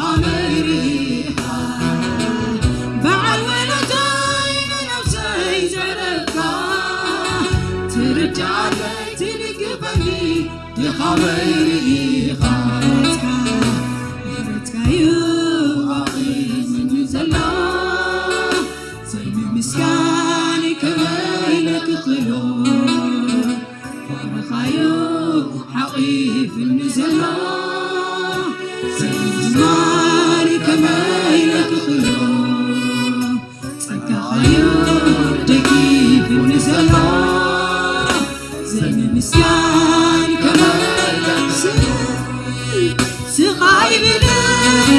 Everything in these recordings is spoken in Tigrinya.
ኣመሪኻ በዓል ወለታይ ንነብሰይ ዘረካ ትርዳለይ ትድግፈኒ ድኻመይ ርኢኻ ምሕረትካ ምሕረትካዩ ኣቒምኒ ዘሎ ዘይምምስጋን ከመይ ኢለ ክኽሎ ፍቕርኻዩ ሓቒፍኒ ዘሎ ዘይምዝማር ከመይ ኢለ ክኽሎ ጸጋኻዩ ደጊፉኒ ዘሎ ዘይምምስጋን ከመይ ኢለ ክኽሎ ስቓይ ብልን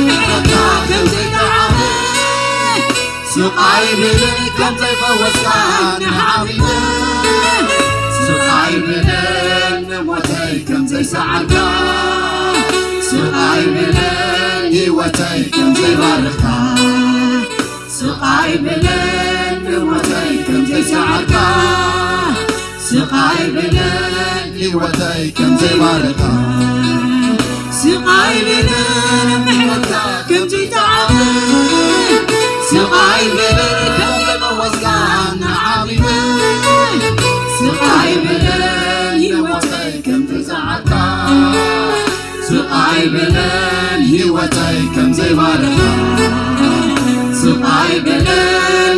ምሕረትካ ከም ዘይጠዓመ ስቓይ ብልን ከም ዘይፈወስካ ንሓሚመ ስቓይ ብልን ንሞተይ ከም ዘይሰዓርካ ስቓይ ብልን ህይወተይ ከም ዘይባርኽካ ስቓይ ብልን ንሞተይ ከም ዘይሰዓርካ ስቓይ ብልን ህይወተይ ከም ዘይባርኻ ስቓይ ብልን ምሕረትካ ከም ዘይጠዓመ ስቓይ ብልን ከም ዘይፈወስካ ንዓሚመ ስቓይ ብልን ህይወተይ ከም ዘይሰዓርካ ስቓይ ብልን ህይወተይ ከም ዘይባርኻ ስቓይ ብልን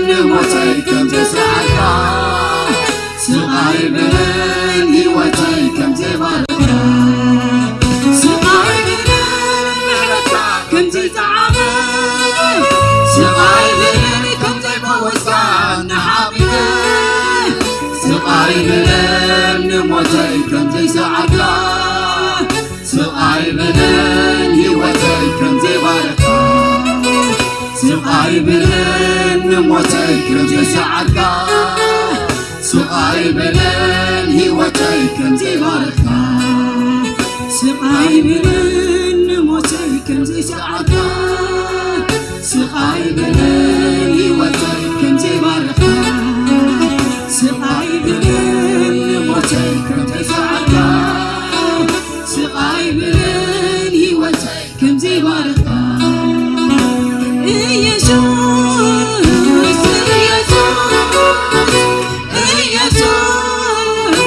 ንሞተይ ከም ዘይሰዓርካ ስቓይ ብልን ህይወተይ ከም ዘይባርኻ ስቓይ ብልን ምሕረትካ ከም ዘይጠዓመ ስቓይ ብልን ከም ዘይፈወስካ ንሓሚመ ስቓይ ብልን ንሞተይ ከም ዘይሰዓርካ ስቓይ ብልን ህይወተይ ከም ዘይባርኻ ስቓይ ብልን ንሞተይ ከም ዘይሰዓርካ ስቓይ ብልን ህይወተይ ከም ዘይባርኻ ስቓይ ብልን ንሞተይ ከም ዘይሰዓርካ ስቓይ ብልን ህይወተይ ከም ዘይባርኻ ስቓይ ብልን ንሞተይ ከም ዘይሰዓርካ ስቓይ ብልን ህይወተይ ከም ዘይባርኻ ኢየሱስ ኢየሱስ ኢየሱስ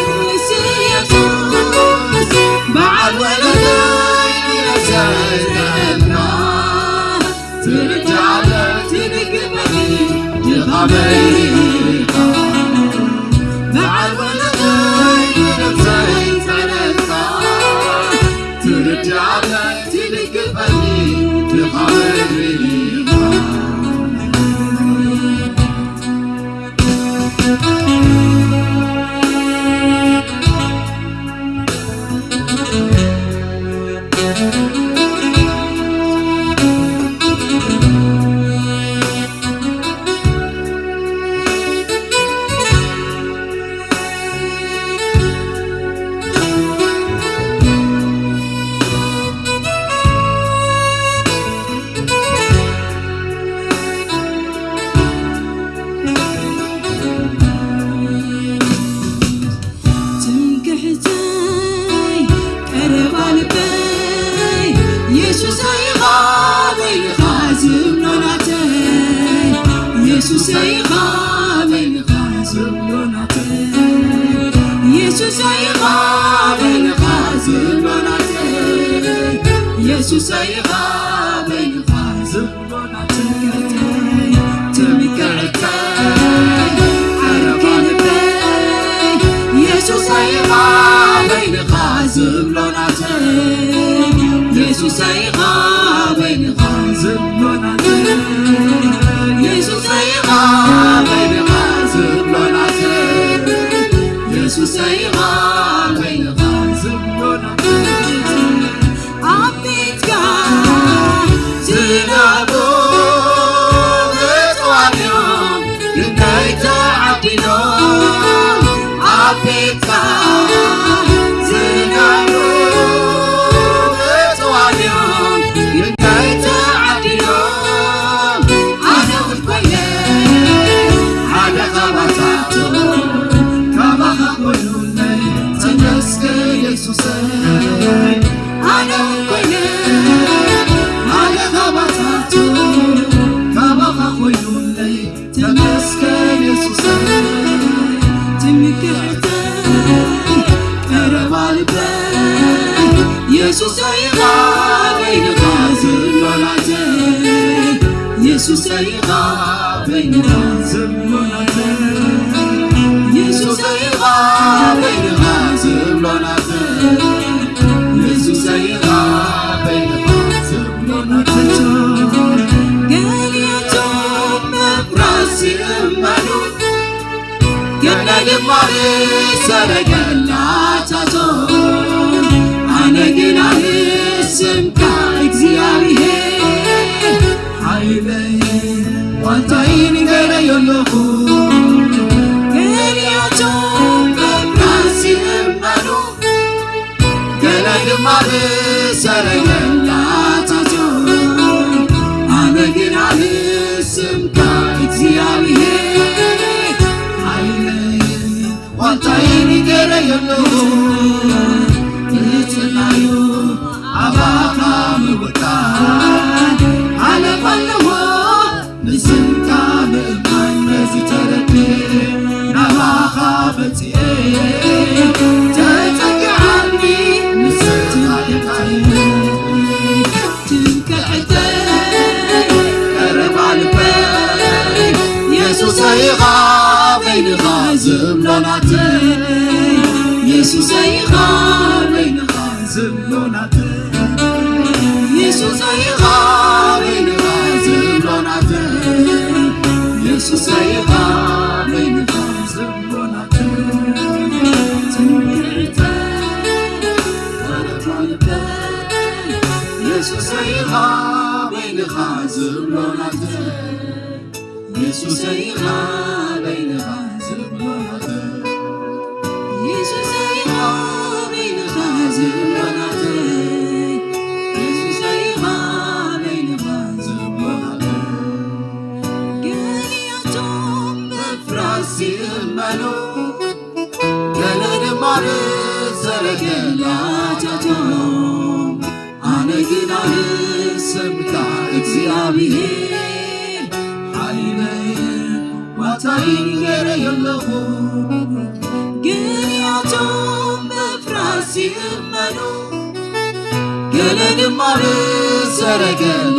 ኢየሱስ በዓል ወለታይ ነብሰይ ዘዕብያ ትርዳለ ትድግፈኒ ድኻመይ ርኢኻ በዓል ወለታይ ነብሰይ ዘዕብያ ትርዳለ ትድግፈኒ ድኻመይ ርኢኻ ትምክሕተይ ቀረባ ልበይ የሱሰይ ኢኻ በይንኻ ዝብሎ ናተይ የሱሰይ ኢኻ በይንኻ ዝብሎ ናተይ የሱሰይ ኢኻ በይንኻ ዝብሎ ናተይ የሱሰይ ኢኻ በይንኻ ዝብሎ ናተይ ትምክሕተይ ዓረባ ልበይ የሱሰይ ኢኻ በይንኻ ዝብሎ ናተይ የሱሰይ ኢኻ በይንኻ ዝብሎ ናተይ የሱሰይ ኢኻ በይንኻ ዝብሎ ናተይ የሱሰይ ኢኻ በይንኻ ዝብሎ ናተይ ኣብ ቤትካ ዝነብሩ ብፁዓን እዮም ክንደይ ተዓዲሎም ኣብ ቤትካ ዝነብሩ ብፁዓን እዮም ክንደይ ተዓዲሎም ኣነ እውን ኮይነ ሓደ ካባታቶም ካባኻ ኮይኑለይ ተመስገን የሱሰይ ኣነ እውን ኮይነ ሓደ ካባ ቀረባ ልበይ የሱሰይ ኢኻ በይንኻ ዝብሎ ናተይ የሱሰይ ኢኻ በይንኻ ዝብሎ ናተይ የሱሰይ ኢኻ በይንኻ ዝብሎ ናተይ የሱሰይ ኢኻ በይንኻ ዝብሎ ናተይ ገሊያቶም መፍራስ ይእመኑ ገና ድማ ሰረገላታቶም ኣነ ግን ኣልስምካ እግዚኣብሔር ሓይለይ ዋልታይን ገረዮ ኣለኹ ገሊያቶም መፍራስ ይእመኑ ገለ ድማ ብሰረገላታቱ ኣነ ግን ኣልስምካ እግዚኣብሔር ሓይለይን ዋልታይን ገረዮ ኣለኹ ብፅላዩ ኣባኻ ምውጣን ሓለፍ ኣለዎ ንስምካ ምእማን ነዚ ተረድኤ ናባኻ መጺኤ ተጸጊዓኒ ንስኻ ጌታየ ትምክሕተይ ቀረባ ልበይ የሱሰይ ኢኻ በይንኻ ዝብሎ ናተይ የሱሰይ ኢኻ በይንኻ ዝብሎ ናተይ የሱሰይ ኢኻ በይንኻ ዝብሎ ናተይ የሱሰይ ኢኻ በይንኻ ዝብሎ ናተይ ትምክሕተይ የሱሰይ ኢኻ በይንኻ ዝብሎ ናተይ የሱሰይ ኢኻ በይንኻ ዝብሎ ናተይ የሱሰይ ኢኻ በይንኻ ዝብሎ ናተይ የሱሰይ ኢኻ በይንኻ ዝብሎ ናተይ ገሊያቶም ምፍራስ ይእመኑ ገለ ድማ ብሰረገላታቶም ኣነ ግና ንስምካ እግዚኣብሔር ሓይለይን ዋልታይን ገረዮ ኣለኹ ገሊያቶም ምፍራስ ይእመኑ ገለ ድማ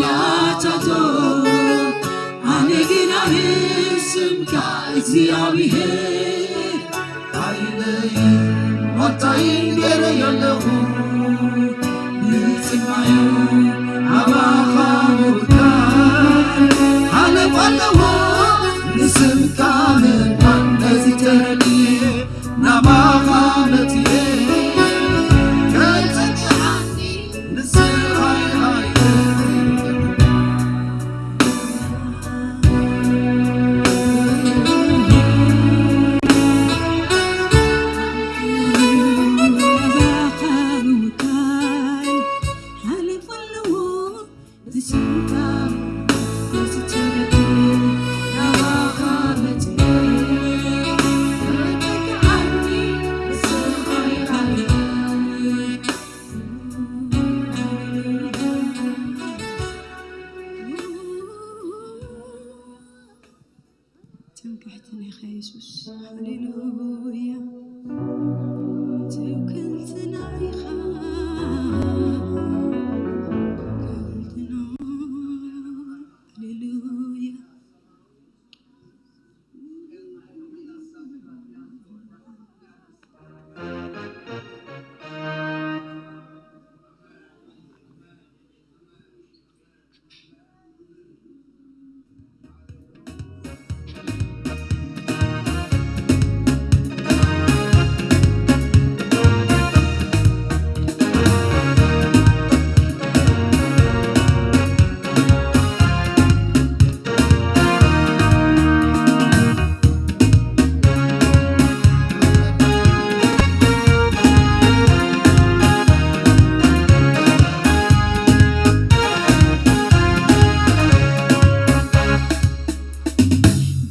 ብሰረገላታቶም ኣነ ግና ንስምካ እግዚኣብሔር ሓይለይን ዋልታይን ገረዮ ኣለኹ ንጽማዩ ኣባኻ ምውካል ሓለፍ ኣለዎ ንስምካ ምእማን ነዚ ተረድኤ ናባኻ መጺኤ ከጸግዓኒ ንስኻ ኢኻ ትምክሕትና ኢኻ የሱስ። ሃሌሉያ። ትውክልትና ኢኻ። ትውክልትና። ሃሌሉያ።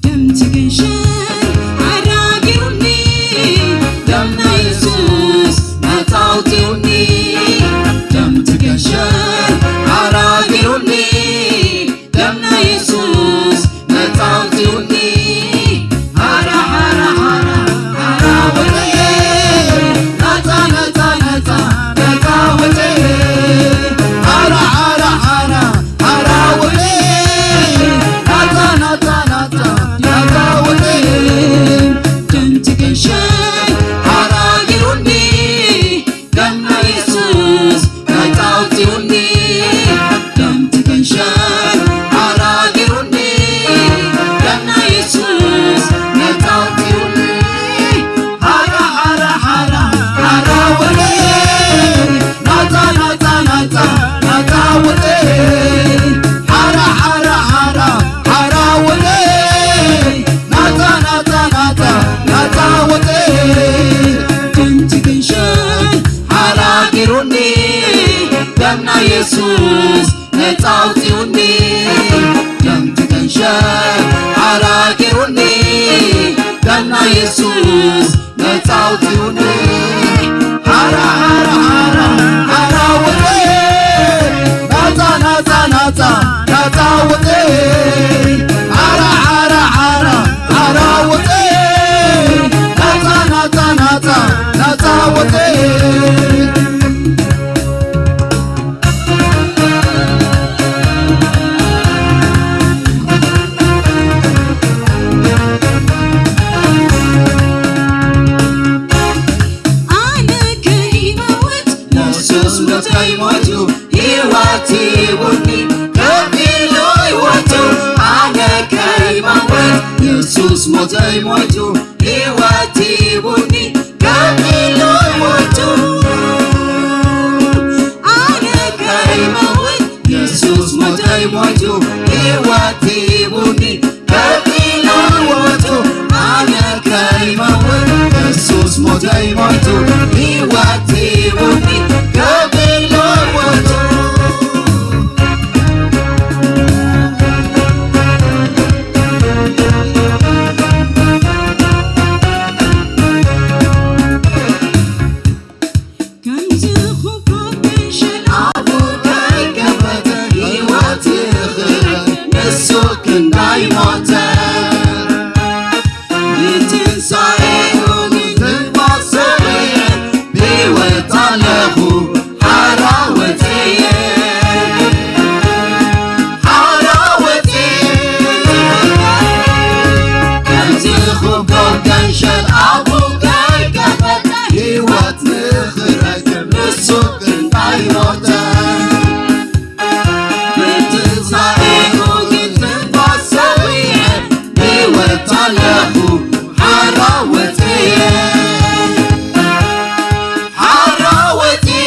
ደም ትገንሸል ኣራጊሩኒ ደም ናይ የሱስ መታውቲውኒ ደም ትገንሸል ኣራጊሩኒ ደም ናይ የሱስ መታውቲውኒ ሃራ ሃራ ሃራ ሃራ የሱስ ነጻ ኣውጺኡኒ፣ ከምቲ ገንሸል ሓራ ገይሩኒ፣ ዳና የሱስ ነጻ ኣውጺኡኒ። ሓራ፣ ሓራ፣ ሓራ፣ ሓራ ወጸ፣ ናጻ፣ ናጻ፣ ናጻ፣ ናጻ ወጸ። ሓራ፣ ሓራ፣ ሓራ፣ ሓራ ወጸ፣ ናጻ፣ ናጻ፣ ናጻ፣ ናጻ ወጸ። ኣነ ከይመውት የሱስ ሞተይ ሞቱ፣ ህይወት ሂቡኒ ከፊሉ ህይወቱ። ኣነ ከይመውት የሱስ ሞተይ ሞቱ፣ ህይወት ሂቡኒ ከፊሉ ህይወቱ። ኣነ ከይመውት የሱስ ሞተይ ሞቱ፣ ህይወት ሂቡኒ ከፊሉ ህይወቱ። ኣነ ከይመውት የሱስ ሞተይ ሞቱ፣ ህይወት ሂቡኒ ከፊሉ ህይወቱ። ከምዚ ኹፋ ሸል ኣፉ ከይከፈተ ህይወት ይኽረ ንሱ ክንዳይ ሞተ። ብትንሳኤኡ ንትንፋስ ሰብየ ብህይወት ኣለኹ ሓራ ወፅየ። ሓራ ወፅየ። ከምዚ ኹቦ ገንሸል ኣፉ ከይከፈተ ህይወት ንኽረክብ ንሱ ክንዳይ ሞተ። ብትንሳኤኡ ግን ትንፋስ ሰብየ ብህይወት ኣለኹ ሓራ ወፅየ። ሓራ ወፅየ።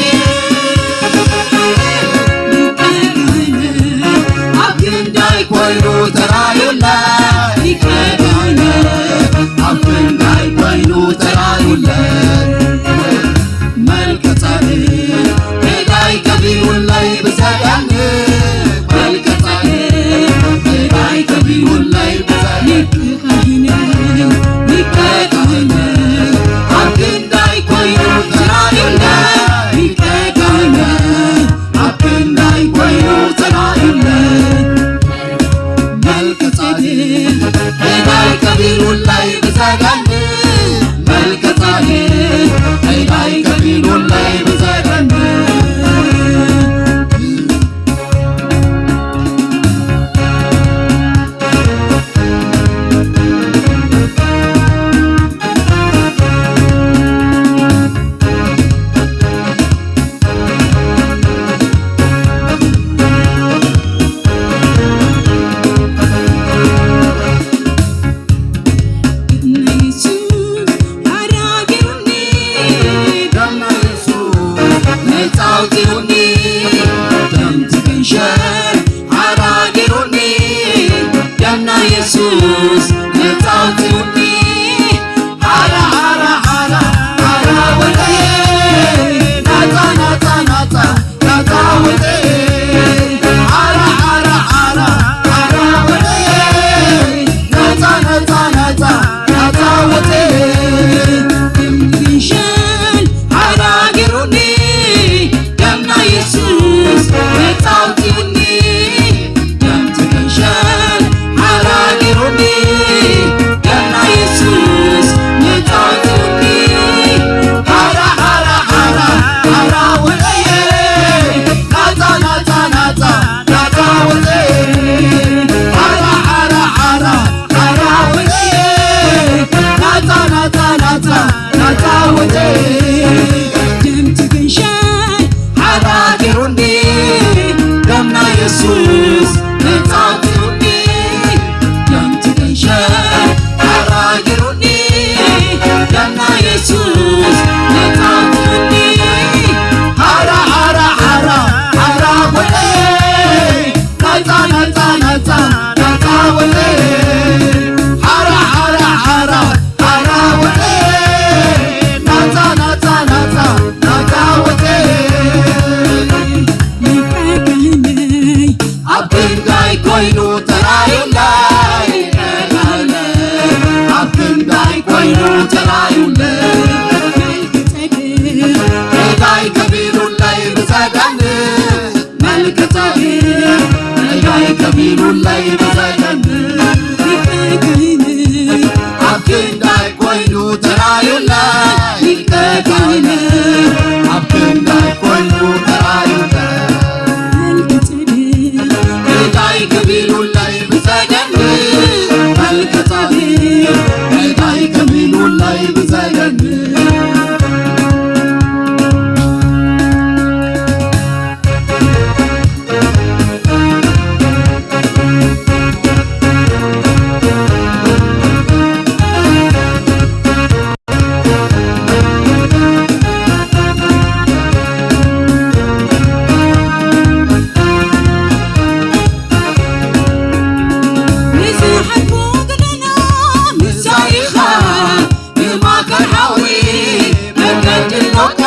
ኣብ ክንዳይ ኮይኑ ተራዩለይ፣ ኣብ ክንዳይ ኮይኑ ተራዩለይ። መልከ ጻድቅ ሜዳይ ከፊሉለይ ብዘገርም፣ መልከ ጻድቅ ሜዳይ ከፊሉለይ ብዘገርም። ሊቀ ካህን፣ ሊቀ ካህን፣ ኣብ ክንዳይ ኮይኑ ተራዩለይ። ሊቀ ካህን፣ ኣብ ክንዳይ ኮይኑ ተራዩለይ። መልከ ጻድቅ ሜዳይ ከፊሉለይ ብዘገርም፣ መልከ ጻድቅ ሜዳይ ከፊሉለይ ብዘገርም። ተራዩለይ። ጌታይ ከፊሉለይ ብጸገም፣ መልከ ጻድቕ ጌታይ ከፊሉለይ ብጸገም፣ ሊቀ ካህን ኣብ ክንዳይ ኮይኑ ተራዩለይ። ሊቀ ካህን ኣብ ክንዳይ ኮይኑ ተራዩለይ። ጌታይ ከፊሉለይ ብጸገም፣ መልከ ጻድቕ ጌታይ ከፊሉለይ ብጸገም። ንዝሓልፎ ዘለና ምሳኻ ኢኻ፣ ብማእከል ሓዊ መገዲ ኣሎካ፣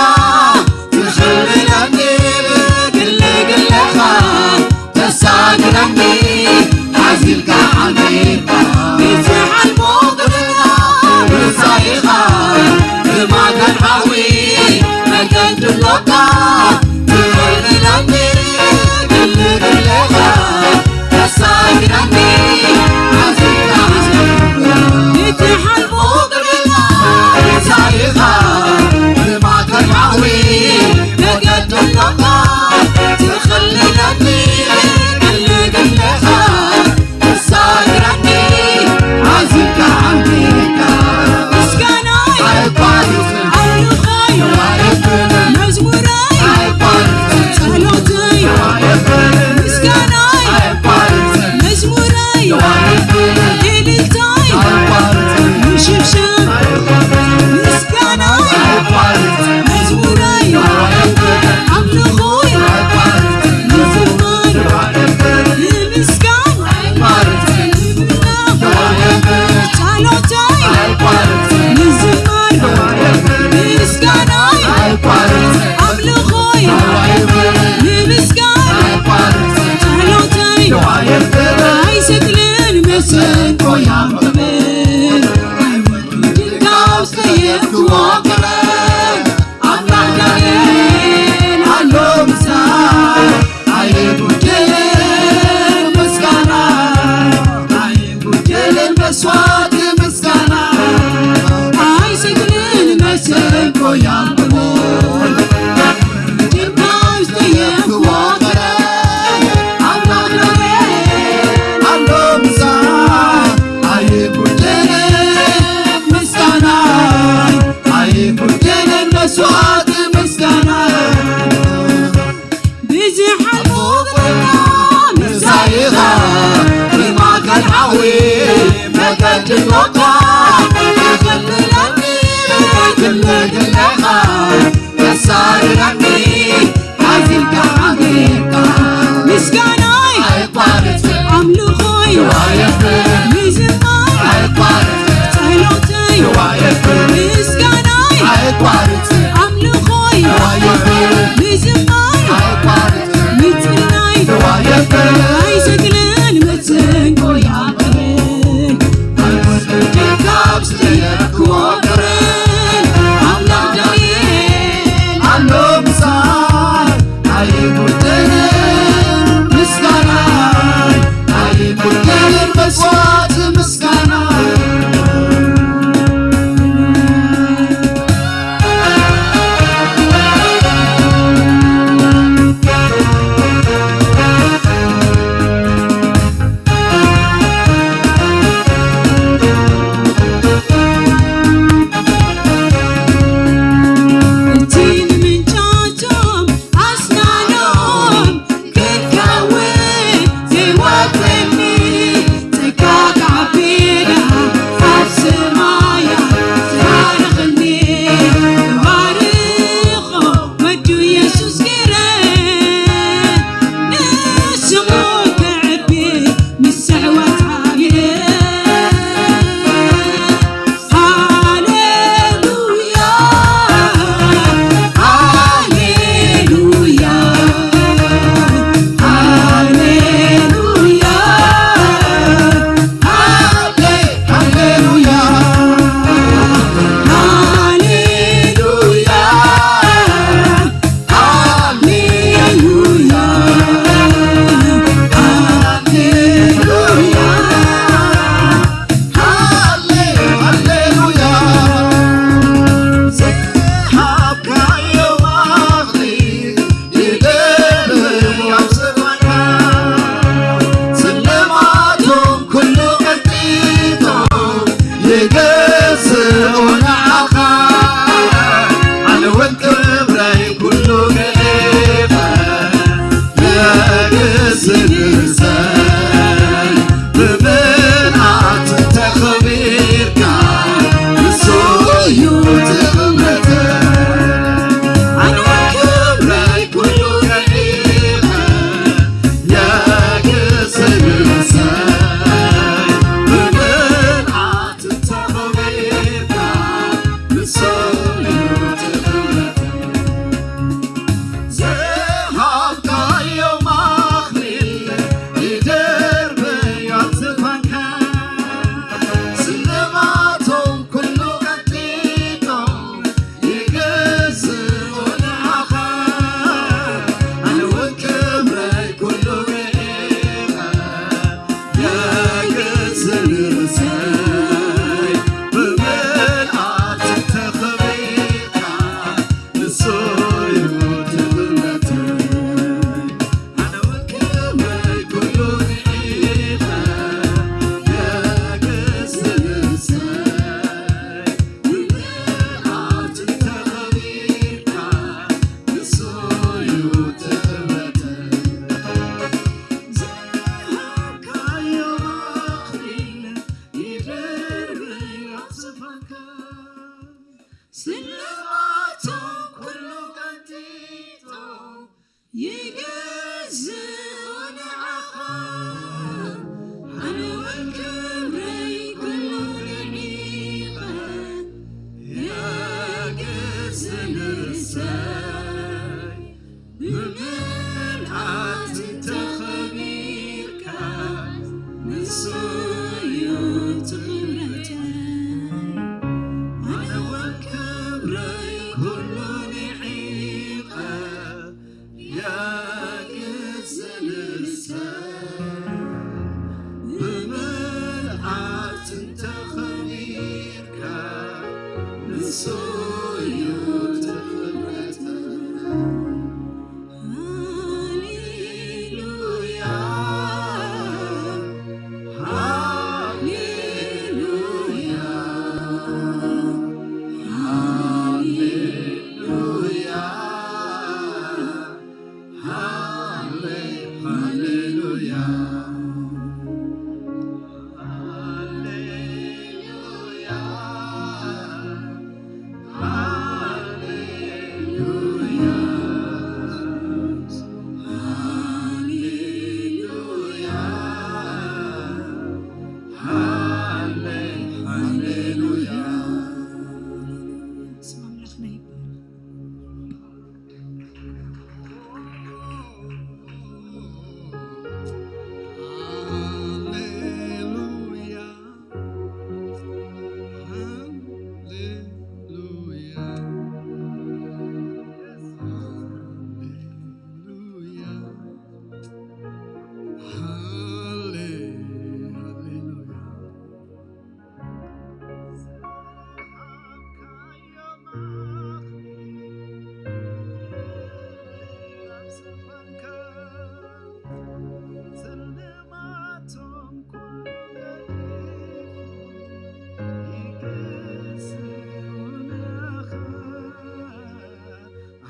ትኽልለኒ ብግለ ግለኻ፣ ተሳግረኒ ሓዚልካ ዓሚርካ። ንዝሓልፎ ጎደና ምሳኻ ኢኻ፣ ብማእከል ሓዊ መገዲ ኣሎካ፣ ትኽልለኒ ግለ ግለኻ፣ ተሳግረኒ ሓዚልካ ዓሚርካ። ንዝሓልፎ ጎደና ምሳኻ ኢኻ፣ ብማእከል ሓዊ መገዲ ኣሎካ፣ ትኽልለኒ ግለ ግለኻ፣ ተሳግረኒ ሓዚልካ ዓሚርካ። ምስጋናይ ኣየቋርጽን፣ ኣምልኾይ የዋርድን፣ መዝሙረይ ኣየቋርጽን፣ ጸሎተይ የዋርድን፣ ምስጋናይ ኣየቋርጽን፣ መዝሙረይ የዋርድን፣ እልልታይ ኣየቋርጽን፣ ምሽብሻብ ኣየቋርጽን፣ ምስጋናይ ኣየቋርጽን፣ መዝሙረይ የዋርድን፣ ኣምልኾይ ኣየቋርጽን፣ ምዝማር ንምስጋን ጸሎተይ ምዝማር ምስጋናይ ኣምልኾይ ንምስጋን ጸሎተይ ኣይሰክልን መሰንቆ ያንብብ ድንጋው ሰየፍክዎ ክብር ኣምላኽ ዳንኤል ኣሎ ምሳይ ኣይጉደልን ምስጋና ኣይጉደልን መስዋዕት ምስጋና ኣይስግድን መሰንቆ ያንብቦ ጅማሽ ተየፍክዎ ክብር ኣምላኽ ዳንኤል ኣሎ ምሳይ ኣይጉደልን ምስጋና ኣይጉደልን መስዋዕት ምስጋና ብዝሓልፎ ጎደና ምሳይኻ ብማእከል ሓዊ መገዲ ኣሎካ ተኽልለኒ ትምግለኻ ተሳርረኒ ሓዚልካ ዓሚርካ ምስጋናይ ኣይቋርጽ ኣምልኾይ ይዋየፍ ምዝማር ኣይቋርጽ ጸሎተይ ይዋየፍ ምስጋናይ ኣይቋርጽ ኣምልኾይ ይዋየፍ ምዝማር ኣይቋርጽ ምጽላይ ይዋየፍ ኣይሰግልን መሰንቆ ያንብብ ኣይወስድን ስፋንካ ስልማቶም ኩሉ ቀንጢጦም ይገዝኡ ንዓኻ። ኣነ እውን ክብረይ ኩሉ ንዒቐ የግዝእ ንርእሰይ። ብምልኣት እንተኸቢርካ ንሱ እዩ ትኽብረተይ። ኣነ እውን ክብረይ ኩሉ ንዒቐ የግዝእ ንርእሰይ። ብምልኣት እንተኸቢርካ ንሱ እዩ ትኽብረተይ። ሃሌሉያ፣ ሃሌሉያ፣ ሃሌሉያ፣ ሃሌ-፣ ሃሌሉያ፣ ሃሌሉያ።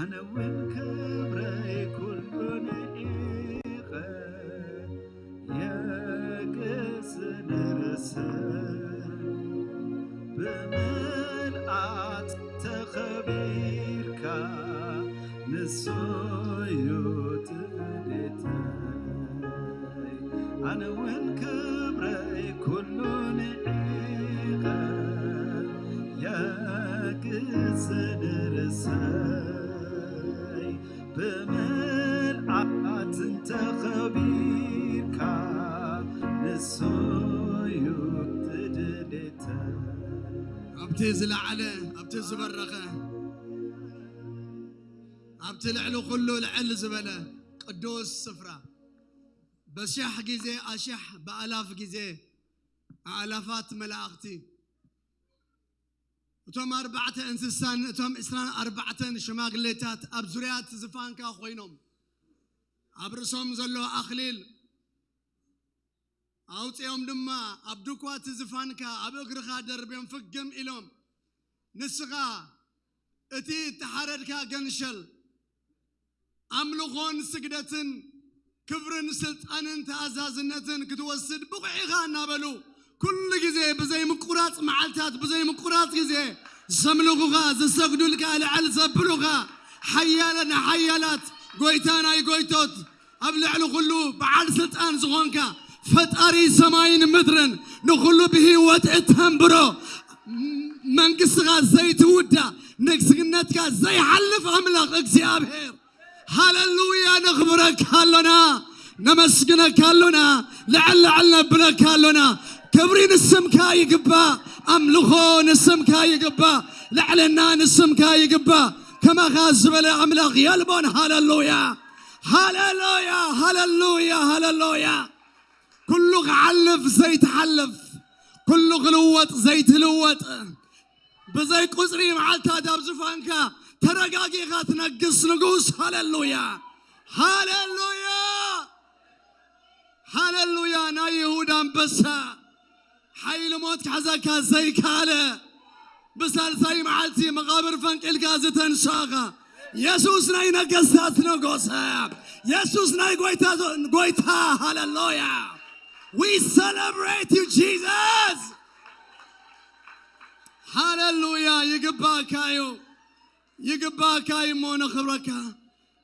ኣነ እውን ክብረይ ኩሉ ንዒቐ የግዝእ ንርእሰይ። ብምልኣት ተኸቢርካ ንሱ እዩ ትኽክለተይ። ኣነ እውን ክብረይ ኩሉ ንዒቐ የግዝእ ንርእሰይ። ብምልኣት እንተኸቢርካ ንሱ እዩ ትድሌተይ። ኣብቲ ዝለዓለ፣ ኣብቲ ዝበረኸ፣ ኣብቲ ልዕሊ ኩሉ ልዕል ዝበለ ቅዱስ ስፍራ በሽሕ ግዜ ኣሽሕ ብኣላፍ ግዜ ኣእላፋት መላእኽቲ እቶም ኣርባዕተ እንስሳን እቶም ዕስራን ኣርባዕተን ሽማግሌታት ኣብ ዙርያ እቲ ዝፋንካ ኮይኖም ኣብ ርእሶም ዘሎ ኣኽሊል ኣውፂኦም ድማ ኣብ ድኳ እቲ ዝፋንካ ኣብ እግርኻ ደርብዮም ፍግም ኢሎም ንስኻ እቲ እተሓረድካ ገንሸል ኣምልኾን ስግደትን ክብርን ስልጣንን ተኣዛዝነትን ክትወስድ ብቑዕ ኢኻ እናበሉ ኩሉ ግዜ ብዘይ ምቁራፅ መዓልታት ብዘይ ምቁራፅ ግዜ ዘምልኹኻ፣ ዝሰግዱልካ፣ ልዕል ዘብሉኻ ሓያለ ናይ ሓያላት ጎይታ ናይ ጎይቶት ኣብ ልዕሊ ኩሉ በዓል ስልጣን ዝኾንካ ፈጣሪ ሰማይን ምድርን ንኹሉ ብህይወት እተንብሮ መንግስትኻ ዘይትውዳእ ንግስነትካ ዘይሓልፍ ኣምላኽ እግዚኣብሔር ሃሌሉያ፣ ነኽብረካ ኣሎና፣ ነመስግነካ ኣሎና፣ ልዕል ልዕል ነብለካ ኣሎና። ክብሪ ንስምካ ይግባእ፣ ኣምልኾ ንስምካ ይግባእ፣ ልዕልና ንስምካ ይግባእ። ከማኻ ዝበለ ኣምላኽ የልቦን። ሃሌሉያ፣ ሃሌሉያ፣ ሃሌሉያ፣ ሃሌሉያ። ኩሉ ክሓልፍ ዘይትሓልፍ፣ ኩሉ ክልወጥ ዘይትልወጥ፣ ብዘይ ቁጽሪ መዓልታት ኣብ ዙፋንካ ተረጋጊኻ ትነግስ ንጉስ። ሃሌሉያ፣ ሃሌሉያ፣ ሃሌሉያ። ናይ ይሁዳ ኣንበሳ፣ ሓይሊ ሞት ክሕዘካ ዘይከኣለ፣ ብሳልሳይ መዓልቲ መቓብር ፈንቂልካ ዝተንሳእኻ የሱስ ናይ ነገስታት ንጉስ፣ የሱስ ናይ ጎይታ፣ ጎይታ። ሃሌሉያ። We celebrate you, Jesus. ይግባእካ እዩ። ይግባእካ እዩ እሞ ነኽብረካ።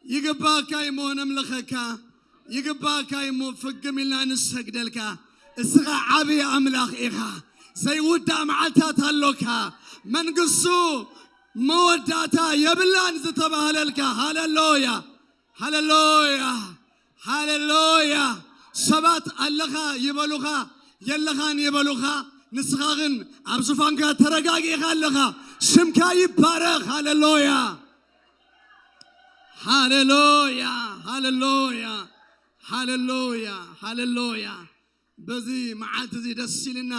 ይግባእካ እዩ እሞ ነምልኸካ። ይግባእካ እዩ እሞ ፍግም ኢልና ንሰግደልካ። እስኻ ዓብዪ ኣምላኽ ኢኻ። ዘይውዳእ መዓልታት ኣሎካ። መንግስቱ መወዳእታ የብላን ዝተባህለልካ። ሃሌሉያ፣ ሃሌሉያ፣ ሃሌሉያ። ሰባት ኣለኻ ይበሉኻ፣ የለኻን ይበሉኻ። ንስኻ ግን ኣብ ዙፋንካ ተረጋጊእኻ ኣለኻ። ሽምካ ይባረኽ። ሃሌሉያ፣ ሃሌሉያ፣ ሃሌሉያ፣ ሃሌሉያ፣ ሃሌሉያ። በዚ መዓልቲ እዚ ደስ ኢልና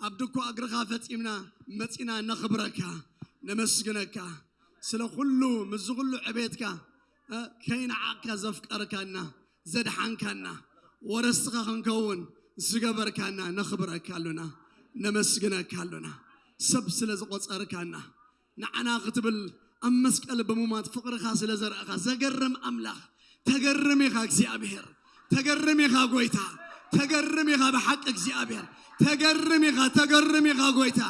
ኣብ ድኮ እግርኻ ፈጺምና መጺና ነኽብረካ፣ ነመስግነካ። ስለ ኩሉ፣ ምስዚ ኩሉ ዕቤትካ፣ እ፣ ከይነዓቕካ ዘፍቀርካና፣ ዘድሓንካና፣ ወረስትኻ ክንከውን ዝገበርካና ነኽብረካ ኣሉና፣ ነመስግነካ ኣሉና። ሰብ ስለ ዝቖጸርካና፣ ንዓና ክትብል ኣብ መስቀል ብምማት ፍቕርኻ ስለ ዘርእኻ፣ ዘገርም ኣምላኽ። ተገርም ኢኻ እግዚኣብሔር፣ ተገርም ኢኻ ጎይታ፣ ተገርም ኢኻ ብሓቂ እግዚኣብሔር፣ ተገርም ኢኻ፣ ተገርም ኢኻ ጎይታ፣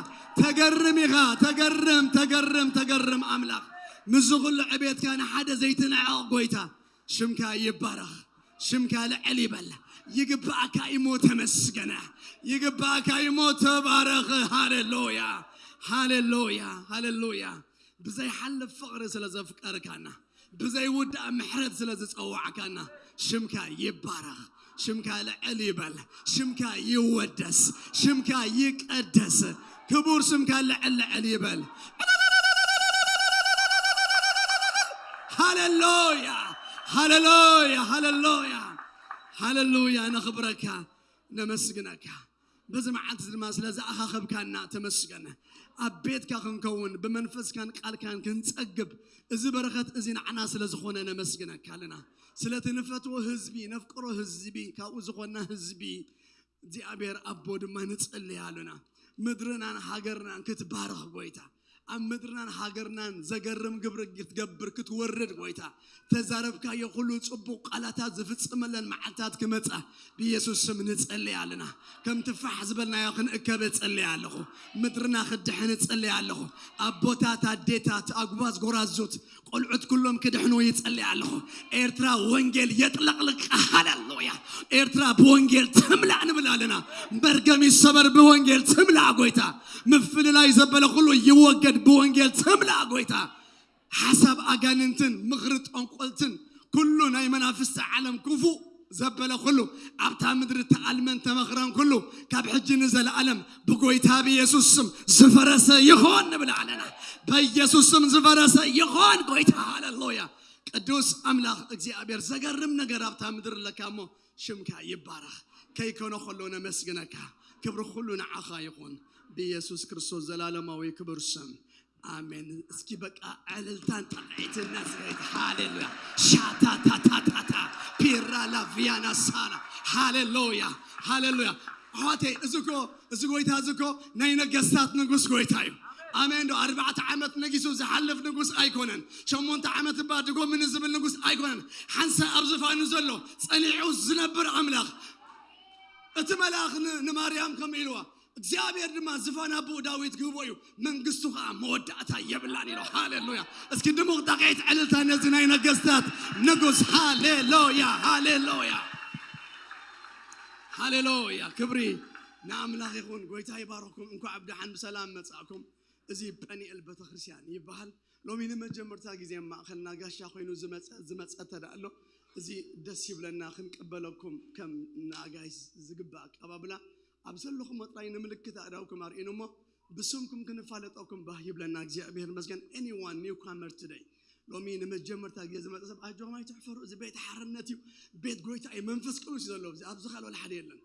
ተገርም ኢኻ፣ ተገርም፣ ተገርም፣ ተገርም ኣምላኽ። ምስዚ ኩሉ ዕቤትካ ንሓደ ዘይትንዕቕ ጎይታ፣ ሽምካ ይባረኽ፣ ሽምካ ልዕል ይበል። ይግባእካ እሞ ተመስገነ፣ ይግባእካ እሞ ተባረኽ። ሃሌሉያ፣ ሃሌሉያ፣ ሃሌሉያ። ብዘይሓልፍ ፍቕሪ ስለ ዘፍቀርካና፣ ብዘይውዳእ ምሕረት ስለ ዝጸዋዕካና፣ ሽምካ ይባረኽ፣ ሽምካ ልዕል ይበል፣ ሽምካ ይወደስ፣ ሽምካ ይቀደስ። ክቡር ስምካ ልዕል ልዕል ይበል። ሃሌሉያ፣ ሃሌሉያ፣ ሃሌሉያ፣ ሃሌሉያ። ነኽብረካ፣ ነመስግነካ። በዚ መዓልቲ ድማ ስለ ዝኣኻኸብካና ተመስገን። ኣብ ቤትካ ክንከውን፣ ብመንፈስካን ቃልካን ክንጸግብ፣ እዚ በረኸት እዚ ንዓና ስለ ዝኾነ ነመስግነካ ኣለና። ስለቲ ንፈትዎ ህዝቢ፣ ነፍቅሮ ህዝቢ፣ ካብኡ ዝኾንና ህዝቢ፣ እግዚኣብሔር ኣቦ ድማ ንጽልይ ኣለና። ምድርናን ሃገርናን ክትባረኽ ጎይታ፣ ኣብ ምድርናን ሃገርናን ዘገርም ግብሪ ክትገብር ክትወርድ ጎይታ፣ ተዛረብካዮ ኩሉ ጽቡቕ ቃላታት ዝፍጽመለን መዓልታት ክመጻ ብኢየሱስ ስም ንጸልይ ኣለና። ከምቲ ፋሕ ዝበልናዮ ክንእከብ እጸልይ ኣለኹ። ምድርና ክድሕን እጸልይ ኣለኹ። ኣቦታት፣ ኣዴታት፣ ኣጉባዝ፣ ጎራዙት፣ ቆልዑት ኩሎም ክድሕኑ ይጸልይ ኣለኹ። ኤርትራ ወንጌል የጥለቕልቃ። ሃሌሉያ። ኤርትራ ብወንጌል ትምላእ ንብል ኣለና። መርገም ይሰበር ብወንጌል ትምላእ ጎይታ። ምፍልላይ ዘበለ ኩሉ ይወገድ ብወንጌል ትምላእ ጎይታ። ሓሳብ ኣጋንንትን ምኽሪ ጠንቆልትን ኩሉ ናይ መናፍስቲ ዓለም ክፉእ ዘበለ ኩሉ ኣብታ ምድሪ ተኣልመን ተመኽረን ኩሉ ካብ ሕጂ ንዘለኣለም ብጎይታ ብኢየሱስ ስም ዝፈረሰ ይኾን ንብል ኣለና። በኢየሱስ ስም ዝፈረሰ ይኾን ጎይታ። ሃሌሉያ። ቅዱስ ኣምላኽ እግዚኣብሔር ዘገርም ነገር ኣብታ ምድሪ ኣለካ እሞ ሽምካ ይባረኽ። ከይኮነ ከሎ ነመስግነካ። ክብሪ ኩሉ ንዓኻ ይኹን ብኢየሱስ ክርስቶስ ዘላለማዊ ክቡር ስም። ኣሜን። እስኪ በቃ ዕልልታን ጣቕዒትን ናዝሬት። ሃሌሉያ። ሻታታታታታ ፒራ ላቪያና ሳራ። ሃሌሉያ፣ ሃሌሉያ። ኣሕዋተይ፣ እዚ እኮ፣ እዚ ጎይታ እዚ እኮ ናይ ነገስታት ንጉስ ጎይታ እዩ። ኣሜን ዶ? ኣርባዕተ ዓመት ነጊሱ ዝሓልፍ ንጉስ ኣይኮነን። ሸሞንተ ዓመት እባ ድጎምኒ ዝብል ንጉስ ኣይኮነን። ሓንሳእ ኣብ ዝፋኑ ዘሎ ጸኒዑ ዝነብር ኣምላኽ። እቲ መልኣኽ ን-፣ ንማርያም ከም ኢልዋ፣ እግዚኣብሔር ድማ ዝፋን ኣቦኡ ዳዊት ክህቦ እዩ፣ መንግስቱ ኸዓ መወዳእታ የብላን ኢሎ። ሃሌሉያ። እስኪ ድሙቕ ጣቕዒት ዕልልታ ነዚ ናይ ነገስታት ንጉስ። ሃሌሉያ፣ ሃሌሉያ፣ ሃሌሉያ። ክብሪ ንኣምላኽ ይኹን። ጎይታ ይባርኽኩም። እንኳዕ ብደሓን ብሰላም መጻእኩም። እዚ ጳኒኤል ቤተክርስትያን ይበሃል። ሎሚ ንመጀመርታ ግዜ ኣብ ማእኸልና ጋሻ ኮይኑ ዝመጸ፣ ዝመጸ እንተ ደኣ ኣሎ፣ እዚ ደስ ይብለና ክንቀበለኩም ከም ንኣጋይሽ ዝግባእ ኣቀባብላ። ኣብ ዘለኹሞ ጥራይ ንምልክት ኣእዳውኩም ኣርእዩኒ እሞ ብስምኩም ክንፋለጠኩም ባህ ይብለና። እግዚኣብሔር ይመስገን። Anyone newcomer today? ሎሚ ንመጀመርታ ግዜ ዝመጸ ሰብ ኣጆኹም ኣይትሕፈሩ። እዚ ቤት ሓርነት እዩ። ቤት ጎይታ እዩ። መንፈስ ቅዱስ እዩ ዘሎ ኣብዚ። ኣብዚ ካልእ ወላ ሓደ የለን።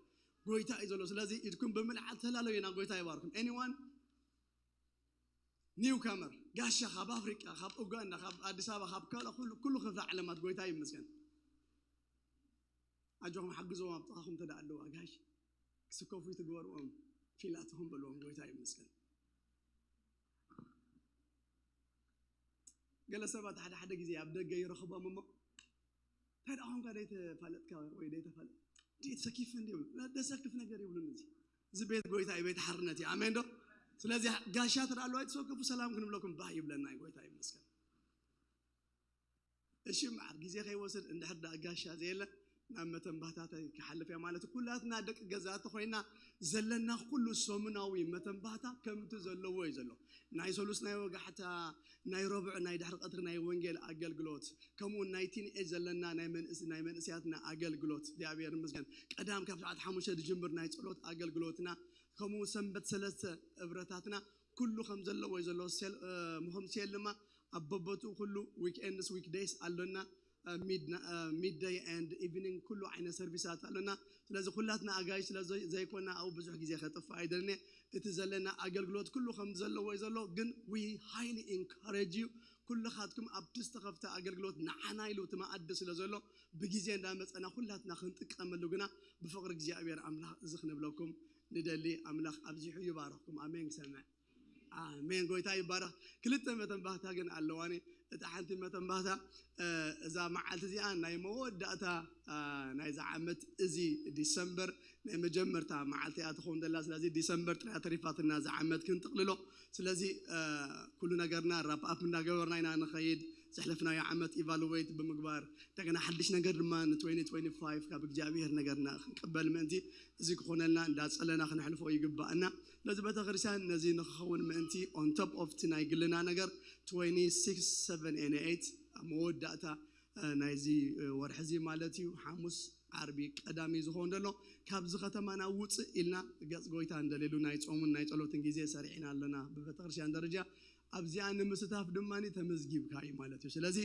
ጎይታ እዩ ዘሎ። ስለዚ ኢድኩም ብምልዓል ተላለዩና። ጎይታ ይባርኩም። Anyone? ኒውካመር ጋሻ ካብ ኣፍሪቃ፣ ካብ ኡጋንዳ፣ ካብ ኣዲስ ኣበባ፣ ካብ ካልእ ኩሉ፣ ኩሉ ክፍለ ዓለማት ጎይታ ይመስገን። ኣጆኹም ሓግዝዎም ኣብ ጥቓኹም እንተ ደኣ ኣለዉ ኣጋይሽ ክስከፉ ይትግበርዎም፣ ፊላትኹም በልዎም። ጎይታ ይመስገን። ገለ ሰባት ሓደ ሓደ ግዜ ኣብ ደገ ይረኽቦም እሞ እንታይ ደኣ ኾንካ ደይተፋለጥካ ወይ ደይተፋለጥ? እንዴት ሰኪፍ እንዲ ይብሉ። ደሰክፍ ነገር ይብሉን እዚ። እዚ ቤት ጎይታ እዩ፣ ቤት ሓርነት እዩ። ኣሜን ዶ? ስለዚ ጋሻ ተዳለዋ ኣይትሰከፉ፣ ሰላም ክንብለኩም ባህ ይብለና። ጎይታ ይመስገን። እሺ፣ መዓር ግዜ ከይወስድ እንድሕር ደኣ ጋሻ ዘየለ ናብ መተንባህታተይ ክሓልፍ እያ ማለት እዩ። ኩላትና ደቂ ገዛ ተኾይና ዘለና ኩሉ ሰሙናዊ መተንባህታ ከምቲ ዘለዎ እዩ ዘሎ። ናይ ሰሉስ ናይ ወጋሕታ፣ ናይ ረቡዕ ናይ ድሕሪ ቀትሪ ናይ ወንጌል ኣገልግሎት፣ ከምኡ ናይ ቲን ኤጅ ዘለና ናይ መንእስ-፣ ናይ መንእስያትና ኣገልግሎት እግዚኣብሔር ይመስገን። ቀዳም ካብ ሰዓት ሓሙሽተ ዝጅምር ናይ ጸሎት ኣገልግሎትና፣ ከምኡ ሰንበት ሰለስተ እብረታትና ኩሉ ከም ዘለዎ እዩ ዘሎ። ሴል-፣ እ፣ ምኹም ሴል ድማ ኣብ በቦትኡ ኩሉ ዊክኤንድስ ዊክደይስ ኣሎና። ሚድደይ ኤንድ ኢቭኒንግ ኩሉ ዓይነት ሰርቪሳት ኣለና። ስለዚ ኩላትና ኣጋይሽ ስለ ዘይ-፣ ዘይኮና ኣብኡ ብዙሕ ግዜ ከጥፍእ ኣይደልን እየ። እቲ ዘለና ኣገልግሎት ኩሉ ከም ዘለዎ እዩ ዘሎ፣ ግን we highly encourage you ኩልኻትኩም ኣብቲ ዝተኸፍተ ኣገልግሎት ንዓና ኢሉ እቲ መኣዲ ስለ ዘሎ ብግዜ እንዳመፀና ኩላትና ክንጥቀመሉ ግና ብፍቕሪ እግዚኣብሔር ኣምላኽ እዚ ክንብለኩም ንደሊ። ኣምላኽ ኣብዚሑ ይባርኽኩም። ኣሜን። ክሰምዕ ኣሜን። ጎይታ ይባረኽ። ክልተ መተንባህታ ግን ኣለዋኒ። እታ ሓንቲ መተንባህታ፣ እ፣ እዛ መዓልቲ እዚኣ ናይ መወዳእታ፣ እ፣ ናይዛ ዓመት እዚ ዲሰምበር ናይ መጀመርታ መዓልቲ እያ ትኸውን ዘላ። ስለዚ ዲሰምበር ጥራይ ተሪፋትና እዛ ዓመት ክንጥቕልሎ። ስለዚ፣ እ፣ ኩሉ ነገርና ራፕ ኣፕ እንዳገበርና ኢና ንኸይድ። ዘሕለፍናዮ ዓመት ኢቫሉዌት ብምግባር እንደገና ሓድሽ ነገር ድማ ን twenty twenty-five ካብ እግዚኣብሔር ነገርና ክንቅበል ምእንቲ እዚ ክኾነልና እንዳጸለና ክነሕልፎ ይግባእና። ስለዚ ቤተክርስትያን ነዚ ንክኸውን ምእንቲ on top of እቲ ናይ ግልና ነገር twenty-six seven and eight ኣብ መወዳእታ፣ እ፣ ናይዚ፣ እ፣ ወርሒ እዚ ማለት እዩ፣ ሓሙስ ዓርቢ ቀዳሚ ዝኸውን ዘሎ ካብዚ ከተማና ውፅእ ኢልና ገፅ ጎይታ እንደሌሉ ናይ ጾሙን ናይ ጸሎትን ግዜ ሰሪዕና ኣለና ብቤተክርስትያን ደረጃ። ኣብዚኣ ንምስታፍ ድማ ተመዝጊብካ እዩ ማለት እዩ። ስለዚ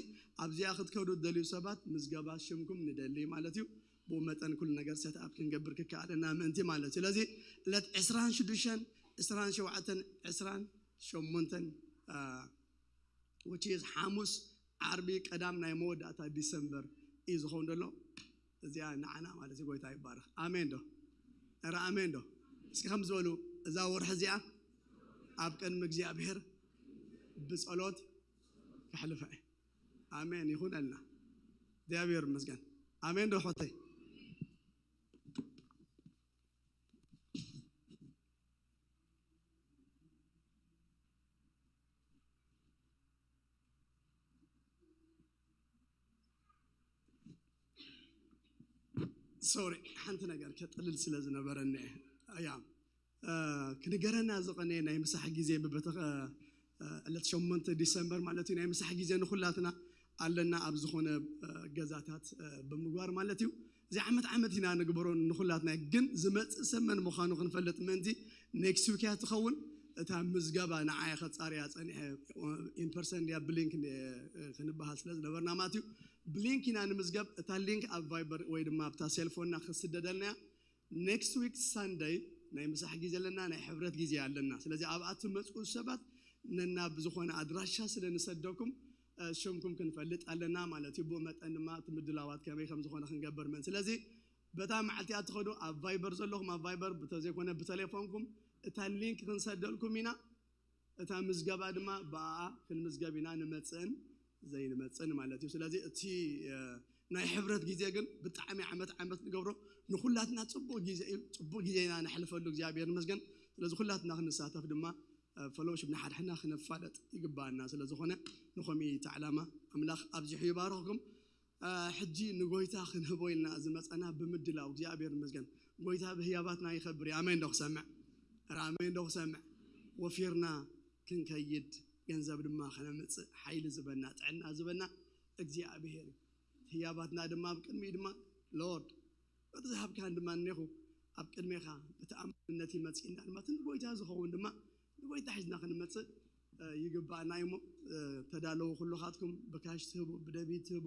ኣብዚኣ ክትከዱ ትደልዩ ሰባት ምዝገባ ሽምኩም ንደሊ ማለት እዩ። ብኡ መጠን ኩሉ ነገር ሰትኣፕ ክንገብር ክከኣለና ምእንቲ ማለት እዩ። ስለዚ ዕለት ዕስራን ሽዱሽተን፣ ዕስራን ሸውዓተን፣ ዕስራን ሸሞንተን፣ አ፣ which is ሓሙስ ዓርቢ ቀዳም ናይ መወዳእታ ዲሰምበር እዩ ዝኸውን ዘሎ። እዚኣ ንዓና ማለት እዩ። ጎይታ ይባረኽ። ኣሜን ዶ? ኧረ ኣሜን ዶ? እስኪ ከም ዝበሉ እዛ ወርሒ እዚኣ ኣብ ቅድሚ እግዚኣብሔር ብጸሎት ከሕልፋ እየ። ኣሜን ይኹነልና። እግዚኣብሔር ይመስገን። ኣሜን ዶ ኾተይ? ሶሪ፣ ሓንቲ ነገር ከጥልል ስለ ዝነበረኒ እያ። እ፣ ክንገረና ዝቐነየ ናይ ምሳሕ ግዜ ብበተ-፣ እ፣ እ፣ ዕለት ሸሞንተ ዲሰምበር ማለት እዩ። ናይ ምሳሕ ግዜ ንኹላትና ኣለና ኣብ ዝኾነ፣ እ፣ ገዛታት፣ እ፣ ብምግባር ማለት እዩ። እዚ ዓመት ዓመት ኢና ንግበሮ ንኹላትና፣ ግን ዝመጽእ ሰብ መን ምዃኑ ክንፈልጥ ምእንቲ ኔክስት ዊክ እያ ትኸውን። እታ ምዝገባ ንዓይ ከጻርያ ጸኒሐ፣ ኢንፐርሰን ድያ ብሊንክ ን-፣ ክንበሃል ስለ ዝነበርና ማለት እዩ። ብሊንክ ኢና ንምዝገብ። እታ ሊንክ ኣብ ቫይበር ወይ ድማ ኣብታ ሴልፎንና ክትስደደልና እያ። ኔክስት ዊክ ሳንደይ ናይ ምሳሕ ግዜ ኣለና፣ ናይ ሕብረት ግዜ ኣለና። ስለዚ ኣብኣ ትመጽኡ ሰባት ነናብ ዝኾነ ኣድራሻ ስለ ንሰደኩም፣ እ፣ ሽምኩም ክንፈልጥ ኣለና ማለት እዩ። ብኡ መጠን ድማ እቲ ምድላዋት ከመይ ከም ዝኾነ ክንገብር ምን። ስለዚ በታ መዓልቲ እያ ትኸዱ ኣብ ቫይበር ዘለኹም፣ ኣብ ቫይበር ብተዘይኮነ ብቴሌፎንኩም እታ ሊንክ ክንሰደልኩም ኢና። እታ ምዝገባ ድማ ብኣኣ ክንምዝገብ ኢና፣ ንመጽእን ዘይንመጽእን ማለት እዩ። ስለዚ እቲ፣ እ፣ ናይ ሕብረት ግዜ ግን ብጣዕሚ ዓመት ዓመት ንገብሮ፣ ንኹላትና ጽቡቕ ግዜ እዩ። ጽቡቕ ግዜ ኢና ነሕልፈሉ፣ እግዚኣብሔር ይመስገን። ስለዚ ኩላትና ክንሳተፍ ድማ፣ እ፣ ፈሎውሽፕ ንሓድሕድና ክነፋለጥ ይግባኣና። ስለ ዝኾነ ንኸምኡ እዩ እቲ ዕላማ። ኣምላኽ ኣብዚሑ ይባርኽኩም። እ፣ ሕጂ ንጎይታ ክንህቦ ኢልና ዝመጸና ብምድላው እግዚኣብሔር ይመስገን። ጎይታ ብህያባትና ይኸብር እዩ። ኣሜን ዶ ክሰምዕ? ኧረ ኣሜን ዶ ክሰምዕ? ወፊርና ክንከይድ ገንዘብ ድማ ከነምጽእ ሓይሊ ዝበና ጥዕና ዝበና እግዚኣብሔር እዩ። ህያባትና ድማ ኣብ ቅድሚኡ ድማ ሎርድ በቲ ዝሃብካን ድማ እኔኹ ኣብ ቅድሜኻ ብተኣማንነት ይመጽእና ድማ እቲ ንጎይታ ዝኸውን ድማ ንጎይታ ሒዝና ክንመጽእ፣ እ፣ ይግባእና እዩ እሞ፣ እ፣ ተዳለዉ። ኩልኻትኩም ብካሽ ትህቡ፣ ብደቢት ትህቡ፣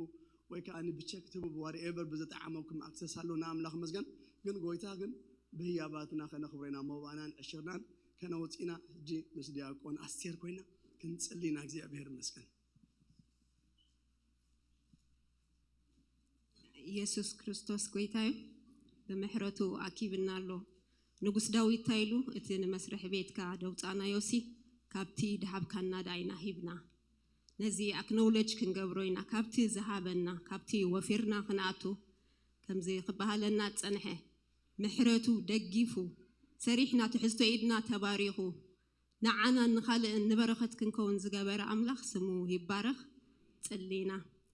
ወይ ከዓ ብቸክ ትህቡ፣ ብዋትኤቨር ብዝጠዓመኩም ኣክሰስ ኣሎ ንኣምላኽ መስገን። ግን ጎይታ ግን ብህያባትና ከነኽብሮ ኢና፣ መባእናን ዕሽርናን ከነውፅእ ኢና። ሕጂ ምስ ዲያቆን ኣስቴር ኮይና ክንጽሊ ኢና። እግዚኣብሔር ይመስገን። ኢየሱስ ክርስቶስ ጎይታ እዩ። ብምሕረቱ ኣኪብና ኣሎ። ንጉስ ዳዊት እንታይ ኢሉ? እቲ ንመስርሒ ቤትካ ደውጻናዮሲ ካብቲ ድሃብካና ደኣ ኢና ሂብና። ነዚ ኣክኖውለጅ ክንገብሮ ኢና። ካብቲ ዝሃበና፣ ካብቲ ወፊርና ክንኣቱ ከምዚ ክበሃለና ዝጸንሐ ምሕረቱ ደጊፉ ሰሪሕና ትሕዝቶ ኢድና ተባሪኹ ንዓናን ንኻልእን ንበረኸት ክንከውን ዝገበረ ኣምላኽ ስሙ ይባረኽ። ጽሊና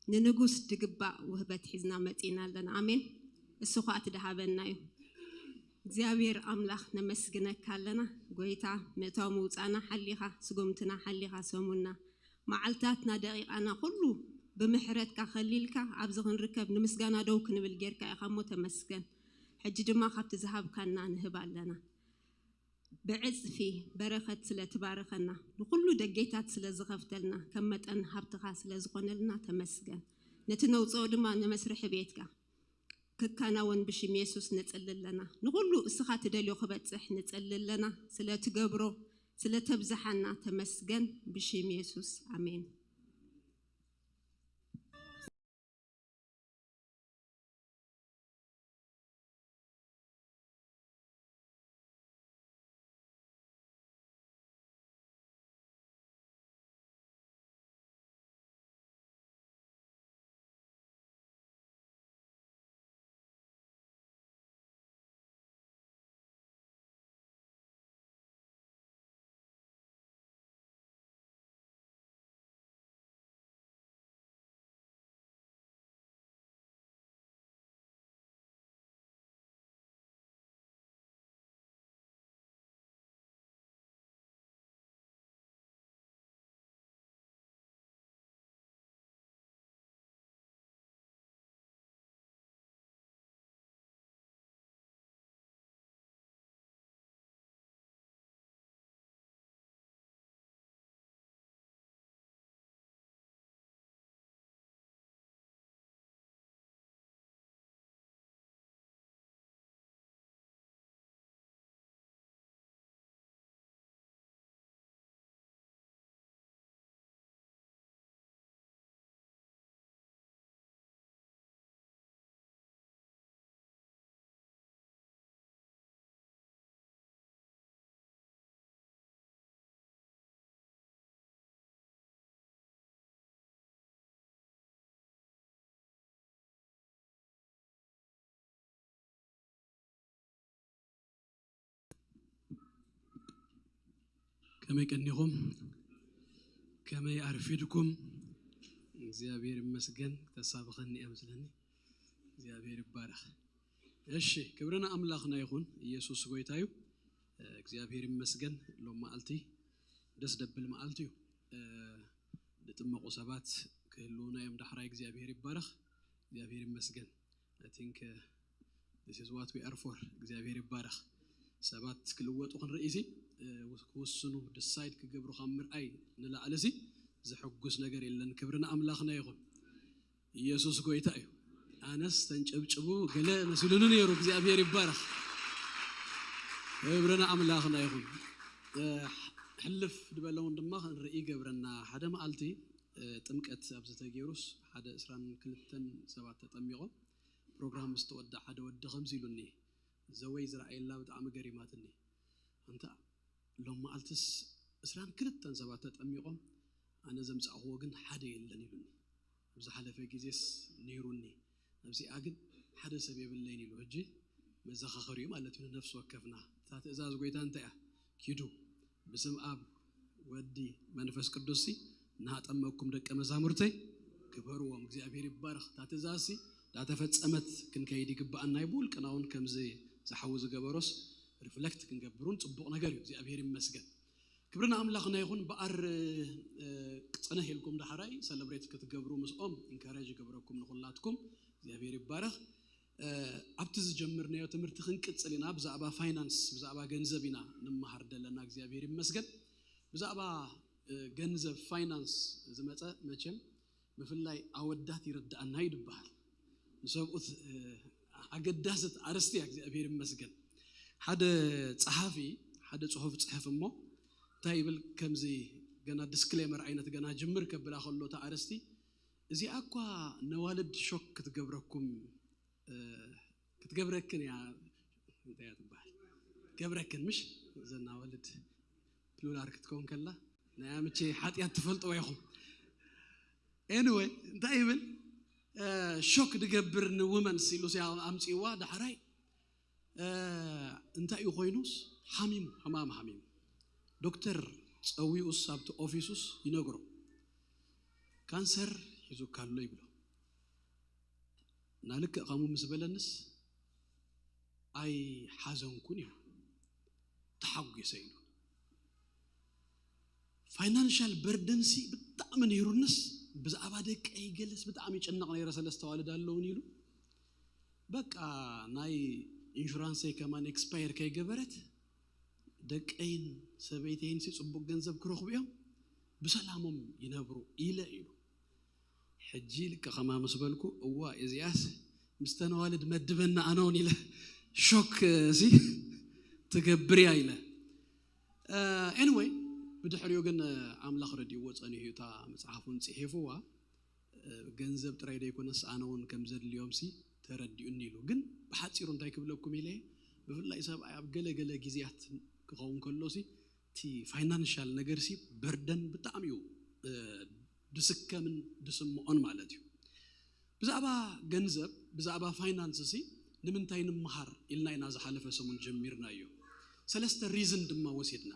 ንንጉስ ድግባእ ውህበት ሒዝና መጺና ኣለና። ኣሜን። እሱ ኸኣ ትደሃበና እዩ። እግዚኣብሔር ኣምላኽ ነመስግነካ ኣለና። ጎይታ ምእታው ምውጻና ሓሊኻ፣ ስጉምትና ሓሊኻ፣ ሰሙና፣ መዓልታትና፣ ደቂቓና ኩሉ ብምሕረትካ ከሊልካ ኣብዚ ክንርከብ ንምስጋና ደው ክንብል ጌርካ ኢኻ እሞ ተመስገን። ሕጂ ድማ ካብቲ ዝሃብካና ንህብ ኣለና። ብዕጽፊ በረኸት ስለ ትባርኸና፣ ንኹሉ ደጌታት ስለ ዝኸፍተልና፣ ከም መጠን ሃብትኻ ስለ ዝኾነልና ተመስገን። ነቲ ነውጽኦ ድማ ንመስርሒ ቤትካ ክከናወን ብሽም የሱስ ንጽሊ ኣለና። ንኹሉ እስኻ ትደልዮ ክበጽሕ ንጽሊ ኣለና። ስለ ትገብሮ፣ ስለ ተብዝሓና ተመስገን ብሽም የሱስ። ኣሜን። ከመይ ቀኒኹም? ከመይ ኣርፊድኩም? እግዚኣብሔር ይመስገን። ተሳብኸኒ እያ መስለኒ። እግዚኣብሔር ይባረኽ። እሺ፣ ክብሪ ንኣምላኽና ይኹን። ኢየሱስ ጎይታ እዩ። እግዚኣብሔር ይመስገን። ሎም መዓልቲ ደስ ደብል መዓልቲ እዩ። ዝጥመቑ ሰባት ክህልውና እዮም። ዳሕራይ እግዚኣብሔር ይባረኽ። እግዚኣብሔር ይመስገን። I think this is what we are for። እግዚኣብሔር ይባረኽ። ሰባት ክልወጡ ክንርኢ ሲ ክውስኑ፣ decide ክገብሩ ካብ ምርኣይ ንላዕሊ ሲ ዘሐጉስ ነገር የለን። ክብሪ ንኣምላኽና ይኹን። ኢየሱስ ጎይታ እዩ። ኣነስ ተንጨብጭቡ ገለ መሲሉኒ ነይሩ። እግዚኣብሔር ይባረኽ። ክብሪ ንኣምላኽና ይኹን። ሕልፍ ዝበለውን ድማ ክንርኢ ይገብረና። ሓደ መዓልቲ ጥምቀት ኣብዚ ተገይሩስ ሓደ ዕስራን ክልተን ሰባት ተጠሚቖም። ፕሮግራም ምስ ተወድኣ ሓደ ወዲ ከምዚ ኢሉኒ፣ ዘወይ ዝረኣየላ ብጣዕሚ ገሪማትኒ። ኣንታ ሎም መዓልትስ ዕስራን ክልተን ሰባት ተጠሚቖም፣ ኣነ ዘምጻእኽዎ ግን ሓደ የለን ኢሉኒ። ኣብ ዝሓለፈ ግዜስ ነይሩኒ፣ ኣብዚኣ ግን ሓደ ሰብ የብለይን ኢሉ። ሕጂ መዘኻኸሪኡ ማለት እዩ ንነፍሲ ወከፍና። እታ ትእዛዝ ጎይታ እንታይ እያ? ኪዱ ብስም ኣብ ወዲ መንፈስ ቅዱስ ሲ እናጠመቅኩም ደቀ መዛሙርተይ ግበርዎም። እግዚኣብሔር ይባረኽ። እታ ትእዛዝ ሲ እንዳተፈጸመት ክንከይድ ይግባኣና እዩ። ብውልቅና እውን ከምዚ ዝሓዊ ዝገበሮስ ሪፍለክት ክንገብሩን ጽቡቕ ነገር እዩ። እግዚኣብሔር ይመስገን። ክብሪ ንኣምላኽና ይኹን። በኣር እ፣ ጽንሕ ኢልኩም ዳሕራይ ሰለብሬት ክትገብሩ ምስኦም ኢንካሬጅ ይገብረኩም ንኹላትኩም። እግዚኣብሔር ይባረኽ። እ፣ ኣብቲ ዝጀመርናዮ ትምህርቲ ክንቅጽል ኢና። ብዛዕባ ፋይናንስ፣ ብዛዕባ ገንዘብ ኢና ንመሃር ደለና። እግዚኣብሔር ይመስገን። ብዛዕባ እ፣ ገንዘብ ፋይናንስ ዝመጸ መቸም ብፍላይ ኣወዳት ይርድኣና እዩ ዝበሃል። ንሰብኡት እ፣ ኣገዳስት ኣርእስቲ እያ። እግዚኣብሔር ይመስገን። ሓደ ጸሓፊ ሓደ ጽሑፍ ጽሕፍ እሞ እንታይ ይብል? ከምዚ ገና ዲስክሌመር ዓይነት ገና ጅምር ከብላ ከሎ እታ ኣርእስቲ፣ እዚኣ እኳ ነዋልድ ሾክ ክትገብረኩም እ፣ ክትገብረክን እያ። እንታይ እያ ትበሃል? ገብረክን ምሽ? ዘና ወልድ ፕሉራል ክትከውን ከላ ናይ ኣምቼ ሓጢኣት ትፈልጥዎ ኢኹም። ኤኒወይ እንታይ ይብል? እ፣ ሾክ ድገብር ንውመንስ ኢሉ ሲ ኣምፅዋ። ዳሕራይ እ፣ እንታይ እዩ ኮይኑስ ሓሚሙ፣ ሕማም ሓሚሙ። ዶክተር ጸዊኡስ ኣብቲ ኦፊሱስ ይነግሮ፣ ካንሰር ሒዙካ ኣሎ ይብሎ። ናልክእ ከምኡ ምስ በለንስ ኣይሓዘንኩን እዩ፣ ተሓጒሰ ኢሉ። ፋይናንሻል በርደንሲ ብጣዕሚ ነይሩንስ፣ ብዛዕባ ደቀይ ገለስ ብጣዕሚ ይጨነቕ ነይረ፣ ሰለስተ ዋልድ ኣለውን ኢሉ። በቃ ናይ ኢንሹራንሰይ ከማን ኤክስፓየር ከይገበረት ደቀይን ሰበይተይን ሲ ጽቡቅ ገንዘብ ክረኽቡ እዮም፣ ብሰላሞም ይነብሩ ኢለ ኢሉ። ሕጂ ልቀ ከማ ምስ በልኩ፣ እዋ እዚኣስ ምስ ተነዋልድ መድበና ኣነውን ኢለ፣ ሾክ ሲ ትገብር እያ ኢለ። ኤኒወይ፣ ብድሕሪኡ ግን ኣምላኽ ረድእዎ ጸኒሑ እታ መጽሓፉን ጽሒፍዋ። ገንዘብ ጥራይ ዘይኮነስ ኣነ እውን ከም ዘድልዮም ሲ ተረዲኡኒ ኢሉ። ግን ብሓፂሩ እንታይ ክብለኩም ኢለ፣ ብፍላይ ሰብኣይ ኣብ ገለ ገለ ግዜያት ክኸውን ከሎ ሲ እቲ ፋይናንሻል ነገር ሲ በርደን ብጣዕሚ እዩ ድስከምን ድስምዖን ማለት እዩ። ብዛዕባ ገንዘብ፣ ብዛዕባ ፋይናንስ ሲ ንምንታይ ንምሃር ኢልና ኢና ዝሓለፈ ሰሙን ጀሚርናዮ። ሰለስተ ሪዝን ድማ ወሲድና።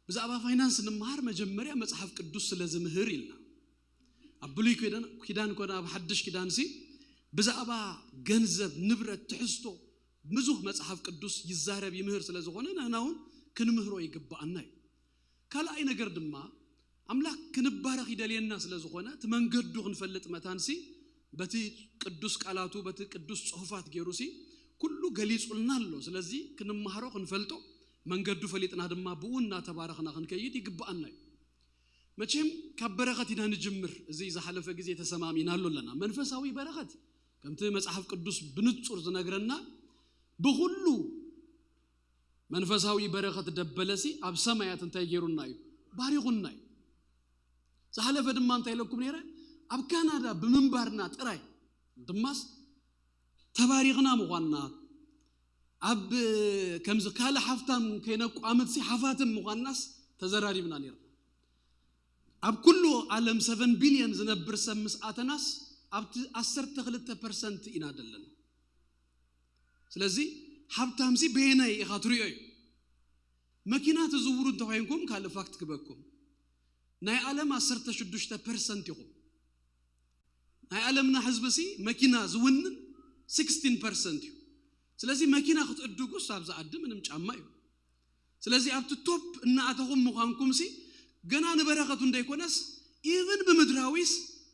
ብዛዕባ ፋይናንስ ንምሃር መጀመርያ መጽሓፍ ቅዱስ ስለ ዝምህር ኢልና። ኣብ ብሉይ ኪዳን ኮነ ኣብ ሓድሽ ኪዳን ሲ ብዛዕባ ገንዘብ፣ ንብረት፣ ትሕዝቶ ብዙህ መጽሓፍ ቅዱስ ይዛረብ ይምህር ስለ ዝኾነ ንሕና እውን ክንምህሮ ይግባኣና እዩ። ካልኣይ ነገር ድማ ኣምላኽ ክንባረኽ ይደልየና ስለ ዝኾነ እቲ መንገዱ ክንፈልጥ መታን ሲ በቲ ቅዱስ ቃላቱ በቲ ቅዱስ ጽሑፋት ገይሩ ሲ ኩሉ ገሊጹልና ኣሎ። ስለዚ ክንመሃሮ ክንፈልጦ መንገዱ ፈሊጥና ድማ ብኡ እናተባረኽና ክንከይድ ይግባኣና እዩ። መቸም ካብ በረኸት ኢና ንጅምር። እዚ ዝሓለፈ ግዜ ተሰማሚናሉ ኣለና። መንፈሳዊ በረኸት ከምቲ መጽሓፍ ቅዱስ ብንጹር ዝነግረና ብኹሉ መንፈሳዊ በረኸት ደበለሲ ኣብ ሰማያት እንታይ ገይሩና እዩ? ባሪኹና እዩ። ዝሓለፈ ድማ እንታይ ኢለኩም ነይረ? ኣብ ካናዳ ብምንባርና ጥራይ ድማስ ተባሪኽና ምዃንና፣ ኣብ ከምዚ ካልእ ሃፍታም ከይነቋምትሲ ሓፋትም ምዃንናስ ተዘራሪብና ነይርና። ኣብ ኩሉ ዓለም ሰቨን ቢልዮን ዝነብር ሰብ ምስ ኣተናስ ኣብቲ ዓሰርተ ክልተ ፐርሰንት ኢና ዘለና። ስለዚ ሃብታምሲ በየናይ ኢኻ ትሪኦ እዩ? መኪና ትዝውሩ እንተኮይንኩም ካልእ ፋክት ክበኩም፣ ናይ ዓለም ዓሰርተ ሽዱሽተ ፐርሰንት ኢኹም። ናይ ዓለምና ህዝቢ ሲ መኪና ዝውንን ስክስቲን ፐርሰንት እዩ። ስለዚ መኪና ክትእድጉስ ኣብዚ ዓዲ ምንም ጫማ እዩ። ስለዚ ኣብቲ ቶፕ እናኣተኹም ምዃንኩም ሲ ገና ንበረኸቱ እንደይኮነስ ኢቭን ብምድራዊስ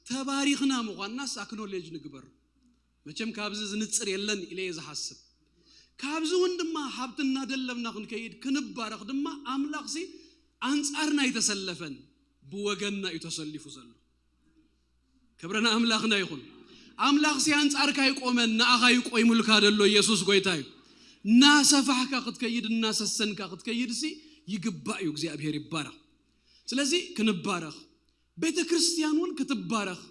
ተባሪኽና ምዃንናስ ኣክኖሌጅ ንግበር። መቸም ካብዚ ዝንጽር የለን ኢለ እየ ዝሓስብ። ካብዚ እውን ድማ ሃብቲ እናደለብና ክንከይድ ክንባረኽ ድማ ኣምላኽ ሲ ኣንጻርና ኣይተሰለፈን፣ ብወገንና እዩ ተሰሊፉ ዘሎ። ክብሪ ንኣምላኽና ይኹን። ኣምላኽ ሲ ኣንጻርካ ኣይቆመን፣ ንኣኻ እዩ ቆይሙልካ ዘሎ። ኢየሱስ ጎይታ እዩ። እናሰፋሕካ ክትከይድ እናሰሰንካ ክትከይድ ሲ ይግባእ እዩ። እግዚኣብሔር ይባረኽ። ስለዚ ክንባረኽ፣ ቤተ ክርስቲያን እውን ክትባረኽ፣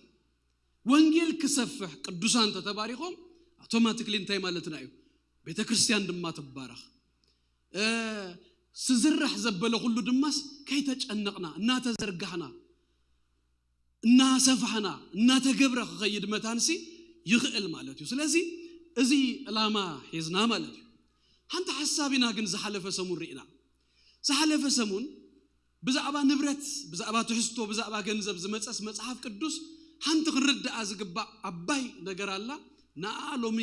ወንጌል ክሰፍሕ፣ ቅዱሳን ተተባሪኾም ኣውቶማቲክሊ እንታይ ማለትና እዩ? ቤተ ክርስቲያን ድማ ትባረኽ። እ፣ ስዝራሕ ዘበለ ኩሉ ድማስ ከይተጨነቕና እናተዘርጋሕና እናሰፋሕና እናተገብረ ክኸይድ መታንሲ ይኽእል ማለት እዩ። ስለዚ እዚ ዕላማ ሒዝና ማለት እዩ። ሓንቲ ሓሳብ ኢና ግን ዝሓለፈ ሰሙን ርኢና። ዝሓለፈ ሰሙን ብዛዕባ ንብረት፣ ብዛዕባ ትሕዝቶ፣ ብዛዕባ ገንዘብ ዝመጸስ መጽሓፍ ቅዱስ ሓንቲ ክንርድኣ ዝግባእ ዓባይ ነገር ኣላ። ንኣ ሎሚ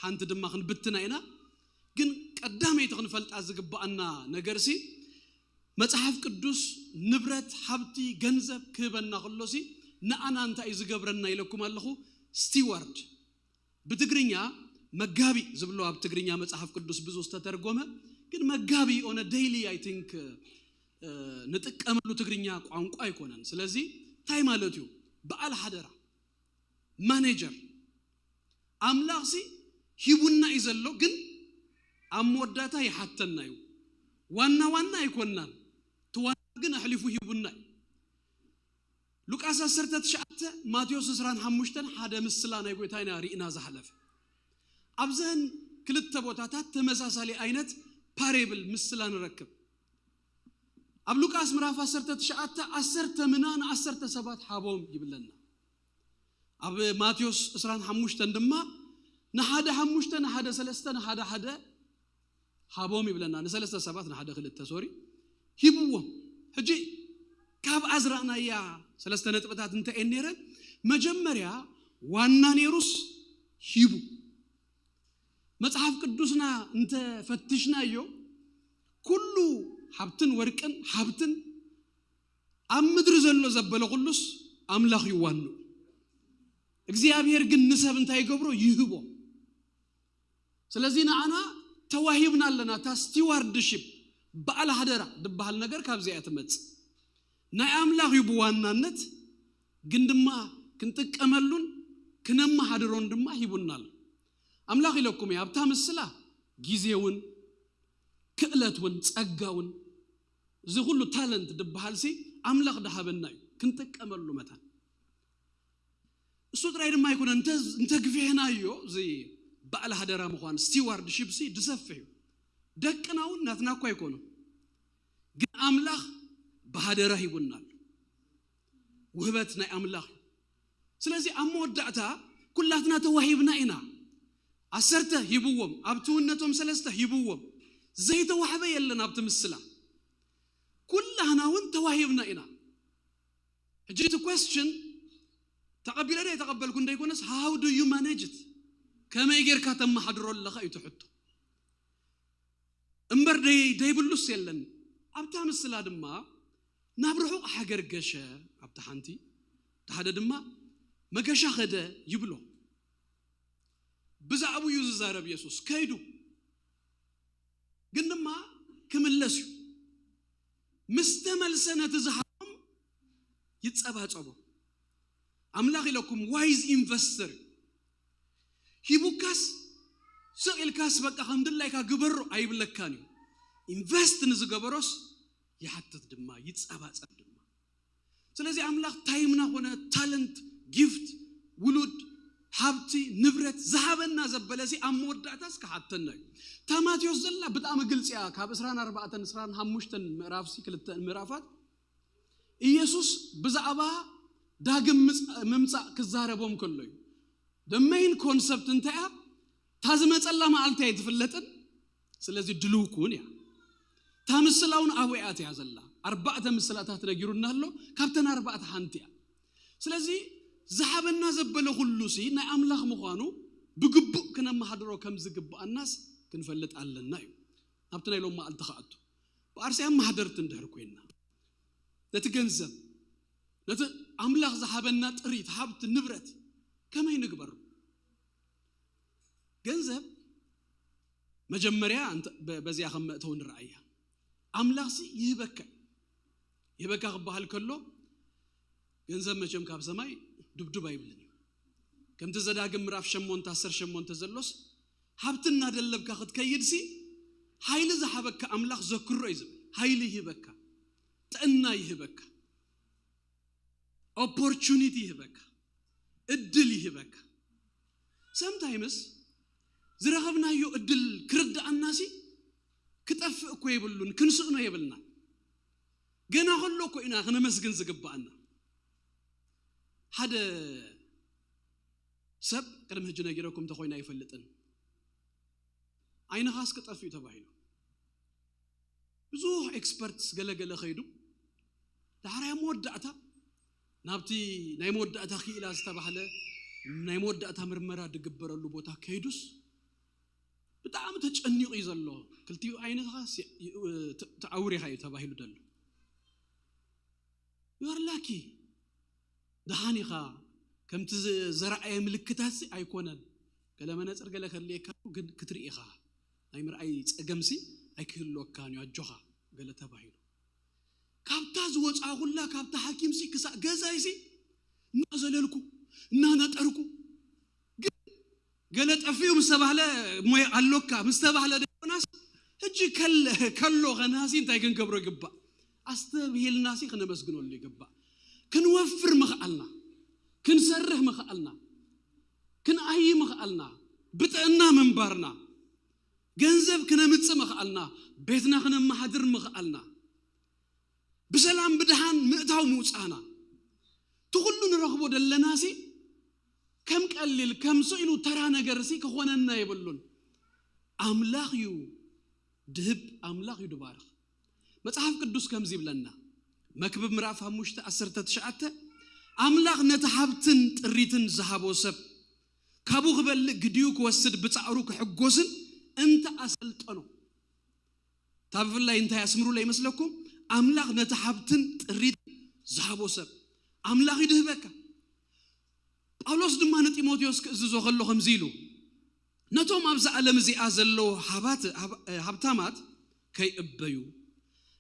ሓንቲ ድማ ክንብትና ኢና። ግን ቀዳመይቲ ክንፈልጣ ዝግባኣና ነገርሲ መጽሓፍ ቅዱስ ንብረት፣ ሃብቲ፣ ገንዘብ ክህበና ከሎሲ ንኣና እንታይ እዩ ዝገብረና ኢለኩም ኣለኹ? ስቲዋርድ። ብትግርኛ መጋቢ ዝብሎ ኣብ ትግርኛ መጽሓፍ ቅዱስ ብዙ ዝተተርጎመ፣ ግን መጋቢ ኦነ ዴይሊ ኣይ ቲንክ ንጥቀመሉ ትግርኛ ቋንቋ ኣይኮነን። ስለዚ እንታይ ማለት እዩ? በዓል ሓደራ፣ ማኔጀር። ኣምላኽሲ ሂቡና እዩ ዘሎ፣ ግን ኣብ መወዳእታ ይሓተና እዩ። ዋና ዋና ኣይኮናን፣ እቲ ዋና ግን ኣሕሊፉ ሂቡና እዩ። ሉቃስ ዓሰርተ ትሽዓተ፣ ማቴዎስ ዕስራን ሓሙሽተን ሓደ ምስላ ናይ ጎይታ ኢና ርኢና ዝሓለፈ። ኣብዘን ክልተ ቦታታት ተመሳሳሊ ዓይነት ፓሬብል ምስላ ንረክብ። ኣብ ሉቃስ ምዕራፍ ዓሰርተ ትሽዓተ፣ ዓሰርተ ምና ንዓሰርተ ሰባት ሃቦም ይብለና። ኣብ ማቴዎስ ዕስራን ሓሙሽተን ድማ ንሓደ ሓሙሽተ፣ ንሓደ ሰለስተ፣ ንሓደ ሓደ ሃቦም ይብለና። ንሰለስተ ሰባት፣ ንሓደ ክልተ፣ ሶሪ። ሂብዎም። ሕጂ ካብ ኣዝራእናያ ሰለስተ ነጥብታት እንታይ እየን ነይረን? መጀመርያ ዋና ነይሩስ ሂቡ። መጽሓፍ ቅዱስና እንተፈትሽናዮ፣ ኩሉ ሃብትን ወርቅን ሃብትን ኣብ ምድሪ ዘሎ ዘበለ ኩሉስ ኣምላኽ ይዋኑ። እግዚኣብሔር ግን ንሰብ እንታይ ይገብሮ? ይህቦ። ስለዚ ንኣና ተዋሂብና ኣለና። እታ ስቲዋርድሺፕ፣ በዓል ሃደራ ድበሃል ነገር ካብዚኣ ትመጽእ። ናይ ኣምላኽ እዩ ብዋናነት፣ ግን ድማ ክንጥቀመሉን ክነመሃድሮን ድማ ሂቡናል። ኣምላኽ ኢለኩም እየ፣ ኣብታ ምስላ ግዜ እውን ክእለት እውን ጸጋ እውን፣ እዚ ኩሉ ታለንት ድበሃል ሲ ኣምላኽ ድሃበና እዩ፣ ክንጥቀመሉ መታን። እሱ ጥራይ ድማ ኣይኮነ፣ እንተ እንተግፌህናዮ፣ እዚ በዓል ሃደራ ምዃን፣ ስቲዋርድሺፕ ሲ ድሰፍሕ እዩ። ደቅና እውን ናትና እኳ ኣይኮኑ፣ ግን ኣምላኽ ብሃደራ ሂቡና ኣሎ። ውህበት ናይ ኣምላኽ እዩ። ስለዚ ኣብ መወዳእታ ኩላትና ተዋሂብና ኢና። ዓሰርተ ሂብዎም፣ ኣብ ትውነቶም ሰለስተ ሂብዎም። ዘይተዋህበ የለን ኣብቲ ምስላ። ኩላህና እውን ተዋሂብና ኢና። ሕጂ እቲ question ተቐቢለ ዶ የተቐበልኩ እንደይኮነስ፣ how do you manage it? ከመይ ጌርካ ተመሓድሮ ኣለኻ እዩ እቲ ሕቶ። እምበር ደይ ደይብሉስ የለን። ኣብታ ምስላ ድማ ናብ ርሑቕ ሃገር ገሸ፣ ኣብታ ሓንቲ፣ እቲ ሓደ ድማ መገሻ ኸደ ይብሎ። ብዛዕባኡ እዩ ዝዛረብ የሱስ። ከይዱ ግን ድማ ክምለስ እዩ። ምስ ተመልሰ ነቲ ዝሃቦም ይጸባጸቦ። ኣምላኽ ኢለኩም ዋይዝ ኢንቨስተር ሂቡካስ ስቕ ኢልካስ በቃ ከም ድላይካ ግበሮ ኣይብለካን እዩ። ኢንቨስት ንዝገበሮስ ይሓትት ድማ ይጸባጸብ ድማ። ስለዚ ኣምላኽ ታይምና ኮነ ታለንት፣ ጊፍት፣ ውሉድ፣ ሃብቲ፣ ንብረት ዝሃበና ዘበለሲ ኣብ መወዳእታስ ክሓተና እዩ። እታ ማቴዎስ ዘላ ብጣዕሚ ግልፂ እያ። ካብ ዕስራን ኣርባዕተን ዕስራን ሓሙሽተን ምዕራፍሲ ክልተ ምዕራፋት ኢየሱስ ብዛዕባ ዳግም ምጽ- ምምጻእ ክዛረቦም ከሎ እዩ። The main concept እንታይ እያ? እታ ዝመጸላ መዓልቲ ኣይትፍለጥን። ስለዚ ድልው ኩን እያ። እታ ምስላ እውን ኣብኡ እያ እቲያ ዘላ። ኣርባዕተ ምስላታት ነጊሩና ኣሎ። ካብተን ኣርባዕተ ሓንቲ እያ። ስለዚ ዝሃበና ዘበለ ኩሉ ሲ ናይ ኣምላኽ ምዃኑ ብግቡእ ክነመሃድሮ ከም ዝግብኣናስ ክንፈልጥ ኣለና እዩ። ኣብቲ ናይ ሎም መዓልቲ ክኣቱ ብኣርሲ ኣመሃደርቲ እንድሕር ኮይንና ነቲ ገንዘብ፣ ነቲ ኣምላኽ ዝሃበና ጥሪት፣ ሃብቲ፣ ንብረት ከመይ ንግበሩ? ገንዘብ መጀመርያ እንተ- በ- በዚኣ ከም መእተዊ ንረኣያ። ኣምላኽሲ ይህበካ። ይህበካ ክበሃል ከሎ ገንዘብ መቸም ካብ ሰማይ ዱብዱብ ኣይብልን እዩ። ከምቲ ዘዳግም ምዕራፍ ሸሞንተ ዓሰርተ ሸሞንተ ዘሎስ ሃብቲ እናደለብካ ክትከይድሲ ሓይሊ ዝሃበካ ኣምላኽ ዘክሮ እዩ ዝብል። ሓይሊ ይህበካ፣ ጥዕና ይህበካ፣ ኦፖርቹኒቲ ይህበካ፣ እድል ይህበካ። ሰምታይምስ ዝረኸብናዮ እድል ክርድኣናሲ ክጠፍእ እኮ የብሉን፣ ክንስእኖ የብልና። ገና ከሎ እኮ ኢና ክነመስግን ዝግባኣና። ሓደ ሰብ ቅድሚ ሕጂ ነጊረኩም እንተኮይኑ ኣይፈልጥን፣ ዓይንኻስ ክጠፍእ እዩ ተባሂሉ። ብዙሕ ኤክስፐርትስ ገለገለ ከይዱ ዳሕራይ ኣብ መወዳእታ ናብቲ ናይ መወዳእታ ክኢላ ዝተባህለ ናይ መወዳእታ ምርመራ ዝግበረሉ ቦታ ከይዱስ ብጣዕሚ ተጨኒቑ እዩ ዘሎ። ክልቲኡ ዓይንኻ ተዓውሪኻ እዩ ተባሂሉ ዘሎ። ዩኣር ላኪ፣ ደሓን ኢኻ። ከምቲ ዘረኣየ ምልክታት ኣይኮነን። ገለ መነፅር ገለ ከድልየካ ግን ክትርኢ ኢኻ። ናይ ምርኣይ ፀገምሲ ኣይክህልወካን እዩ፣ ኣጆኻ ገለ ተባሂሉ። ካብታ ዝወፃ ኩላ ካብታ ሓኪምሲ ክሳእ ገዛይሲ እናዘለልኩ እናነጠርኩ፣ ግን ገለ ጠፊኡ ምስ ተባህለ፣ ሞያ ኣሎካ ምስ ተባህለ ደይኮናስ፣ ሕጂ ከለ- ከሎ ኸናሲ እንታይ ክንገብሮ ይግባእ? ኣስተብሂልናሲ ክነመስግነሉ ይግባእ። ክንወፍር ምኽኣልና፣ ክንሰርህ ምኽኣልና፣ ክንኣይ ምኽኣልና፣ ብጥዕና ምንባርና፣ ገንዘብ ክነምጽእ ምኽኣልና፣ ቤትና ክነመሓድር ምኽኣልና፣ ብሰላም ብድሓን ምእታው ምውጻእና፣ እቲ ኩሉ ንረኽቦ ደለናሲ ከም ቀሊል ከም ስኢሉ ተራ ነገርሲ ክኾነና የብሉን። ኣምላኽ እዩ ድህብ፣ ኣምላኽ እዩ ድባርኽ። መጽሓፍ ቅዱስ ከምዚ ይብለና። መክብብ ምዕራፍ ሓሙሽተ ዓሰርተ ትሽዓተ፣ ኣምላኽ ነቲ ሃብትን ጥሪትን ዝሃቦ ሰብ ካብኡ ክበልእ ግዲኡ ክወስድ ብጻዕሩ ክሕጎስን እንተ ኣሰልጠኖ። እታ ብፍላይ እንታይ ኣስምሩለይ ይመስለኩም? ኣምላኽ ነቲ ሃብትን ጥሪትን ዝሃቦ ሰብ ኣምላኽ ይድህበካ። ጳውሎስ ድማ ንጢሞቴዎስ ክእዝዞ ከሎ ከምዚ ኢሉ፣ ነቶም ኣብዛ ዓለም እዚኣ ዘለዉ ሃባት-፣ ሃብ-፣ ሃብታማት ከይእበዩ፣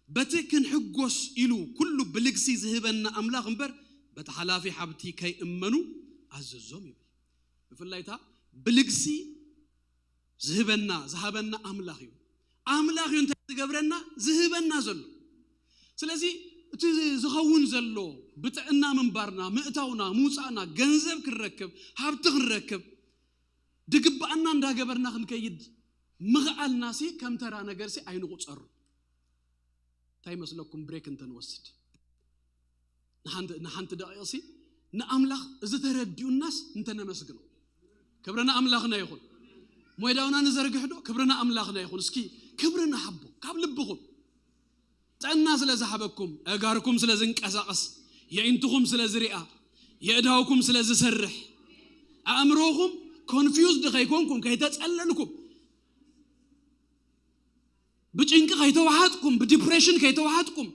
በቲ ክንሕጎስ ኢሉ ኩሉ ብልግሲ ዝህበና ኣምላኽ እምበር፣ በቲ ሓላፊ ሃብቲ ከይእመኑ ኣዝዞም ይብል። ብፍላይ እታ ብልግሲ ዝህበና፣ ዝሃበና ኣምላኽ እዩ። ኣምላኽ እዩ እንታይ ዝገብረና፣ ዝህበና ዘሎ። ስለዚ እቲ ዝኸውን ዘሎ ብጥዕና ምንባርና፣ ምእታውና፣ ምውፃእና፣ ገንዘብ ክንረክብ፣ ሃብቲ ክንረክብ፣ ድግባኣና እንዳገበርና ክንከይድ ምኽኣልናሲ ከም ተራ ነገርሲ ኣይንቑፀሩ። እንታይ ይመስለኩም? ብሬክ እንተንወስድ ንሓንቲ፣ ንሓንቲ ደቂቕሲ ንኣምላኽ እዚ ተረዲኡናስ እንተነመስግኖ። ክብሪ ንኣምላኽና ይኹን። ሞይዳውና ንዘርግሕ ዶ? ክብሪ ንኣምላኽና ይኹን። እስኪ ክብሪ ንሃቦ ካብ ልብኹም። ጥዕና ስለ ዝሃበኩም፣ ኣእጋርኩም ስለ ዝንቀሳቐስ፣ የዒንትኹም ስለ ዝሪኣ፣ የእዳውኩም ስለ ዝሰርሕ፣ ኣእምሮኹም ኮንፊውዝድ ከይኮንኩም፣ ከይተጸለልኩም፣ ብጭንቂ ከይተዋሓጥኩም፣ ብዲፕሬሽን ከይተዋሓጥኩም፣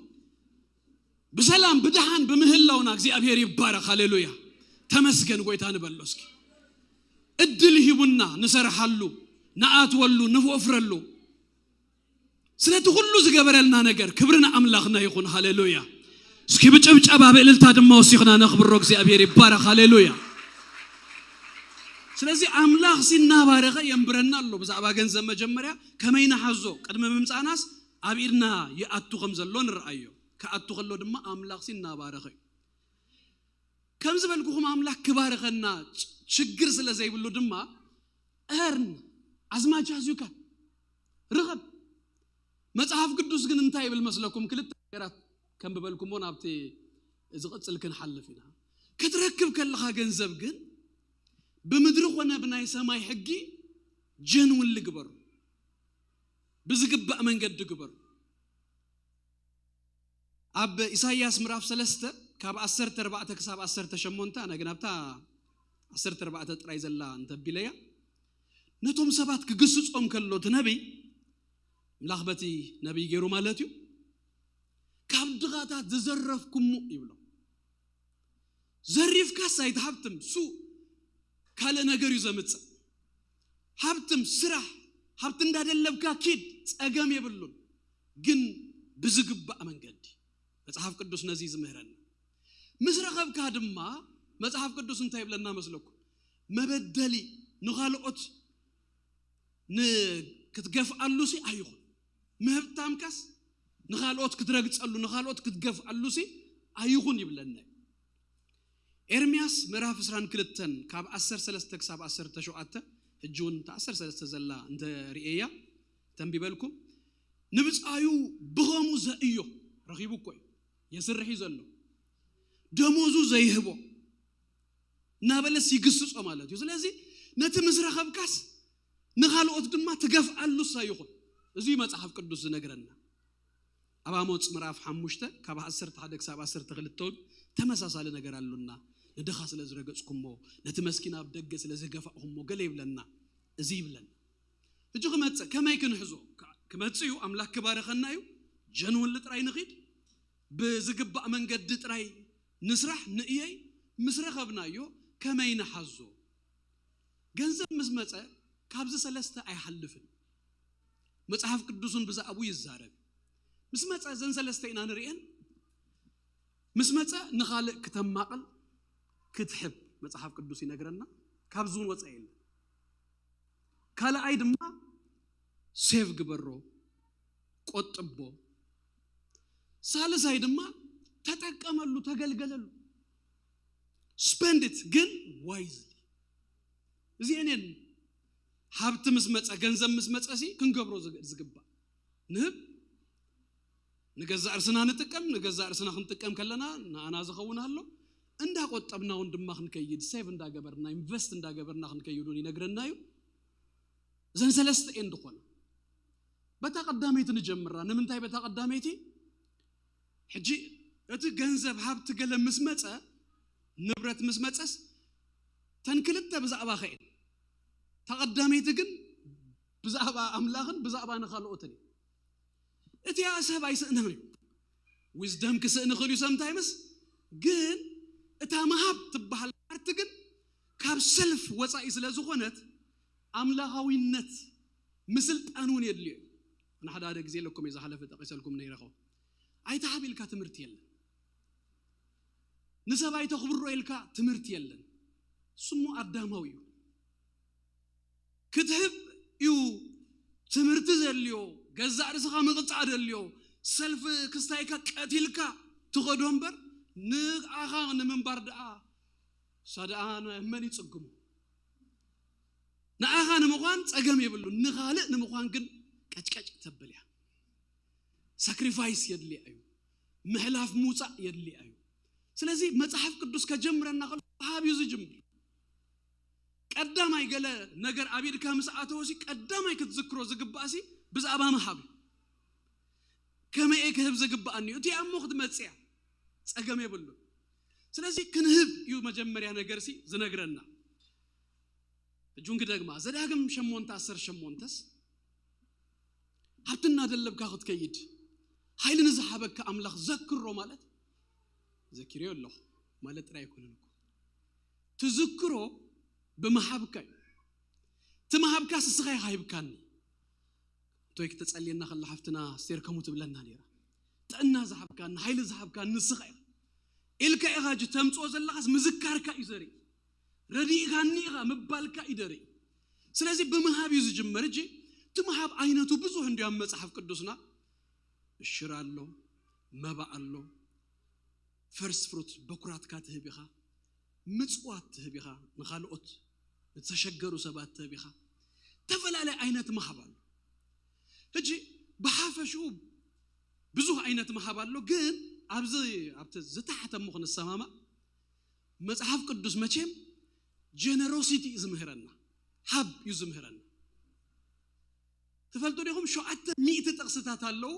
ብሰላም ብድሓን ብምህላውና እግዚኣብሔር ይባረኽ። ሃሌሉያ፣ ተመስገን ጎይታ ንበሎ። እስኪ እድል ሂቡና ንሰርሓሉ፣ ንኣትወሉ፣ ንወፍረሉ። ስለቲ ኩሉ ዝገበረልና ነገር ክብሪ ንኣምላኽና ይኹን። ሃሌሉያ። እስኪ ብጭብጨባ ብእልልታ ድማ ወሲኽና ነኽብሮ። እግዚኣብሔር ይባረኽ። ሃሌሉያ። ስለዚ ኣምላኽ ሲ እናባረኸ የንብረና ኣሎ። ብዛዕባ ገንዘብ መጀመርያ ከመይ ንሓዞ ቅድሚ ምምፃእናስ ኣብ ኢድና ይኣቱ ከም ዘሎ ንርኣዮ። ክኣቱ ከሎ ድማ ኣምላኽ ሲ እናባረኸ እዩ። ከም ዝበልኩኹም ኣምላኽ ክባርኸና ች-፣ ችግር ስለ ዘይብሉ ድማ earn as much as you can፣ ርኸብ። መጽሓፍ ቅዱስ ግን እንታይ ይብል መስለኩም? ክልተ ነገራት ከንብበልኩሞ ናብቲ ዝቕጽል ክንሓልፍ ኢና። ክትረክብ ከለኻ ገንዘብ ግን ብምድሪ ኾነ ብናይ ሰማይ ሕጊ ጀንውንሊ ግበሩ፣ ብዝግባእ መንገዲ ግበሩ። ኣብ ኢሳይያስ ምዕራፍ ሰለስተ ካብ ዓሰርተ ኣርባዕተ ክሳብ ዓሰርተ ሸሞንተ፣ ኣነ ግን ኣብታ ዓሰርተ ኣርባዕተ ጥራይ ዘላ እንተቢለያ፣ ነቶም ሰባት ክግስጾም ከሎ እቲ ነቢይ፣ ኣምላኽ በቲ ነቢይ ገይሩ ማለት እዩ፣ ካብ ድኻታት ዝዘረፍኩሞ ይብሎ። ዘሪፍካስ ኣይትሃብትም፣ ሱ ካልእ ነገር እዩ ዘምጽእ። ሃብትም፣ ስራሕ፣ ሃብቲ እንዳደለብካ ኪድ፣ ጸገም የብሉን። ግን ብዝግባእ መንገዲ። መጽሓፍ ቅዱስ ነዚ ዝምህረና። ምስ ረኸብካ ድማ መጽሓፍ ቅዱስ እንታይ ይብለና መስለኩም? መበደሊ ንኻልኦት ን-፣ ክትገፍኣሉ ሲ ኣይኹን። ምህብታምካስ ንኻልኦት ክትረግጸሉ፣ ንኻልኦት ክትገፍኣሉ ሲ ኣይኹን ይብለና እዩ። ኤርምያስ ምዕራፍ ዕስራን ክልተን ካብ ዓሰርተ ሰለስተ ክሳብ ዓሰርተ ሸውዓተ፣ ሕጂ እውን እታ ዓሰርተ ሰለስተ ዘላ እንተ ርእየያ ተንቢበልኩም፣ ንብጻዩ ብኸሙ ዘእዮ ረኺቡ እኮ እዩ፣ የስርሕ እዩ ዘሎ፣ ደሞዙ ዘይህቦ እናበለስ ይግስጾ ማለት እዩ። ስለዚ ነቲ ምስ ረኸብካስ ንኻልኦት ድማ ትገፍኣሉስ ኣይኹን። እዚ እዩ መጽሓፍ ቅዱስ ዝነግረና። ኣብ ኣሞጽ ምዕራፍ ሓሙሽተ ካብ ዓሰርተ ሓደ ክሳብ ዓሰርተ ክልተ እውን ተመሳሳሊ ነገር ኣሉና። ንድኻ ስለ ዝረገጽኩሞ፣ ነቲ መስኪን ኣብ ደገ ስለ ዝገፋእኹሞ ገለ ይብለና። እዚ ይብለና። ሕጂ ክመጽእ፣ ከመይ ክንሕዞ? ክመጽእ እዩ፣ ኣምላኽ ክባርኸና እዩ። ጀንውንሊ ጥራይ ንኺድ፣ ብዝግባእ መንገዲ ጥራይ ንስራሕ፣ ንእየይ። ምስ ረኸብናዮ ከመይ ንሓዞ? ገንዘብ ምስ መጸ ካብዚ ሰለስተ ኣይሓልፍን። መጽሓፍ ቅዱስን ብዛዕባኡ ይዛረብ። ምስ መጸ እዘን ሰለስተ ኢና ንርእየን። ምስ መጸ ንኻልእ ክተማቕል፣ ክትሕብ መጽሓፍ ቅዱስ ይነግረና። ካብዚ እውን ወጸ የለን። ካልኣይ ድማ ሴቭ ግበሮ፣ ቆጥቦ። ሳልሳይ ድማ ተጠቀመሉ፣ ተገልገለሉ። ስፐንድ ኢት ግን ዋይዝሊ። እዚአን እየን ሃብቲ ምስ መጸ፣ ገንዘብ ምስ መጸ ሲ ክንገብሮ ዝግ-፣ ዝግባእ። ንህብ፣ ንገዛእ ርእስና ንጥቀም፣ ንገዛእ ርእስና ክንጥቀም ከለና ንኣና ዝኸውን ኣሎ። እንዳቆጠብና እውን ድማ ክንከይድ፣ ሴቭ እንዳገበርና፣ ኢንቨስት እንዳገበርና ክንከይድ እውን ይነግረና እዩ። እዘን ሰለስተ እየን ዝኾና። በታ ቀዳመይቲ ንጀምራ። ንምንታይ በታ ቀዳመይቲ? ሕጂ እቲ ገንዘብ ሃብቲ ገለ ምስ መጸ፣ ንብረት ምስ መጸስ፣ ተን ክልተ ብዛዕባኻ እየን። እታ ቀዳመይቲ ግን ብዛዕባ ኣምላኽን ብዛዕባ ንኻልኦትን እዩ። እቲኣ ሰብ ኣይስእናን እዩ። ዊዝደም ክስእን ይኽእል እዩ ሰምታይምስ፣ ግን እታ ምሃብ ትበሃል ፓርቲ ግን ካብ ሰልፍ ወፃኢ ስለ ዝኾነት ኣምላኻዊነት ምስልጣን እውን የድልዮ እዩ። ንሓደ ሓደ ግዜ ለኩም እዩ ዝሓለፈ ጠቂሰልኩም ነይረኸው። ኣይተሃብ ኢልካ ትምህርቲ የለን። ንሰብ ኣይተኽብሮ ኢልካ ትምህርቲ የለን። ስሙ ኣዳማዊ እዩ። ክትህብ እዩ ትምህርቲ ዘድልዮ፣ ገዛእ ርእስኻ ምቕጻዕ ዘድልዮ፣ ሰልፍ ክስታይካ ቀቲልካ ትኸዶ እምበር፣ ንኣኻ ንምንባር ደኣ እሳ ደኣ መን ይጽግሞ? ንኣኻ ንምዃን ጸገም የብሉን፣ ንኻልእ ንምዃን ግን ቀጭቀጭ ተብል እያ። ሳክሪፋይስ የድልያ እዩ። ምሕላፍ ምውጻእ የድልያ እዩ። ስለዚ መጽሓፍ ቅዱስ ከጀምረና ከሎ ሃብ እዩ ዝጅምር። ቀዳማይ ገለ ነገር ኣብ ኢድካ ምስ ኣተወሲ ቀዳማይ ክትዝክሮ ዝግባእሲ ብዛዕባ ምሃብ እዩ። ከመይ እየ ክህብ ዝግባኣኒ እዩ? እቲኣ እሞ ክትመጽእ እያ። ጸገም የብሉን። ስለዚ ክንህብ እዩ መጀመርያ ነገርሲ ዝነግረና። እጁን ክደግማ ዘዳግም ሸሞንተ ዓሰርተ ሸሞንተስ ሃብቲ እናደለብካ ክትከይድ ሓይሊ ንዝሃበካ ኣምላኽ ዘክሮ ማለት ዘኪርዮ ኣለኹ ማለት ጥራይ ኣይኮነን እኮ። ትዝክሮ ብምሃብካ እዩ። እቲ ምሃብካስ ንስኻ ኢኻ ሂብካኒ። እንቶይ ክተጸልየና ከላ ሓፍትና ስቴር ከምኡ ትብለና ነይራ። ጥዕና ዝሃብካኒ፣ ሓይሊ ዝሃብካኒ ንስኻ ኢኻ ኢልካ ኢኻ እጂ ተምጽኦ ዘለኻስ ምዝካርካ እዩ ዘርኢ። ረዲእካኒ ኢኻ ምባልካ እዩ ዘርኢ። ስለዚ ብምሃብ እዩ ዝጅመር። እጂ እቲ ምሃብ ዓይነቱ ብዙሕ እንዲዩ ኣብ መጽሓፍ ቅዱስና። እሽር ኣሎ፣ መባእ ኣሎ፣ ፈርስት ፍሩት በኩራትካ ትህብ ኢኻ፣ ምጽዋት ትህብ ኢኻ፣ ንኻልኦት ንተሸገሩ ሰባት ትህብ ኢኻ። ዝተፈላለየ ዓይነት ምሃብ ኣሎ። ሕጂ ብሓፈሽኡ ብዙሕ ዓይነት ምሃብ ኣሎ፣ ግን ኣብዚ ኣብቲ ዝተሓተ እሞ ክንሰማማእ መጽሓፍ ቅዱስ መቸም ጀነሮሲቲ እዩ ዝምህረና፣ ሃብ እዩ ዝምህረና። ትፈልጡ ዲኹም? ሸውዓተ ሚእቲ ጥቕስታት ኣለዉ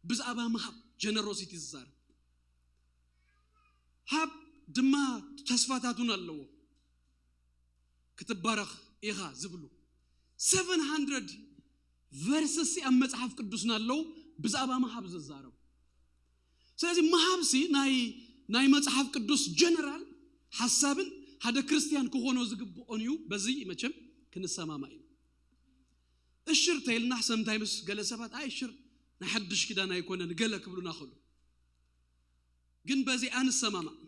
ብዛዕባ ምሃብ ጀነሮሲቲ ዝዛረብ። ሃብ ድማ ተስፋታት እውን ኣለዎ። ክትባረኽ ኢኻ ዝብሉ ሰቨን ሃንድረድ ቨርስስ ኣብ መጽሓፍ ቅዱስና ኣለዉ ብዛዕባ ምሃብ ዝዛረቡ። ስለዚ ምሃብሲ ናይ ናይ መጽሓፍ ቅዱስ ጀነራል ሓሳብን ሓደ ክርስትያን ክኾኖ ዝግብኦን እዩ። በዚ መቸም ክንሰማማእ እዩ። እሽር ተይልና ሰምታይምስ ገለ ሰባት ኣይ እሽር ናይ ሓድሽ ኪዳን ኣይኮነን ገለ ክብሉና ኸሉ። ግን በዚ ኣንሰማማእ።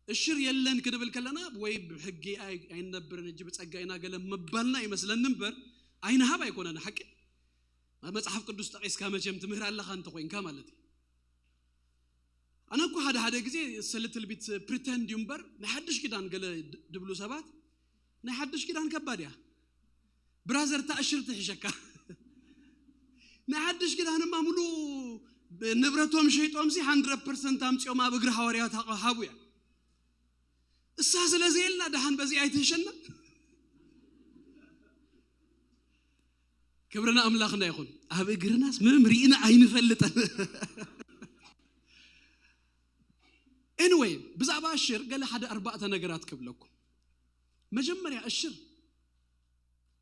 እሽር የለን ክንብል ከለና ወይ ብሕጊ ኣይ- ኣይንነብርን እጂ ብጸጋ ኢና ገለ ምባልና ይመስለኒ እምበር ኣይንሃብ ኣይኮነን። ሓቂ መጽሓፍ ቅዱስ ጠቒስካ መቸም ትምህር ኣለኻ እንተኾይንካ ማለት እዩ። ኣነ እኮ ሓደ ሓደ ግዜ ሰልትል ቢት ፕሪተንድ እዩ እምበር ናይ ሓድሽ ኪዳን ገለ ድ- ድብሉ ሰባት ናይ ሓድሽ ኪዳን ከባድ እያ። ብራዘር ታእሽር ትሕሸካ ናይ ሓድሽ ኪዳንማ ሙሉ ንብረቶም ሸይጦምሲ ሃንድረድ ፐርሰንት ኣምፂኦም ኣብ እግሪ ሃዋርያት ሃ- ሃቡ እያ። እሳ ስለ ዘየላ ደሓን በዚ ኣይትህሸና። ክብሪ ንኣምላኽና ይኹን። ኣብ እግርናስ ምንም ርኢና ኣይንፈልጥን። ኤኒወይ ብዛዕባ እሽር ገለ ሓደ ኣርባዕተ ነገራት ክብለኩም። መጀመርያ እሽር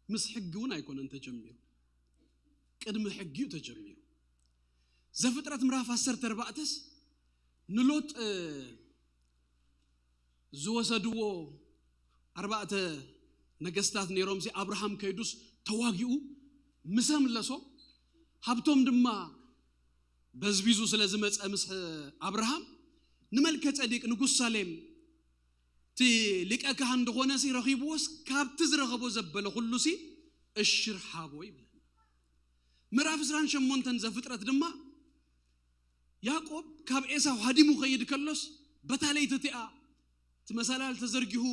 ምስ ሕጊ እውን ኣይኮነን ተጀሚሩ፣ ቅድሚ ሕጊ እዩ ተጀሚሩ። ዘፍጥረት ምዕራፍ ዓሰርተ ኣርባዕተስ ንሎጥ ዝወሰድዎ ኣርባዕተ ነገስታት ነይሮምሲ ኣብርሃም ከይዱስ ተዋጊኡ ምስ ኣምለሶ ሃብቶም ድማ በዝቢዙ ስለ ዝመፀ ምስ ኣብርሃም ንመልከ ጸዲቅ ንጉስ ሳሌም እቲ ሊቀ ካህን እንደኾነ ሲ ረኺብዎስ ካብቲ ዝረኸቦ ዘበለ ኩሉ ሲ እሽር ሃቦ ይብለና። ምዕራፍ ዕስራን ሸሞንተን ዘፍጥረት ድማ ያዕቆብ ካብ ኤሳው ሃዲሙ ከይድ ከሎስ በታ ለይቲ እቲኣ እቲ መሰላል ተዘርጊሁ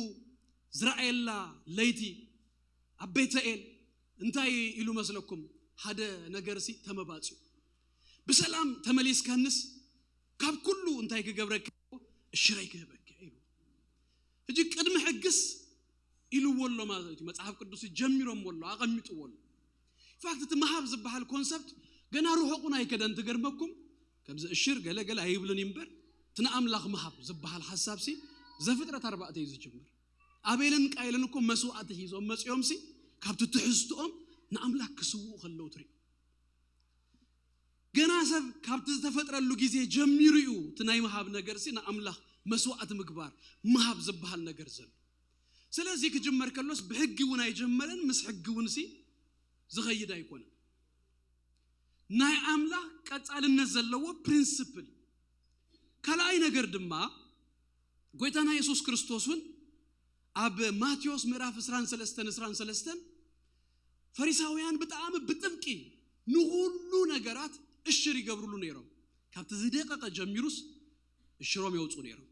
ዝረኣየላ ለይቲ ኣብ ቤተኤል እንታይ ኢሉ መስለኩም? ሓደ ነገር ሲ ተመባፂኡ ብሰላም ተመሊስካንስ ካብ ኩሉ እንታይ ክገብረካ እሽረይ ክህበካ ኢሉ። ሕጂ ቅድሚ ሕግስ ኢልዎ ኣሎ ማለት እዩ። መጽሓፍ ቅዱስ ጀሚሮም ኣሎ ኣቐሚጥዎ ኣሎ። ኢንፋክት እቲ ምሃብ ዝበሃል ኮንሰፕት ገና ርሑቕ እውን ኣይከደን። ትገርመኩም ከምዚ እሽር ገለ ገለ ኣይብሉን እዩ እምበር፣ እቲ ንኣምላኽ ምሃብ ዝበሃል ሓሳብሲ ዘፍጥረት ኣርባዕተ እዩ ዝጅምር። ኣቤልን ቃየልን እኮ መስዋዕቲ ሒዞም መጺኦምሲ፣ ካብቲ ትሕዝትኦም ንኣምላኽ ክስውኡ ከለዉ ትርኢ። ገና ሰብ ካብቲ ዝተፈጥረሉ ግዜ ጀሚሩ እዩ እቲ ናይ ምሃብ ነገርሲ ንኣምላኽ መስዋዕቲ ምግባር፣ ምሃብ ዝበሃል ነገር ዘሎ። ስለዚ ክጅመር ከሎስ ብሕጊ እውን ኣይጀመረን፣ ምስ ሕጊ እውን ሲ ዝኸይድ ኣይኮነን። ናይ ኣምላኽ ቀጻልነት ዘለዎ ፕሪንስፕል። ካልኣይ ነገር ድማ ጎይታና የሱስ ክርስቶስ እውን ኣብ ማቴዎስ ምዕራፍ ዕስራን ሰለስተን ዕስራን ሰለስተን ፈሪሳውያን ብጣዕሚ ብጥብቂ ንኹሉ ነገራት እሽር ይገብርሉ ነይሮም። ካብቲ ዝደቀቀ ጀሚሩስ እሽሮም የውፁ ነይሮም።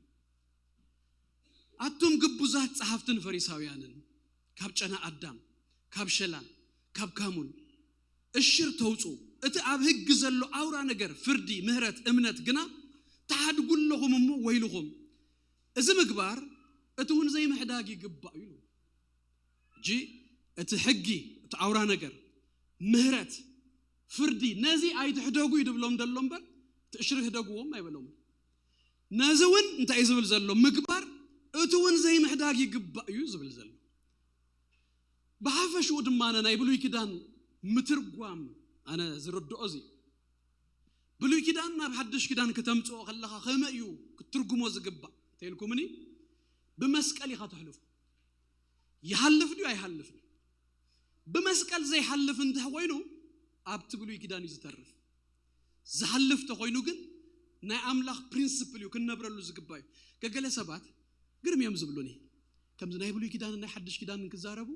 ኣቱም ግቡዛት ጸሓፍትን ፈሪሳውያንን፣ ካብ ጨና ኣዳም፣ ካብ ሸላን ካብ ካሙን እሽር ተውፁ። እቲ ኣብ ህግ ዘሎ ኣውራ ነገር ፍርዲ፣ ምህረት፣ እምነት ግና ትሓድጉ ኣለኹም እሞ ወይልኹም። እዚ ምግባር እቲ እውን ዘይምሕዳግ ይግባእ እዩ። ሕጂ እቲ ሕጊ፣ እቲ ኣውራ ነገር፣ ምህረት፣ ፍርዲ፣ ነዚ ኣይትሕደጉ እዩ ድብሎም ደሎ እምበር፣ እቲ እሽሪ ህደግዎም ኣይበሎም። ነዚ እውን እንታይ እዩ ዝብል ዘሎ? ምግባር እቲ እውን ዘይምሕዳግ ይግባእ እዩ ዝብል ዘሎ። ብሓፈሽኡ ድማ ናይ ብሉይ ኪዳን ምትርጓም ኣነ ዝርድኦ እዚ እዩ። ብሉይ ኪዳን ናብ ሓድሽ ኪዳን ከተምጽኦ ከለኻ ከመይ እዩ ክትትርጉሞ ዝግባእ እንተኢልኩምኒ፣ ብመስቀል ኢኻ ተሕልፎ። ይሃልፍ ድዩ ኣይሃልፍን? ብመስቀል ዘይሓልፍ እንተ ኮይኑ ኣብቲ ብሉይ ኪዳን እዩ ዝተርፍ። ዝሓልፍ ተኮይኑ ግን ናይ ኣምላኽ ፕሪንስፕል እዩ ክንነብረሉ ዝግባ እዩ። ገገለ ሰባት ግርም እዮም ዝብሉኒ፣ ከምዚ ናይ ብሉይ ኪዳንን ናይ ሓድሽ ኪዳንን ክዛረቡ፣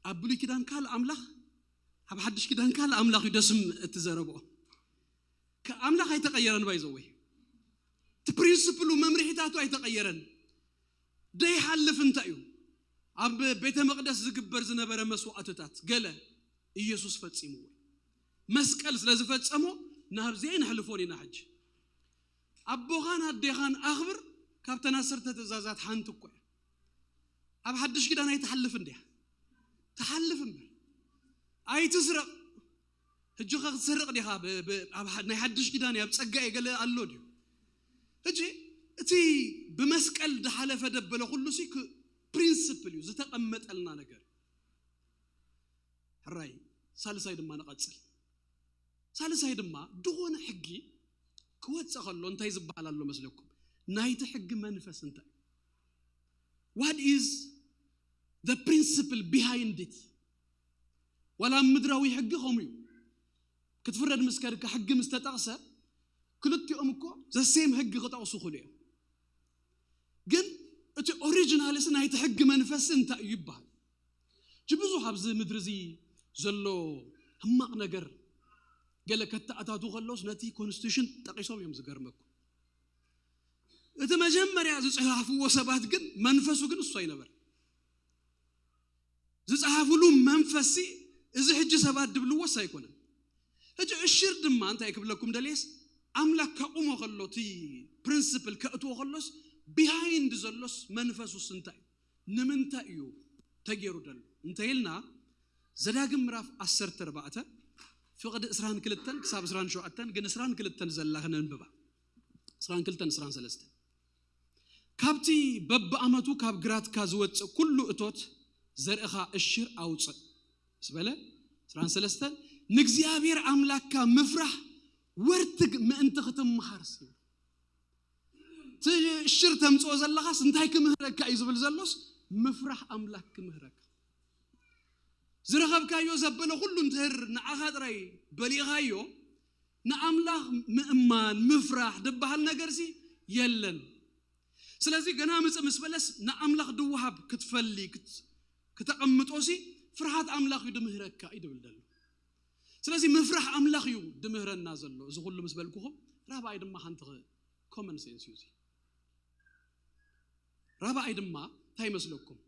ኣብ ብሉይ ኪዳን ካልእ ኣምላኽ፣ ኣብ ሓድሽ ኪዳን ካልእ ኣምላኽ እዩ ደስም እትዘረብኦ። ከ- ኣምላኽ ኣይተቐየረን። ባይዘወይ እቲ ፕሪንስፕሉ፣ መምርሒታቱ ኣይተቐየረን። ደይሓልፍ እንታይ እዩ? ኣብ ቤተ መቕደስ ዝግበር ዝነበረ መስዋዕትታት ገለ ኢየሱስ ፈጺምዎ። መስቀል ስለ ዝፈጸሞ ናብዚ ኣይንሕልፎን ኢና። ሕጂ ኣቦኻን ኣዴኻን ኣኽብር ካብተን ዓሰርተ ትእዛዛት ሓንቲ እኮ እያ። ኣብ ሓድሽ ኪዳን ኣይትሓልፍ እንድያ? ትሓልፍ እምበር። ኣይትስረቕ። ሕጂ ኸ ክትሰርቕ ዲኻ? ብ- ብ- ኣብ ሓ- ናይ ሓድሽ ኪዳን እዩ፣ ኣብ ጸጋ እየ ገለ ኣሎ ድዩ? ሕጂ እቲ ብመስቀል ዝሓለፈ ደበለ ኩሉ ሲ ክ- ፕሪንስፕል እዩ፣ ዝተቐመጠልና ነገር። ሕራይ ሳልሳይ ድማ ንቐጽል። ሳልሳይ ድማ ዝኾነ ሕጊ ክወጽእ ከሎ እንታይ ዝበሃል ኣሎ መስለኩም? ናይቲ ሕጊ መንፈስ እንታይ? What is the principle behind it? ዋላ ኣብ ምድራዊ ሕጊ ከምኡ እዩ። ክትፍረድ ምስ ከድካ ሕጊ ምስ ተጠቕሰ ክልቲኦም እኮ ዘሴም ሕጊ ክጠቕሱ ክሉ እዮም። ግን እቲ ኦሪጂናልስ ናይቲ ሕጊ መንፈስ እንታይ እዩ ይበሃል? እቲ ብዙሕ ኣብዚ ምድሪ እዚ ዘሎ ሕማቕ ነገር ገለ ከተኣታቱ ከለውስ ነቲ ኮንስቲቱሽን ጠቒሶም እዮም ዝገርመኩም። እቲ መጀመርያ ዝጸሓፍዎ ሰባት ግን መንፈሱ ግን እሱ ኣይነበር። ዝጸሓፍሉ መንፈስሲ እዚ ሕጂ ሰባት ድብልዎስ ኣይኮነን። ሕጂ እሽር ድማ እንታይ ክብለኩም ደልየስ፣ ኣምላክ ከቑሞ ከሎ እቲ ፕሪንስፕል ከእትዎ ከሎስ ቢሃይንድ ዘሎስ መንፈሱስ እንታይ እዩ? ንምንታይ እዩ ተገይሩ ደሎ እንተ ኢልና፣ ዘዳግም ምዕራፍ ዓሰርተ ኣርባዕተ ፍቕዲ ዕስራን ክልተን ክሳብ ዕስራን ሸውዓተን፣ ግን ዕስራን ክልተን ዘላ ክነንብባ። ዕስራን ክልተን ዕስራን ሰለስተን፣ ካብቲ በብኣመቱ ካብ ግራትካ ዝወጽእ ኩሉ እቶት ዘርእኻ እሽር ኣውጽእ ምስ በለ፣ ዕስራን ሰለስተን፣ ንእግዚኣብሔር ኣምላክካ ምፍራሕ ወርትግ ምእንቲ ክትምሃር ሲ። እቲ እሽር ተምጽኦ ዘለኻስ እንታይ ክምህረካ እዩ ዝብል ዘሎስ ምፍራሕ ኣምላክ ክምህረካ። ዝረኸብካዮ ዘበለ ኩሉ እንትህር ንዓኻ ጥራይ በሊኻዮ፣ ንኣምላኽ ምእማን ምፍራሕ ድበሃል ነገርሲ የለን። ስለዚ ገና ምጽእ ምስ በለስ ንኣምላኽ ድወሃብ ክትፈሊ ክት- ክተቐምጦሲ ፍርሃት ኣምላኽ እዩ ድምህረካ እዩ ድብል ዘሎ። ስለዚ ምፍራሕ ኣምላኽ እዩ ድምህረና ዘሎ። እዚ ኩሉ ምስ በልኩኹም፣ ራብኣይ ድማ ሓንቲ ኮመን ሴንስ እዩ እዚ። ራብኣይ ድማ እንታይ ይመስለኩም?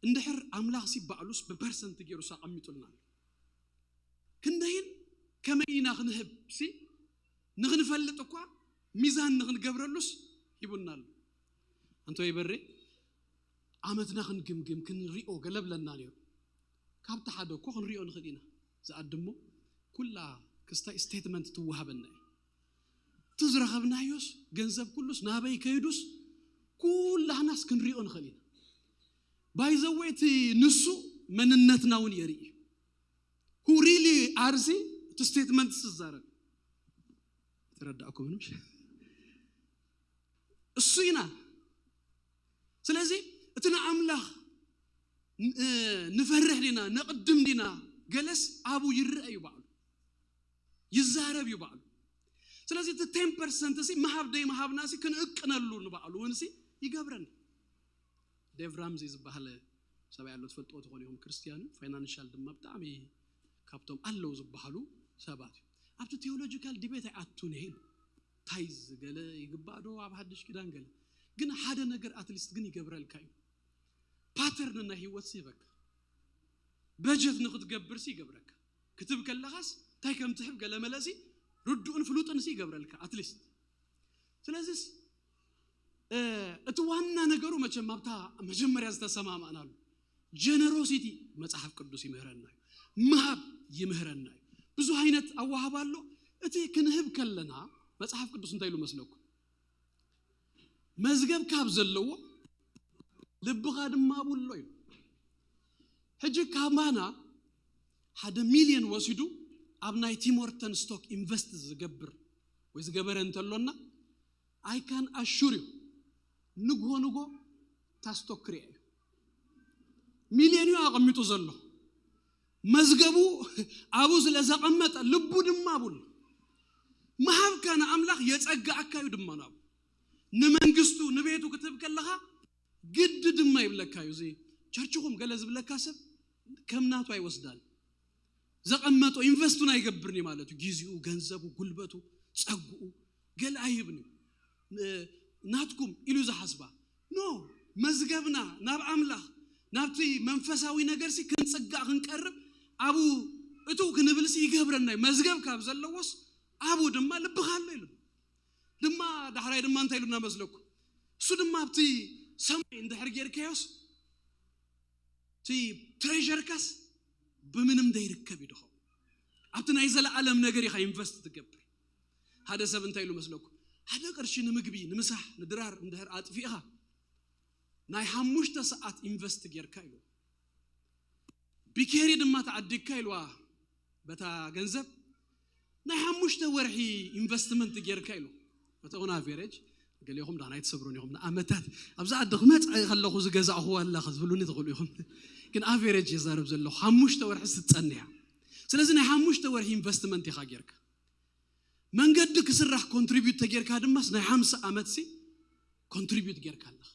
እንድሕር ኣምላኽ ሲ ባዕሉስ ብፐርሰንት ገይሩስ ኣቐሚጡልና ኣሎ። ክንደይን ከመይ ኢና ክንህብ ሲ ንኽንፈልጥ እኳ ሚዛን ንኽንገብረሉስ ሂቡና ኣሎ። ኣንተ ወይ በሬ፣ ዓመትና ክንግምግም ክንሪኦ ገለ ብለና ነይሩ። ካብቲ ሓደ እኮ ክንሪኦ ንኽእል ኢና። ዝኣድሞ ኩላ ክስታይ ስቴትመንት ትወሃበና እዩ። እቲ ዝረኸብናዮስ ገንዘብ ኩሉስ ናበይ ከይዱስ ኩላህናስ ክንሪኦ ንኽእል ኢና። ባይዘወይ እቲ ንሱ መንነትና እውን የርኢ እዩ። Who really are ሲ እቲ ስቴትመንት ዝዛረብ ተረዳእኩም ምሽ እሱ ኢና። ስለዚ እቲ ንኣምላኽ ንፈርሕ ዲና ነቕድም ዲና ገለስ ኣብኡ ይረአ እዩ ባዕሉ ይዛረብ እዩ ባዕሉ። ስለዚ እቲ ቴን ፐርሰንት ሲ ምሃብ ደይ ምሃብና ሲ ክንእቅነሉ ንባዕሉ እውን ሲ ይገብረና። ዴቭ ራምዚ ዝበሃል ሰብኣይ ኣሎ ትፈልጥዎ ትኾኑ ኢኹም። ክርስትያን ፋይናንሻል ድማ ብጣዕሚ ካብቶም ኣለዉ ዝበሃሉ ሰባት እዩ። ኣብቲ ቴዎሎጂካል ዲቤት ኣይኣቱን እየ ኢሉ ታይዝ ገለ ይግባእ ዶ ኣብ ሓድሽ ኪዳን ገለ ግን ሓደ ነገር ኣትሊስት ግን ይገብረልካ እዩ። ፓተርን ናይ ህይወት ሲ ይበካ በጀት ንክትገብር ሲ ይገብረካ ክትብ ከለኻስ እንታይ ከም ትሕብ ገለ መለሲ ርዱእን ፍሉጥን ሲ ይገብረልካ ኣትሊስት። ስለዚስ እቲ ዋና ነገሩ መቸም ኣብታ መጀመርያ ዝተሰማማእናሉ ጀነሮሲቲ መጽሓፍ ቅዱስ ይምህረና እዩ። ምሃብ ይምህረና እዩ። ብዙ ዓይነት ኣዋህባ ኣሎ። እቲ ክንህብ ከለና መጽሓፍ ቅዱስ እንታይ ኢሉ መስለኩም? መዝገብ ካብ ዘለዎ ልብኻ ድማ ኣብሉ ኢሉ። ሕጂ ካባና ሓደ ሚልዮን ወሲዱ ኣብ ናይ ቲሞርተን ስቶክ ኢንቨስት ዝገብር ወይ ዝገበረ እንተሎና I can assure you ንግሆ ንግሆ ታስቶክ ክሪኣ እዩ። ሚልዮን እዩ ኣቐሚጡ ዘሎ መዝገቡ ኣብኡ ስለ ዘቐመጠ ልቡ ድማ ኣብሉ። ምሃብካ ንኣምላኽ የጸግኣካ እዩ ድማ ናብኡ ንመንግስቱ ንቤቱ ክትህብ ከለኻ ግዲ ድማ ይብለካ እዩ። እዚ ቸርችኹም ገለ ዝብለካ ሰብ ከም ናቱ ኣይወስዳን። ዘቐመጦ ኢንቨስቱን ኣይገብርን እዩ ማለት እዩ። ግዚኡ፣ ገንዘቡ፣ ጉልበቱ፣ ጸግኡ ገለ ኣይህብን እዩ። ናትኩም ኢሉ ዝሓስባ ኖ መዝገብና ናብ ኣምላኽ ናብቲ መንፈሳዊ ነገር ሲ ክንጽጋእ ክንቀርብ ኣብኡ እቱ ክንብል ሲ ይገብረና እዩ። መዝገብ ካብ ዘለዎስ ኣብኡ ድማ ልብኻ ኣሎ ኢሉ ድማ ዳሕራይ ድማ እንታይ ኢሉና መስለኩም? እሱ ድማ ኣብቲ ሰማይ እንድሕር ጌርካዮስ እቲ ትሬዠርካስ ብምንም ዘይርከብ እዩ ድኸውን። ኣብቲ ናይ ዘለኣለም ነገር ኢኻ ኢንቨስት ትገብር። ሓደ ሰብ እንታይ ኢሉ መስለኩም? ሓደ ቅርሺ ንምግቢ ንምሳሕ ንድራር እንድሕር ኣጥፊእኻ ናይ ሓሙሽተ ሰዓት ኢንቨስት ጌርካ ኢሉ ቢኬሪ ድማ ተዓዲግካ ኢልዋ በታ ገንዘብ ናይ ሓሙሽተ ወርሒ ኢንቨስትመንት ጌርካ ኢሉ እቲ ኦን ኣቨሬጅ ገሊኹም ዳና ኣይትሰብሩን ኢኹም ንኣመታት ኣብዚ ዓዲ ክመፅእ ከለኹ ዝገዛእኹ ኣላ ክትብሉኒ ትኽእሉ ኢኹም ግን ኣቨሬጅ የዛረብ ዘለኹ ሓሙሽተ ወርሒ ስትፀንያ ስለዚ ናይ ሓሙሽተ ወርሒ ኢንቨስትመንት ኢኻ ጌርካ መንገዲ ክስራሕ ኮንትሪቢዩት ተጌርካ ድማስ ናይ ሓምሳ ዓመት ሲ ኮንትሪቢዩት ጌርካ ኣለኻ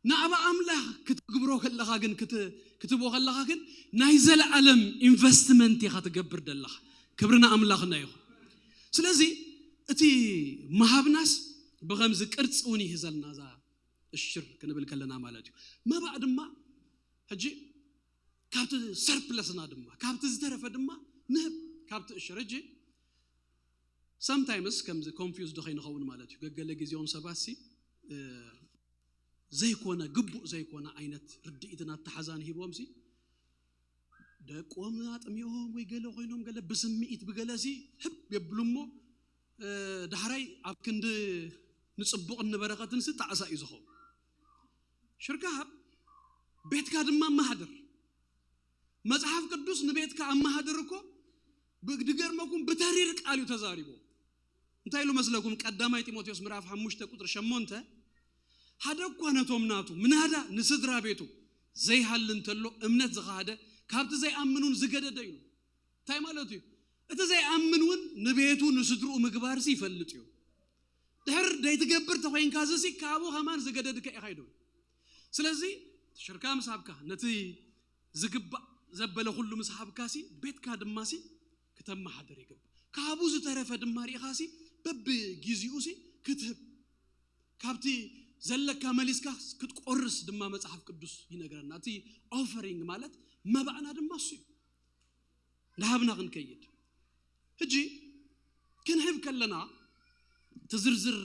ንኣብ ኣምላኽ ክትግብሮ ከለኻ ግን ክትቦ ከለኻ ግን ናይ ዘለኣለም ኢንቨስትመንት ኢኻ ትገብር ደለኻ ክብርና ኣምላኽና ይኹን ስለዚ እቲ መሃብናስ ብኸምዚ ቅርፂ እውን ይህዘልና ዛ እሽር ክንብል ከለና ማለት እዩ መባእ ድማ ሕጂ ካብቲ ሰርፕለስና ድማ ካብቲ ዝተረፈ ድማ ንህብ ካብቲ እሽር ሕጂ sometimes ከምዚ ኮንፊውዝድ ከይንኸውን ማለት እዩ ገገለ ግዜኦም ሰባት ሲ ዘይኮነ ግቡእ ዘይኮነ ዓይነት ርድኢትን ኣተሓዛን ሂቦም ሲ ደቆም ኣጥሚኦም ወይ ገለ ኮይኖም ገለ ብስምኢት ብገለ ሲ ህብ የብሉ እሞ ዳሕራይ ኣብ ክንዲ ንፅቡቕን ንበረኸትን ሲ ጣዕሳ እዩ ዝኸውን ሽርካ ሃብ ቤትካ ድማ ማህድር መጽሓፍ ቅዱስ ንቤትካ ኣመሃድር እኮ ብድገርመኩም ብተሪር ቃል እዩ ተዛሪቦ እንታይ ኢሉ መስለኩም ቀዳማይ ጢሞቴዎስ ምዕራፍ ሓሙሽተ ቁጥሪ ሸሞንተ ሓደ እኳ ነቶም ናቱ ምናዳ ንስድራ ቤቱ ዘይሃሊ እንተሎ እምነት ዝኸሃደ ካብቲ ዘይኣምኑን ዝገደደ እዩ እንታይ ማለት እዩ እቲ ዘይኣምን እውን ንቤቱ ንስድርኡ ምግባርሲ ይፈልጥ እዩ ድሕር ደይትገብር ተኮይንካ ዝሲ ካብኡ ከማን ዝገደድካ ኢኻ ይዶ ስለዚ ሽርካ ምስ ሃብካ ነቲ ዝግባእ ዘበለ ኩሉ ምስ ሃብካሲ ቤትካ ድማሲ ክተመሓደር ይግባእ ካብኡ ዝተረፈ ድማ ርኢኻሲ በብጊዜኡሲ ክትህብ ካብቲ ዘለካ መሊስካ ክትቆርስ ድማ መጽሓፍ ቅዱስ ይነግረና እቲ ኦፈሪንግ ማለት መባእና ድማ እሱ እዩ ንሃብና ክንከይድ ሕጂ ክንህብ ከለና ትዝርዝር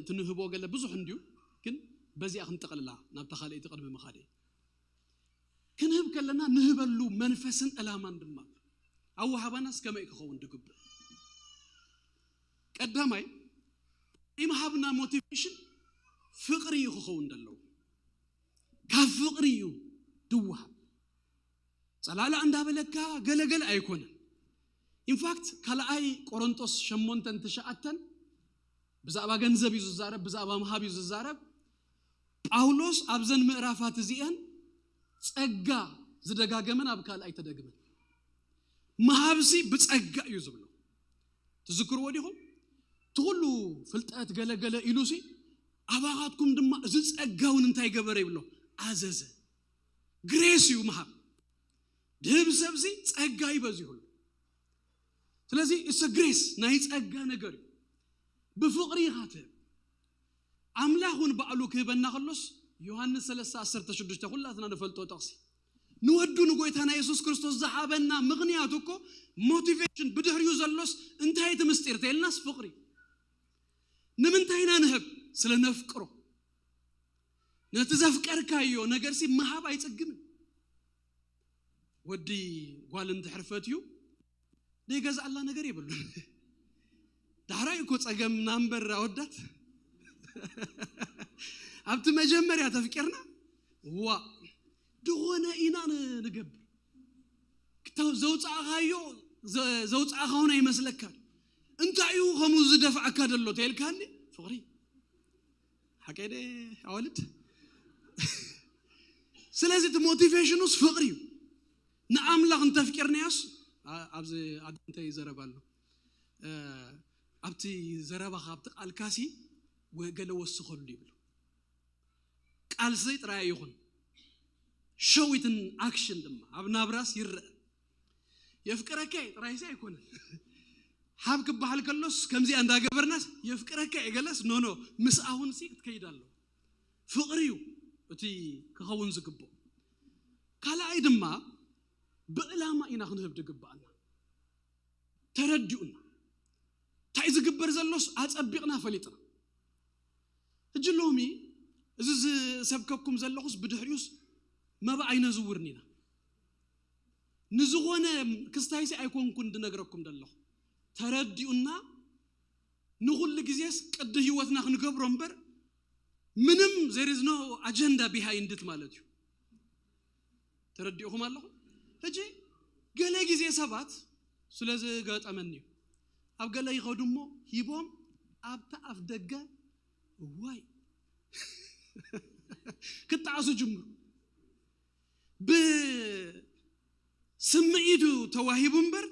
ትንህቦ ገለ ብዙሕ እንድዩ ግን በዚኣ ክንጠቕልላ ናብታ ካልእቲ ቅድሚ ምኻደ ክንህብ ከለና ንህበሉ መንፈስን ዕላማን ድማ ኣወሃባናስ ከመይ ክኸውን ድግብእ ቀዳማይ ናይ ምሃብና ሞቲቬሽን ፍቕሪ እዩ ክኸውን ዘለዎ። ካብ ፍቕሪ እዩ ድወሃብ። ጸላላ እንዳበለካ ገለገለ ኣይኮነን። ኢንፋክት ካልኣይ ቆሮንጦስ ሸሞንተን ትሽዓተን ብዛዕባ ገንዘብ እዩ ዝዛረብ፣ ብዛዕባ ምሃብ እዩ ዝዛረብ። ጳውሎስ ኣብዘን ምዕራፋት እዚአን ጸጋ ዝደጋገመን ኣብ ካልኣይ ተደግመን። ምሃብሲ ብጸጋ እዩ ዝብሎ። ትዝክርዎ ዲኹም? እቲ ኩሉ ፍልጠት ገለገለ ኢሉሲ ኣባኻትኩም ድማ እዚ ጸጋ እውን እንታይ ገበረ ይብሎ? ኣዘዘ። ግሬስ እዩ ምሃብ። ድህብ ሰብሲ ጸጋ ይበዚሁሉ። ስለዚ እሰ ግሬስ ናይ ጸጋ ነገር እዩ። ብፍቕሪ ኢኻ ትህብ። ኣምላኽ እውን ባዕሉ ክህበና ከሎስ ዮሃንስ ሰለስተ ዓሰርተ ሽዱሽተ ኩላትና ንፈልጦ ጥቕሲ ንወዱ ንጎይታና የሱስ ክርስቶስ ዝሃበና ምኽንያት እኮ ሞቲቬሽን ብድሕሪኡ ዘሎስ እንታይ እቲ ምስጢር ተይልናስ ፍቕሪ። ንምንታይ ኢና ንህብ? ስለ ነፍቅሮ። ነቲ ዘፍቀርካዮ ነገርሲ ምሃብ ኣይጽግምን። ወዲ ጓል እንድሕር ፈትዩ ዘይገዝኣላ ነገር የብሉን። ዳሕራይ እኮ ጸገምና እምበር ኣወዳት ኣብቲ መጀመርያ ተፍቂርና ዋ ዝኾነ ኢና ን- ንገብር። ክተ- ዘውጻእኻዮ ዘ- ዘውጻእኻ እውን ኣይመስለካን። እንታይ እዩ ከምኡ ዝደፍዓካ ዘሎ ተይልካኒ ፍቕሪ ሓቀደ ኣዋልድ ስለዚ እቲ ሞቲቬሽኑስ ፍቕሪ እዩ። ንኣምላኽ እንተፍቂርናዮስ ኣ- ኣብዚ ኣግንተይ ዘረባ ኣሎ። እ፣ ኣብቲ ዘረባኻ ኣብቲ ቃልካሲ ወ- ገለ ወስኸሉ ይብሉ። ቃልሲ ጥራይ ይኹን ሸዊትን ኣክሽን ድማ ኣብ ናብራስ ይረአ። የፍቅረካ እየ ጥራይሲ ኣይኮነን። ሓብ ክበሃል ከሎስ ከምዚኣ እንዳገበርናስ የፍቅረካ እየ ገለስ ኖኖ ምስ ኣሁንሲ ክትከይድ ኣለዎ። ፍቕሪ እዩ እቲ ክኸውን ዝግብኦ። ካልኣይ ድማ ብዕላማ ኢና ክንህብ ዝግብኣና። ተረዲኡና እንታይ ዝግበር ዘሎስ ኣጸቢቕና ፈሊጥና። ሕጂ ሎሚ እዚ ዝሰብከኩም ዘለኹስ ብድሕሪኡስ መባእ ኣይነዝውርን ኢና። ንዝኾነ ክስታይሲ ኣይኮንኩን ድነግረኩም ዘለኹ። ተረዲኡና ንኹሉ ግዜስ ቅዲ ህይወትና ክንገብሮ እምበር ምንም there is no agenda behind it ማለት እዩ። ተረዲኡኹም ኣለኹም? ሕጂ ገለ ግዜ ሰባት ስለ ዝገጠመኒ እዩ። ኣብ ገለ ይኸዱ እሞ ሂቦም ኣብታ ኣፍ ደገ እዋይ ክጣዕሱ ጅምሩ። ብስምዒቱ ተዋሂቡ እምበር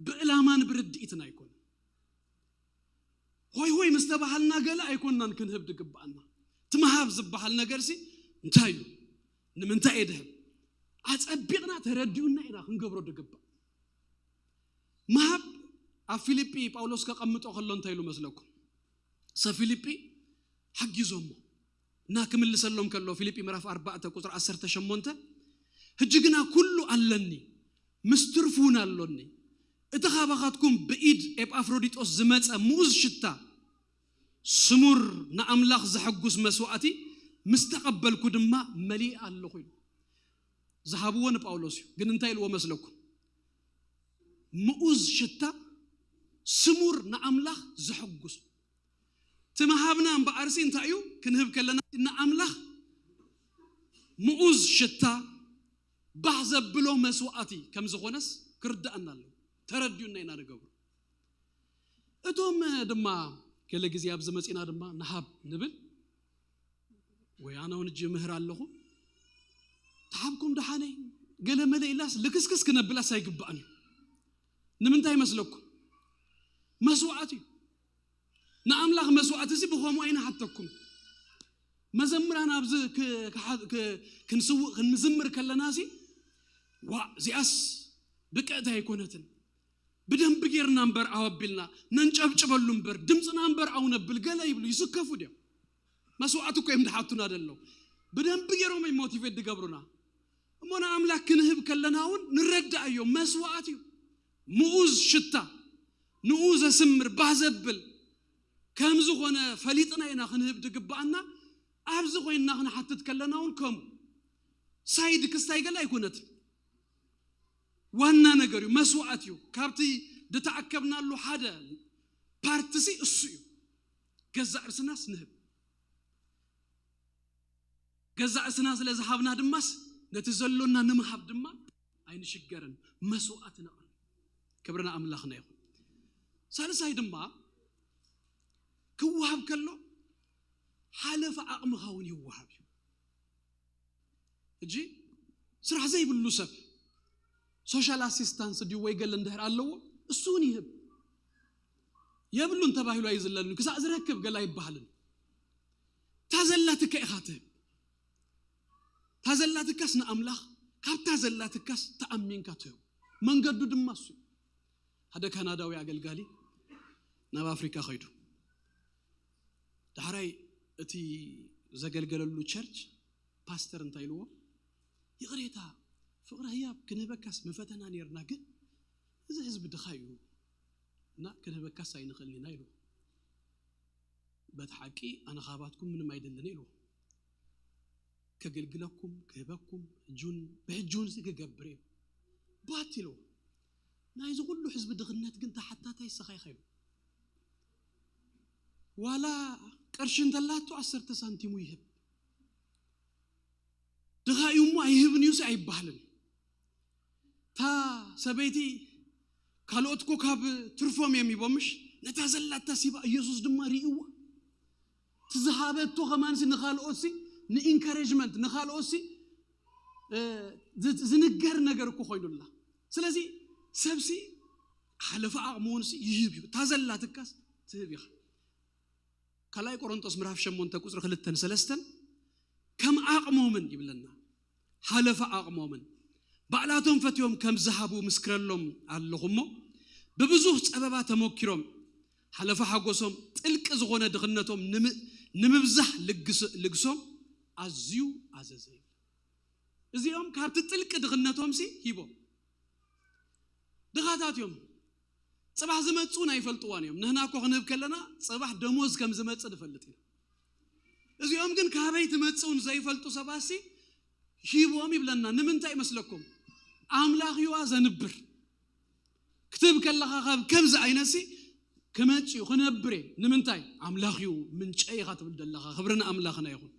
ብዕላማን ብርድኢትን ኣይኮነን። ሆይ ሆይ ምስ ተባሃልና ገለ ኣይኮንናን ክንህብ ድግብኣና። እቲ ምሃብ ዝበሃል ነገርሲ እንታይ እዩ? ንምንታይ እየ ድህብ? ኣጸቢቕና ተረዲኡና ኢና ክንገብሮ ድግባእ። ምሃብ ኣብ ፊልጲ ጳውሎስ ከቐምጦ ከሎ እንታይ ኢሉ መስለኩም? ሰብ ፊልጲ ሓጊዞሞ እና ክምልሰሎም ከሎ ፊልጲ ምዕራፍ ኣርባዕተ ቁጽሪ ዓሰርተ ሸሞንተ ሕጂ ግና ኩሉ ኣለኒ ምስ ትርፉ እውን ኣሎኒ እቲ ካባኻትኩም ብኢድ ኤጳፍሮዲጦስ ዝመጸ ምኡዝ ሽታ ስሙር ንኣምላኽ ዘሐጉስ መስዋዕቲ ምስ ተቐበልኩ ድማ መሊእ ኣለኹ ኢሉ ዝሃብዎ ንጳውሎስ እዩ። ግን እንታይ ኢልዎ መስለኩም? ምኡዝ ሽታ ስሙር ንኣምላኽ ዘሐጉስ እቲ ምሃብና እምበኣርሲ እንታይ እዩ? ክንህብ ከለና ንኣምላኽ ምኡዝ ሽታ ባህ ዘብሎ መስዋዕቲ ከም ዝኾነስ ክርዳኣና ኣለዎ። ተረዲኡና ኢና ንገብሮ። እቶም ድማ ገለ ግዜ ኣብዚ መፂና ድማ ንሃብ ንብል ወይ ኣነ እውን እጅ ምህር ኣለኹ ተሓብኩም ደሓነይ ገለ መለ ኢላስ ልክስክስ ክነብላስ ኣይግባእን እዩ። ንምንታይ ይመስለኩም? መስዋዕት እዩ። ንኣምላኽ መስዋዕት እዚ ብኸምኡ ኣይንሓተኩም። መዘምራን ኣብዚ ክ- ክሓ- ክ- ክንስውእ ክንዝምር ከለና ሲ ዋ እዚኣስ ብቅዕቲ ኣይኮነትን ብደንብ ጌርና እምበር ኣወቢልና ነንጨብጭበሉ እምበር ድምፅና እምበር ኣውነብል ገለ ይብሉ ይስከፉ ድዮም? መስዋዕት እኮ እዮም ድሓቱና ደለው። ብደንብ ጌሮም እዮም ሞቲቬት ድገብሩና። እሞ ንኣምላክ ክንህብ ከለና እውን ንረዳእ እዮም መስዋዕት እዩ። ምኡዝ ሽታ ንኡ ዘስምር ባህ ዘብል ከም ዝኾነ ፈሊጥና ኢና ክንህብ ድግባኣና። ኣብዚ ኮይንና ክንሓትት ከለና እውን ከምኡ ሳይድ ክስታይ ገለ ኣይኮነትን። ዋና ነገር እዩ መስዋዕት እዩ። ካብቲ ድተኣከብናሉ ሓደ ፓርትሲ እሱ እዩ። ገዛእ ርስናስ ንህብ። ገዛእ ርስና ስለ ዝሃብና ድማስ ነቲ ዘሎና ንምሃብ ድማ ኣይንሽገርን፣ መስዋዕቲ ነቕርብ። ክብርና ኣምላኽና ይኹን። ሳልሳይ ድማ ክወሃብ ከሎ ሓለፈ ዓቕምኻ እውን ይወሃብ እዩ። ሕጂ ስራሕ ዘይብሉ ሰብ ሶሻል ኣሲስታንስ ድዩ ወይ ገለ እንድሕር ኣለዎ፣ እሱ እውን ይህብ። የብሉን ተባሂሉ ኣይዝለልን፣ ክሳዕ ዝረክብ ገለ ኣይበሃልን። እታ ዘላትካ ኢኻ ትህብ። እታ ዘላትካስ ንኣምላኽ፣ ካብታ ዘላትካስ ተኣሚንካ ትህብ። መንገዱ ድማ እሱ እዩ። ሓደ ካናዳዊ ኣገልጋሊ ናብ ኣፍሪካ ከይዱ፣ ዳሕራይ እቲ ዘገልገለሉ ቸርች ፓስተር እንታይ ኢልዎ? ይቕሬታ፣ ፍቕሪ ህያብ ክንህበካስ ምፈተና ነርና፣ ግን እዚ ህዝቢ ድኻ እዩ እና ክንህበካስ ኣይንኽእልን ኢና ኢልዎ። በቲ ሓቂ ኣነ ካባትኩም ምንም ኣይደልን ኢልዎ። ከገልግለኩም፣ ክህበኩም፣ ሕጂ እውን፣ ብሕጂ እውን እዚ ክገብር እየ። ባት ኢልዎ። ናይዚ ኩሉ ህዝቢ ድኽነት ግን ተሓታታይ ንስኻ ኢኻ ኢልዎ። ዋላ ቅርሺ እንተላቶ ዓሰርተ ሳንቲሙ ይህብ። ድኻ እዩ እሞ ኣይህብን እዩ ኣይበሃልን። እታ ሰበይቲ ካልኦት እኮ ካብ ትርፎም እዮም ሂቦምሽ፣ ነታ ዘላታ ሲባ ኢየሱስ ድማ ርእይዋ። እቲ ዝሃበቶ ከማንሲ ንኻልኦትሲ ንኢንካሬጅመንት ንኻልኦትሲ እ፣ ዝ- ዝንገር ነገር እኮ ኮይኑላ። ስለዚ ሰብሲ ሓለፈ ዓቕሙ እውን ይህብ እዩ። እታ ዘላትካስ ትህብ ኢኻ። ካልኣይ ቆሮንጦስ ምዕራፍ ሸሞንተ ቁፅሪ ክልተን ሰለስተን ከም ዓቕሞምን ይብለና፣ ሓለፈ ዓቕሞምን ባዕላቶም ፈትዮም ከም ዝሃቡ ምስክረሎም ኣለኹ እሞ፣ ብብዙህ ፀበባ ተመኪሮም ሓለፈ ሓጎሶም ጥልቂ ዝኾነ ድኽነቶም ንምብዛሕ ልግሶም ኣዝዩ ኣዘዘ። እዚኦም ካብቲ ጥልቂ ድኽነቶምሲ ሂቦም። ድኻታት እዮም። ፅባሕ ዝመፅኡን ኣይፈልጥዋን እዮም። ንህና እኮ ክንህብ ከለና ፅባሕ ደሞዝ ከም ዝመፅእ ንፈልጥ ኢና። እዚኦም ግን ካበይ ትመፅኡን ዘይፈልጡ ሰባሲ ሂቦም ይብለና። ንምንታይ ይመስለኩም? ኣምላኽ እዩዋ ዘንብር። ክትህብ ከለኻ ካብ ከምዚ ዓይነትሲ ክመፅእ እዩ፣ ክነብር እየ። ንምንታይ? ኣምላኽ እዩ ምንጨይ ኢኻ ትብል ዘለኻ። ክብሪ ንኣምላኽና ይኹን።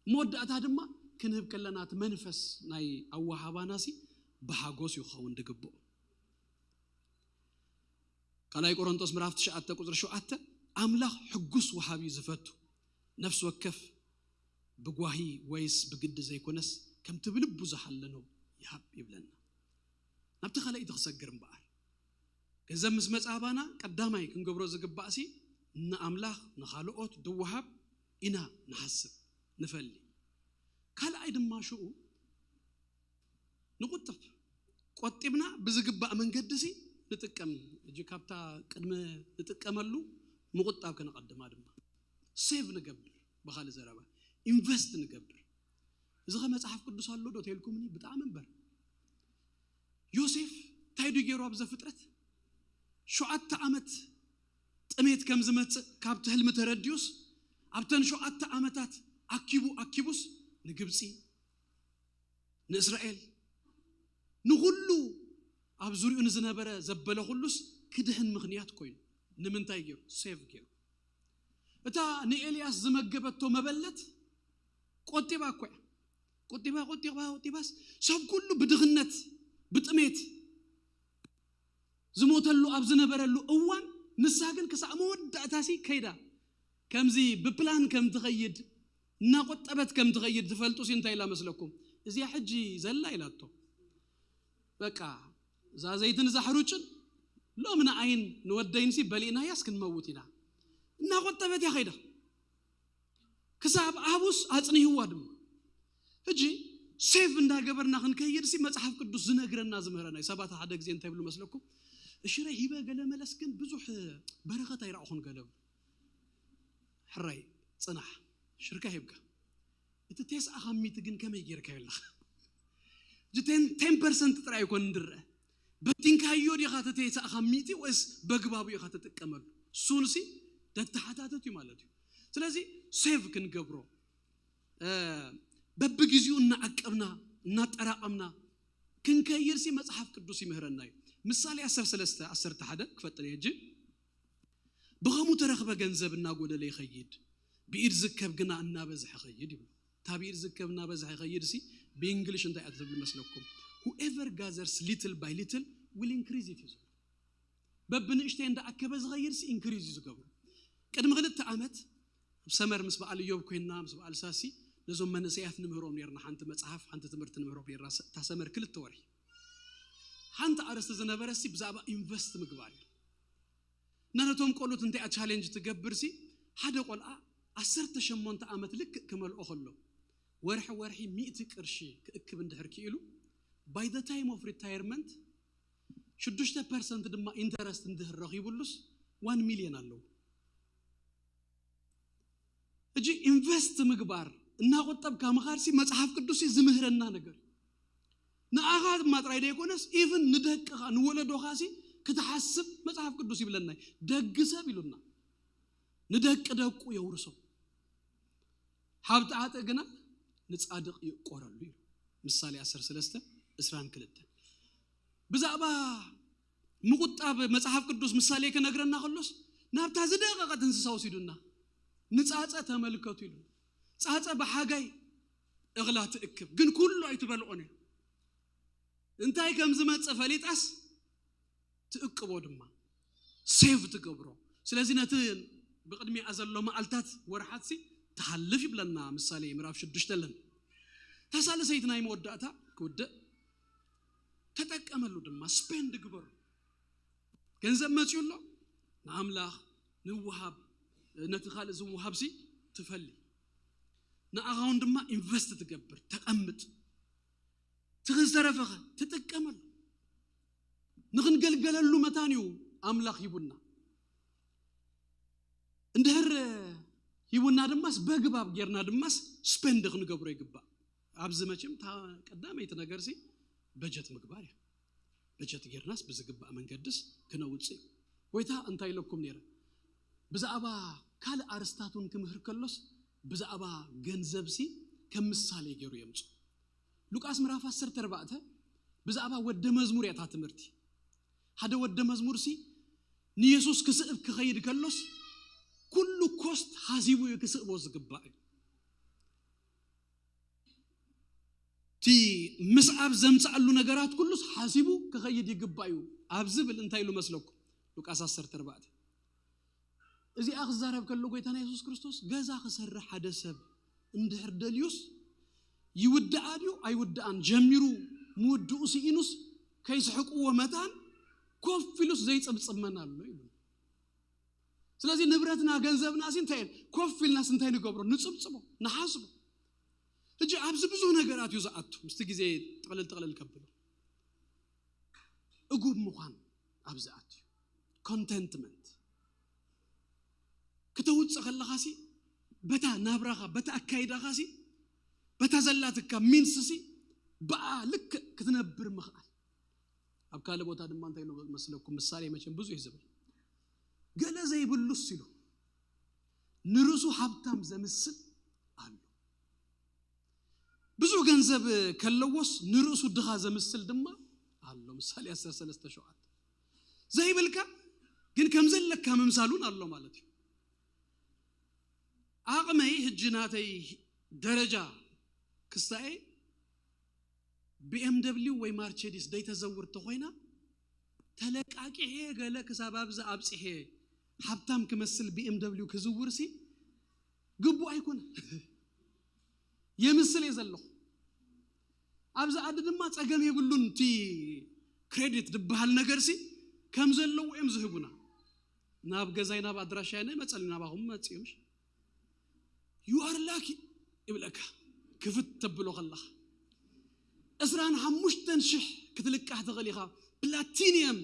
መወዳእታ ድማ ክንህብ ከለና እቲ መንፈስ ናይ ኣወሃባናሲ ብሓጎስ እዩ ክኸውን ዝግብኦ። ካልኣይ ቆሮንጦስ ምዕራፍ ትሽዓተ ቁፅሪ ሸውዓተ ኣምላኽ ሕጉስ ወሃቢ እዩ ዝፈቱ፣ ነፍሲ ወከፍ ብጓሂ ወይስ ብግዲ ዘይኮነስ ከምቲ ብልቡ ዝሓለኖ ይሃብ ይብለና። ናብቲ ካልኣይቲ ክሰግር እምበኣር፣ ገንዘብ ምስ መጻ ኣባና ቀዳማይ ክንገብሮ ዝግባእሲ ንኣምላኽ ንኻልኦት ድወሃብ ኢና ንሓስብ ንፈሊ። ካልኣይ ድማ ሽኡ ንቁጥብ። ቆጢብና ብዝግባእ መንገዲ ሲ ንጥቀም። እጂ ካብታ ቅድሚ ንጥቀመሉ ምቁጣብ ከነቐድማ ድማ ሴቭ ንገብር፣ ብኻልእ ዘረባ ኢንቨስት ንገብር። እዚ ኸ መጽሓፍ ቅዱስ ኣሎ ዶ ተልኩምኒ? ብጣዕሚ እምበር። ዮሴፍ እንታይ ዱ ገይሩ ኣብ ዘፍጥረት? ሸውዓተ ዓመት ጥሜት ከም ዝመጽእ ካብቲ ህልሚ ተረዲኡስ፣ ኣብተን ሸውዓተ ዓመታት ኣኪቡ ኣኪቡስ ንግብጺ፣ ንእስራኤል፣ ንኹሉ ኣብ ዙሪኡ ንዝነበረ ዘበለ ኩሉስ ክድህን ምኽንያት ኮይኑ። ንምንታይ ገይሩ? ሴቭ ገይሩ። እታ ንኤልያስ ዝመገበቶ መበለት ቆጢባ እኮ እያ። ቆጢባ ቆጢባ ቆጢባስ ሰብ ኩሉ ብድኽነት ብጥሜት ዝሞተሉ ኣብ ዝነበረሉ እዋን፣ ንሳ ግን ክሳዕ መወዳእታሲ ከይዳ ከምዚ ብፕላን ከም ትኸይድ፣ እናቆጠበት ከም ትኸይድ ትፈልጡሲ እንታይ ኢላ መስለኩም? እዚኣ ሕጂ ዘላ ኢላቶ። በቃ እዛ ዘይትን እዛ ሕሩጭን ሎም ንኣይን ንወደይንሲ በሊእናያስ ክንመውት ኢና። እናቆጠበት እያ ከይዳ። ክሳብ ኣቡስ ኣጽኒህዋ ድማ። ሕጂ ሴቭ እንዳገበርና ክንከይድሲ መጽሓፍ ቅዱስ ዝነግረና ዝምህረና እዩ። ሰባት ሓደ ግዜ እንታይ ይብሉ መስለኩም? እሽረ ሂበ ገለ መለስ ግን ብዙሕ በረኸት ኣይረኣኹን ገለ ብሉ። ሕራይ ጽናሕ፣ ሽርካ ሂብካ። እቲ ቴስዓ ካብ ሚእቲ ግን ከመይ ጌርካዮ ኣለኻ? ሕጂ ቴን ቴን ፐርሰንት ጥራይ ኣይኮን እንድረአ። በቲንካዮ ዲኻ እቲ ቴስዓ ካብ ሚእቲ ወይስ በግባቡ ኢኻ ትጥቀመሉ? እሱንሲ ደተሓታተት እዩ ማለት እዩ። ስለዚ ሴቭ ክንገብሮ፣ እ፣ በብግዜኡ እናዓቀብና እናጠራቐምና ክንከይድሲ መጽሓፍ ቅዱስ ይምህረና እዩ። ምሳሌ ዓሰርተ ሰለስተ ዓሰርተ ሓደ ክፈጥን እየ ሕጂ። ብኸሙ ተረኽበ ገንዘብ እናጎደለ ይኸይድ፣ ብኢድ ዝከብ ግና እናበዝሐ ይኸይድ ይብሉ። እታ ብኢድ ዝከብ እናበዝሐ ይኸይድ ሲ ብእንግሊሽ እንታይ እያ ትብል መስለኩም? Whoever gathers little by little will increase it እዩ ዝብሉ። በብንእሽተይ እንዳኣከበ ዝኸይድ ሲ ኢንክሪዝ እዩ ዝገብሩ። ቅድሚ ክልተ ዓመት ኣብ ሰመር ምስ በዓል እዮብ ኮይና ምስ በዓል ሳሲ ነዞም መንእሰያት ንምህሮም ነርና። ሓንቲ መጽሓፍ ሓንቲ ትምህርቲ ንምህሮም ነርና። እታ ሰመር ክልተ ወርሒ ሓንቲ ኣርእስቲ ዝነበረ ሲ ብዛዕባ ኢንቨስት ምግባር እዩ። እና ነቶም ቆሉት እንታይ ቻሌንጅ ትገብር ሲ ሓደ ቆልዓ ዓሰርተ ሸሞንተ ዓመት ልክእ ክመልኦ ከሎ ወርሒ ወርሒ ሚእቲ ቅርሺ ክእክብ እንድሕር ክኢሉ by the time of retirement ሽዱሽተ ፐርሰንት ድማ ኢንተረስት እንድሕር ረኺቡሉስ ዋን ሚሊዮን ኣለዎ። እጂ ኢንቨስት ምግባር እናቆጠብካ ምኻድ ሲ መጽሓፍ ቅዱስ ሲ ዝምህረና ነገር እዩ። ንኣኻ ድማ ጥራይ ዘይኮነስ ኢቭን ንደቅኻ ንወለዶኻ ሲ ክትሓስብ መጽሓፍ ቅዱስ ይብለና እዩ። ደግ ሰብ ኢሉና ንደቂ ደቁ የውርሶ፣ ሃብቲ ሓጥእ ግና ንጻድቕ ይእቆረሉ እዩ። ምሳሌ ዓሰርተ ሰለስተ ዕስራን ክልተን። ብዛዕባ ምቁጣብ መጽሓፍ ቅዱስ ምሳሌ ክነግረና ከሎስ ናብታ ዝደቀቀት እንስሳ ወሲዱና፣ ንጻጸ ተመልከቱ ኢሉ። ጻጸ ብሓጋይ እኽላ ትእክብ፣ ግን ኩሉ ኣይትበልዖን እያ። እንታይ ከም ዝመጽእ ፈሊጣስ ትእቅቦ ድማ፣ ሴቭ ትገብሮ። ስለዚ ነቲ ብቕድሚኣ ዘሎ መዓልታት ወርሓትሲ ትሓልፍ ይብለና ምሳሌ ምዕራፍ ሽዱሽተ። ኣለን እታ ሳልሰይቲ ናይ መወዳእታ ክውድእ፣ ተጠቀመሉ ድማ፣ ስፔንድ ግበሩ። ገንዘብ መፅዩ ኣሎ፣ ንኣምላኽ ንውሃብ፣ ነቲ ካልእ ዝውሃብ ሲ ትፈሊ፣ ንኣኻውን ድማ ኢንቨስት ትገብር፣ ተቐምጥ። እቲ ዝተረፈኸ ትጥቀመሉ። ንኽንገልገለሉ መታን እዩ ኣምላኽ ሂቡና። እንድሕር ሂቡና ድማስ በግባብ ጌርና ድማስ ስፔንድ ክንገብሮ ይግባእ። ኣብዚ መቸም እታ ቀዳመይቲ ነገር ሲ በጀት ምግባር እያ። በጀት ጌርናስ ብዝግባእ መንገድስ ክነውፅእ እዩ። ጎይታ እንታይ ኢለኩም ነይረ? ብዛዕባ ካልእ ኣርስታት እውን ክምህር ከሎስ ብዛዕባ ገንዘብ ሲ ከም ምሳሌ ገይሩ የምፁ። ሉቃስ ምዕራፍ ዓሰርተ ኣርባዕተ ብዛዕባ ወደ መዝሙር እያ እታ ትምህርቲ። ሓደ ወደ መዝሙር ሲ ንየሱስ ክስእብ ክኸይድ ከሎስ ኩሉ ኮስት ሓሲቡ እዩ ክስእቦ ዝግባእ እዩ። እቲ ምስዓብ ዘምፅኣሉ ነገራት ኩሉስ ሓሲቡ ክኸይድ ይግባእ እዩ ኣብ ዝብል እንታይ ኢሉ መስለኩም? ሉቃስ ዓሰርተ ኣርባዕተ እዚኣ ክዛረብ ከሎ ጎይታና የሱስ ክርስቶስ ገዛ ክሰርሕ ሓደ ሰብ እንድሕር ደልዩስ ይውድኣ ድዩ ኣይውድኣን ጀሚሩ ምውድኡ ስኢኑስ ከይስሕቅዎ መታን ኮፍ ኢሉስ ዘይፅብፅብ መን ኣሎ ኢሉ። ስለዚ ንብረትና ገንዘብና ሲ እንታይ ኮፍ ኢልናስ እንታይ ንገብሮ? ንፅብፅቦ፣ ንሓስቦ። ሕጂ ኣብዚ ብዙ ነገራት እዩ ዝኣቱ። ምስቲ ግዜ ጥቕልል ጥቕልል ከብሎ እጉብ ምዃን ኣብዚ ኣትዩ። ኮንተንትመንት ክተውፅእ ከለኻ ሲ በታ ናብራኻ በታ ኣካይዳኻ ሲ በታ ዘላትካ ሚንስ ሲ ብኣ ልክዕ ክትነብር ምኽኣል። ኣብ ካልእ ቦታ ድማ እንታይ ኢሉ መስለኩም? ምሳሌ መቸም ብዙሕ እዩ ዝብል። ገለ ዘይብሉስ ኢሉ ንርእሱ ሃብታም ዘምስል ኣሎ። ብዙሕ ገንዘብ ከለዎስ ንርእሱ ድኻ ዘምስል ድማ ኣሎ። ምሳሌ ዓሰርተ ሰለስተ ሸውዓተ ዘይብልካ ግን ከም ዘለካ ምምሳሉን ኣሎ ማለት እዩ። ዓቕመይ ሕጂ ናተይ ደረጃ ክስታኤ ቢኤምደብሊው ወይ ማርቸዲስ ደይተዘውር ተኾይና ተለቃቂሐ ገለ ክሳብ ኣብዚ ኣብፅሐ ሃብታም ክመስል ቢኤምደብሊው ክዝውር ሲ ግቡእ ኣይኮነ። የምስል እየ ዘለኹ። ኣብዚ ዓዲ ድማ ፀገም የብሉን። እቲ ክሬዲት ዝበሃል ነገር ሲ ከም ዘለዎ እዮም ዝህቡና። ናብ ገዛይ ናብ ኣድራሻይ ናይ መፀሊ ናባኹም መፅኡ ምሽ you are lucky ይብለካ። ክፍት ተብሎ ከለኻ ዕስራን ሓሙሽተን ሽሕ ክትልቃሕ ትኽእል ኢኻ። ፕላቲኒየም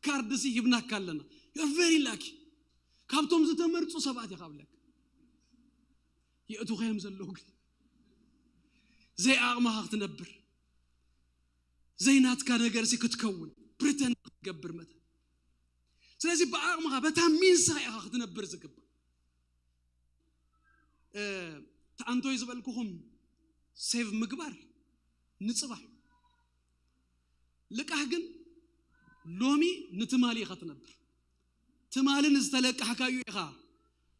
ካርድ ሲ ሂብናካ ኣለና። You are very lucky። ካብቶም ዝተመርፁ ሰባት ኢኻ ብለካ። የእቱኸዮም ዘለዉ ግን ዘይዓቕምኻ ክትነብር ዘይናትካ ነገር ሲ ክትከውን ፕሪተንድ ክትገብር መጠን። ስለዚ ብዓቕምኻ በታ ሚንስኻ ኢኻ ክትነብር ዝግባእ። ተኣንቶይ ዝበልኩኹም ሴቭ ምግባር ንፅባሕ እዩ። ልቃሕ ግን ሎሚ ንትማሊ ኢኻ ትነብር። ትማልን ዝተለቃሕካዩ ኢኻ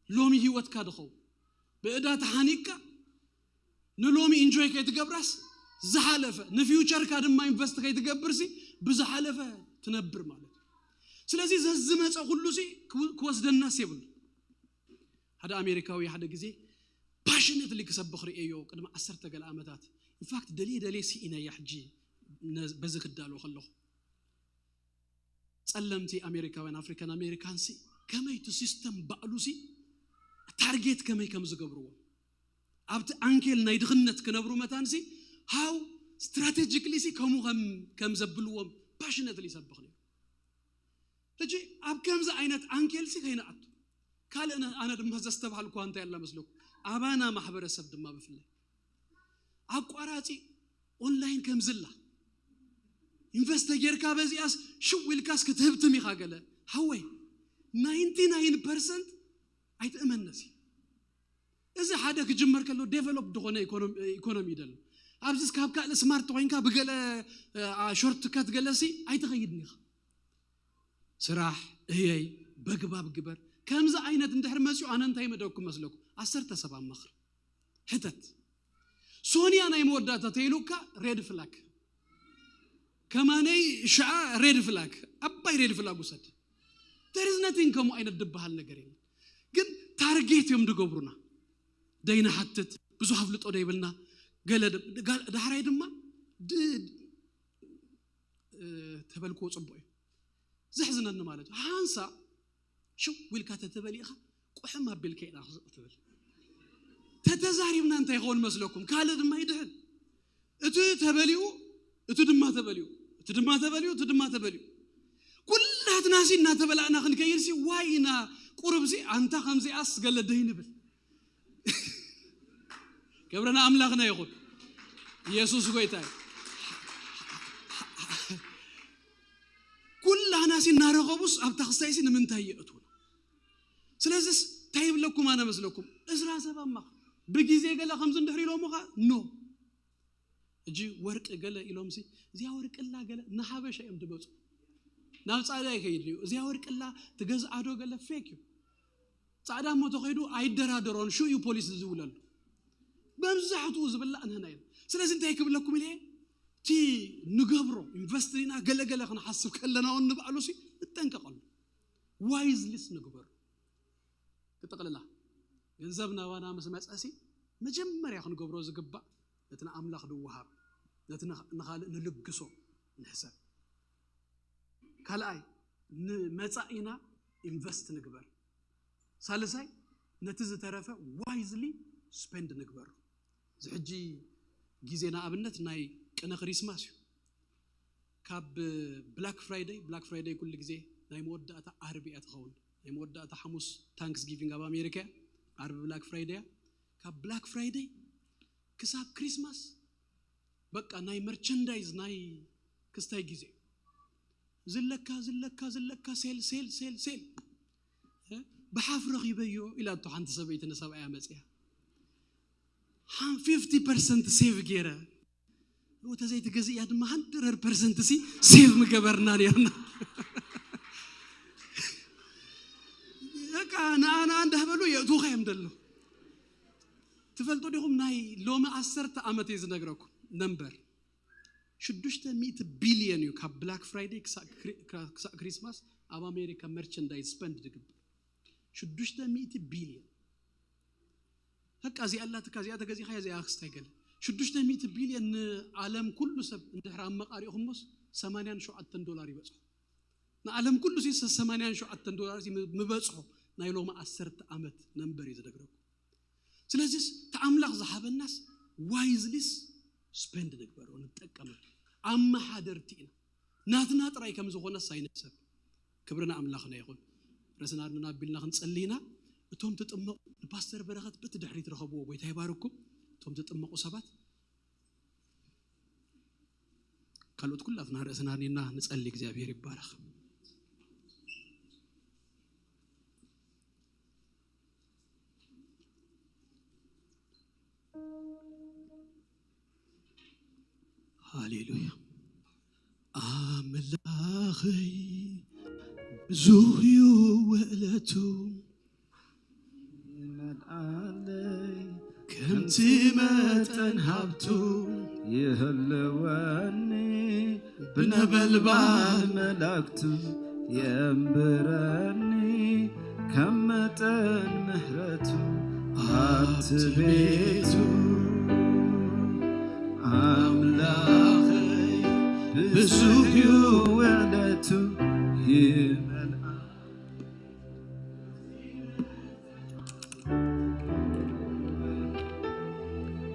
ሎሚ ህይወትካ ድኸውን። ብእዳ ተሓኒቅካ ንሎሚ ኢንጆይ ከይትገብራስ ዝሓለፈ ንፊውቸርካ ድማ ኢንቨስት ከይትገብርሲ ብዝሓለፈ ትነብር ማለት እዩ። ስለዚ ዘዝመፀ ኩሉሲ ክወስደናስ የብሉ። ሓደ ኣሜሪካዊ ሓደ ግዜ ፓሽነትሊ ክሰብኽ ርእየዮ ቅድሚ ዓሰርተ ገለ ዓመታት። ኢንፋክት ደልየ ደልየ ስኢነያ ሕጂ በዚ ክዳሎ ከለኹ። ጸለምቲ ኣሜሪካውያን ኣፍሪካን ኣሜሪካንሲ ከመይ እቲ ሲስተም ባዕሉሲ ታርጌት ከመይ ከም ዝገብርዎ ኣብቲ ኣንኬል ናይ ድኽነት ክነብሩ መታንሲ ሃው ስትራቴጂክሊሲ ከምኡ ከም ከም ዘብልዎም ፓሽነትሊ ይሰብኽ ነይሩ። ሕጂ ኣብ ከምዚ ዓይነት ኣንኬልሲ ከይንኣቱ ካልእ ኣነ ድማ ዘስተብሃልኩዋ እንታይ ኣላ መስለኩም? ኣባና ማሕበረሰብ ድማ ብፍላይ ኣቋራፂ ኦንላይን ከምዝላ ኢንቨስት ተጌርካ በዚኣስ ሽው ኢልካስ ክትህብትም ኢኻ ገለ ሃወይ ናይንቲ ናይን ፐርሰንት ኣይትእመነሲ። እዚ ሓደ ክጅመር ከሎ ዴቨሎፕ ዝኾነ ኢኮኖሚ ይደል። ኣብዚ ካብ ካልእ ስማርት ኮይንካ ብገለ ሾርት ከት ገለሲ ኣይትኸይድን ኢኻ። ስራሕ እየይ በግባብ ግበር። ከምዚ ዓይነት እንድሕር መፅኡ ኣነ እንታይ መደብኩም መስለኩም? ዓሰርተ ሰብ ኣማኽር ሕተት። ሶንያ ናይ መወዳእታ ተይሉካ ሬድ ፍላግ ከማነይ ሽዓ ሬድ ፍላግ ኣባይ ሬድ ፍላግ ውሰድ። ተሪዝ ነቲን ከምኡ ዓይነት ድበሃል ነገር የለን። ግን ታርጌት እዮም ድገብሩና። ደይንሓትት ብዙሕ ኣፍልጦ ደይብልና ገለ ዳሕራይ ድማ ተበልክዎ ፅቡቅ እዩ። ዘሕዝነኒ ማለት እዩ ሓንሳ ሽው ኢልካ ተተበሊእኻ ቁሕም ኣቢልካ ኢና ክስቕ ትብል። ተተዛሪብና እንታይ ይኸውን መስለኩም? ካልእ ድማ ይድሕን። እቲ ተበሊኡ እቲ ድማ ተበሊኡ እቲ ድማ ተበሊኡ እቲ ድማ ተበሊኡ ኩላትናሲ እናተበላእና ክንከይድሲ ዋይ ኢና ቁርብሲ ኣንታ ከምዚኣስ ገለ ደይንብል። ክብሪ ንኣምላኽና ይኹን። ኢየሱስ ጎይታ እዩ። ኩላናሲ እናረኸቡስ ኣብታ ክስታይሲ ንምንታይ የእትውና? ስለዚስ እንታይ ይብለኩም ኣነ መስለኩም? እዝራ ሰብ ኣማኽ ብግዜ ገለ ከምዚ እንድሕር ኢሎምኻ ኖ እጂ ወርቂ ገለ ኢሎምሲ እዚያ ወርቅላ ገለ ንሓበሻ እዮም ድመፁ። ናብ ፃዕዳ ይኸይድ እዩ። እዚያ ወርቅላ ትገዝኣዶ ገለ ፌክ እዩ። ፃዕዳ እሞ ተኸይዱ ኣይደራደሮን ሽኡ እዩ ፖሊስ ዝውለሉ። መብዛሕትኡ ዝብላእ ንህና እዩ። ስለዚ እንታይ ክብለኩም ኢለ እቲ ንገብሮ ኢንቨስት ኢና ገለገለ ክንሓስብ ከለና እውን ንባዕሉ ሲ ንጠንቀቀሉ። ዋይዝሊስ ንግበሩ። ክጠቕልላ ገንዘብ ናባና ምስ መፀሲ መጀመርያ ክንገብሮ ዝግባእ ነቲ ንኣምላኽ ድወሃብ ነቲ ንኻልእ ንልግሶ ንሕሰብ። ካልኣይ ንመጻኢና ኢንቨስት ንግበር። ሳልሳይ ነቲ ዝተረፈ ዋይዝሊ ስፔንድ ንግበሩ። እዚ ሕጂ ግዜ ንኣብነት ናይ ቅነ ክሪስማስ እዩ። ካብ ብላክ ፍራይደይ ብላክ ፍራይደይ ኩሉ ግዜ ናይ መወዳእታ ዓርቢ እያ ትኸውን። ናይ መወዳእታ ሓሙስ ታንክስ ጊቪንግ ኣብ ኣሜሪካ እያ። ዓርቢ ብላክ ፍራይደይ እያ። ካብ ብላክ ፍራይደይ ክሳብ ክሪስማስ በቃ ናይ መርቸንዳይዝ ናይ ክስታይ ግዜ ዝለካ ዝለካ ዝለካ ሴል ሴል ሴል ሴል ብሓፍ ረኺበዮ ኢላቶ ሓንቲ ሰበይቲ ንሰብኣያ መፅያ ሓን ፊፍቲ ፐርሰንት ሴቭ ገይረ ተዘይትገዝእያ ድማ ሃንድረድ ፐርሰንት ሲ ሴቭ ምገበርና ነርና። በቃ ንኣና እንዳህበሉ የእትውኻ እዮም ደሎ። ትፈልጡ ዲኹም ናይ ሎሚ ዓሰርተ ዓመት እየ ዝነግረኩም ነምበር ሽዱሽተ ሚእቲ ቢልዮን እዩ ካብ ብላክ ፍራይደይ ክሳእ ክሪስማስ ኣብ ኣሜሪካ መርቸንዳይዝ ስፐንድ ዝግበር ሽዱሽተ ሚእቲ ቢልዮን። በቃ እዚኣ ኣላትካ እዚኣ ተገዚእካ እዚኣ ክስታይ ገለ ሽዱሽተ ሚእቲ ቢልዮን ንዓለም ኩሉ ሰብ እንድሕር ኣመቃሪእኹሞስ ሰማንያን ሸውዓተን ዶላር ይበፅሑ። ንዓለም ኩሉ ሲ ሰማንያን ሸውዓተን ዶላር ምበፅሖ ናይ ሎሚ ዓሰርተ ዓመት ነንበር እዩ ዝነግረኩም። ስለዚስ እቲ ኣምላኽ ዝሃበናስ ዋይዝሊስ ስፔንድ ንግበሮ ንጠቀመሉ ኣመሓደርቲ ኢና። ናትና ጥራይ ከም ዝኾነስ ኣይንሕሰብ። ክብሪ ንኣምላኽና ይኹን። ርእስና ኣድንና ኣቢልና ክንጸሊ ኢና። እቶም ትጥመቑ ንፓስተር በረኸት በቲ ድሕሪት ረኸብዎ። ጎይታ ይባርኩም። እቶም ትጥመቑ ሰባት ካልኦት ኩላትና ርእስና ኣድኒና ንጸሊ። እግዚኣብሔር ይባረኽ። ሃሌሉያ ኣምላኸይ ብዙህዩ ውዕለቱ ይመልኣለይ፣ ከምቲ መጠን ሃብቱ ይህልወኒ፣ ብነበልባል መላእክቱ የንብረኒ፣ ከም መጠን ምሕረቱ ኣብቲ ቤቱ። ኣምላኸይ ብዙህዩ ውዕለቱ ይመልኣ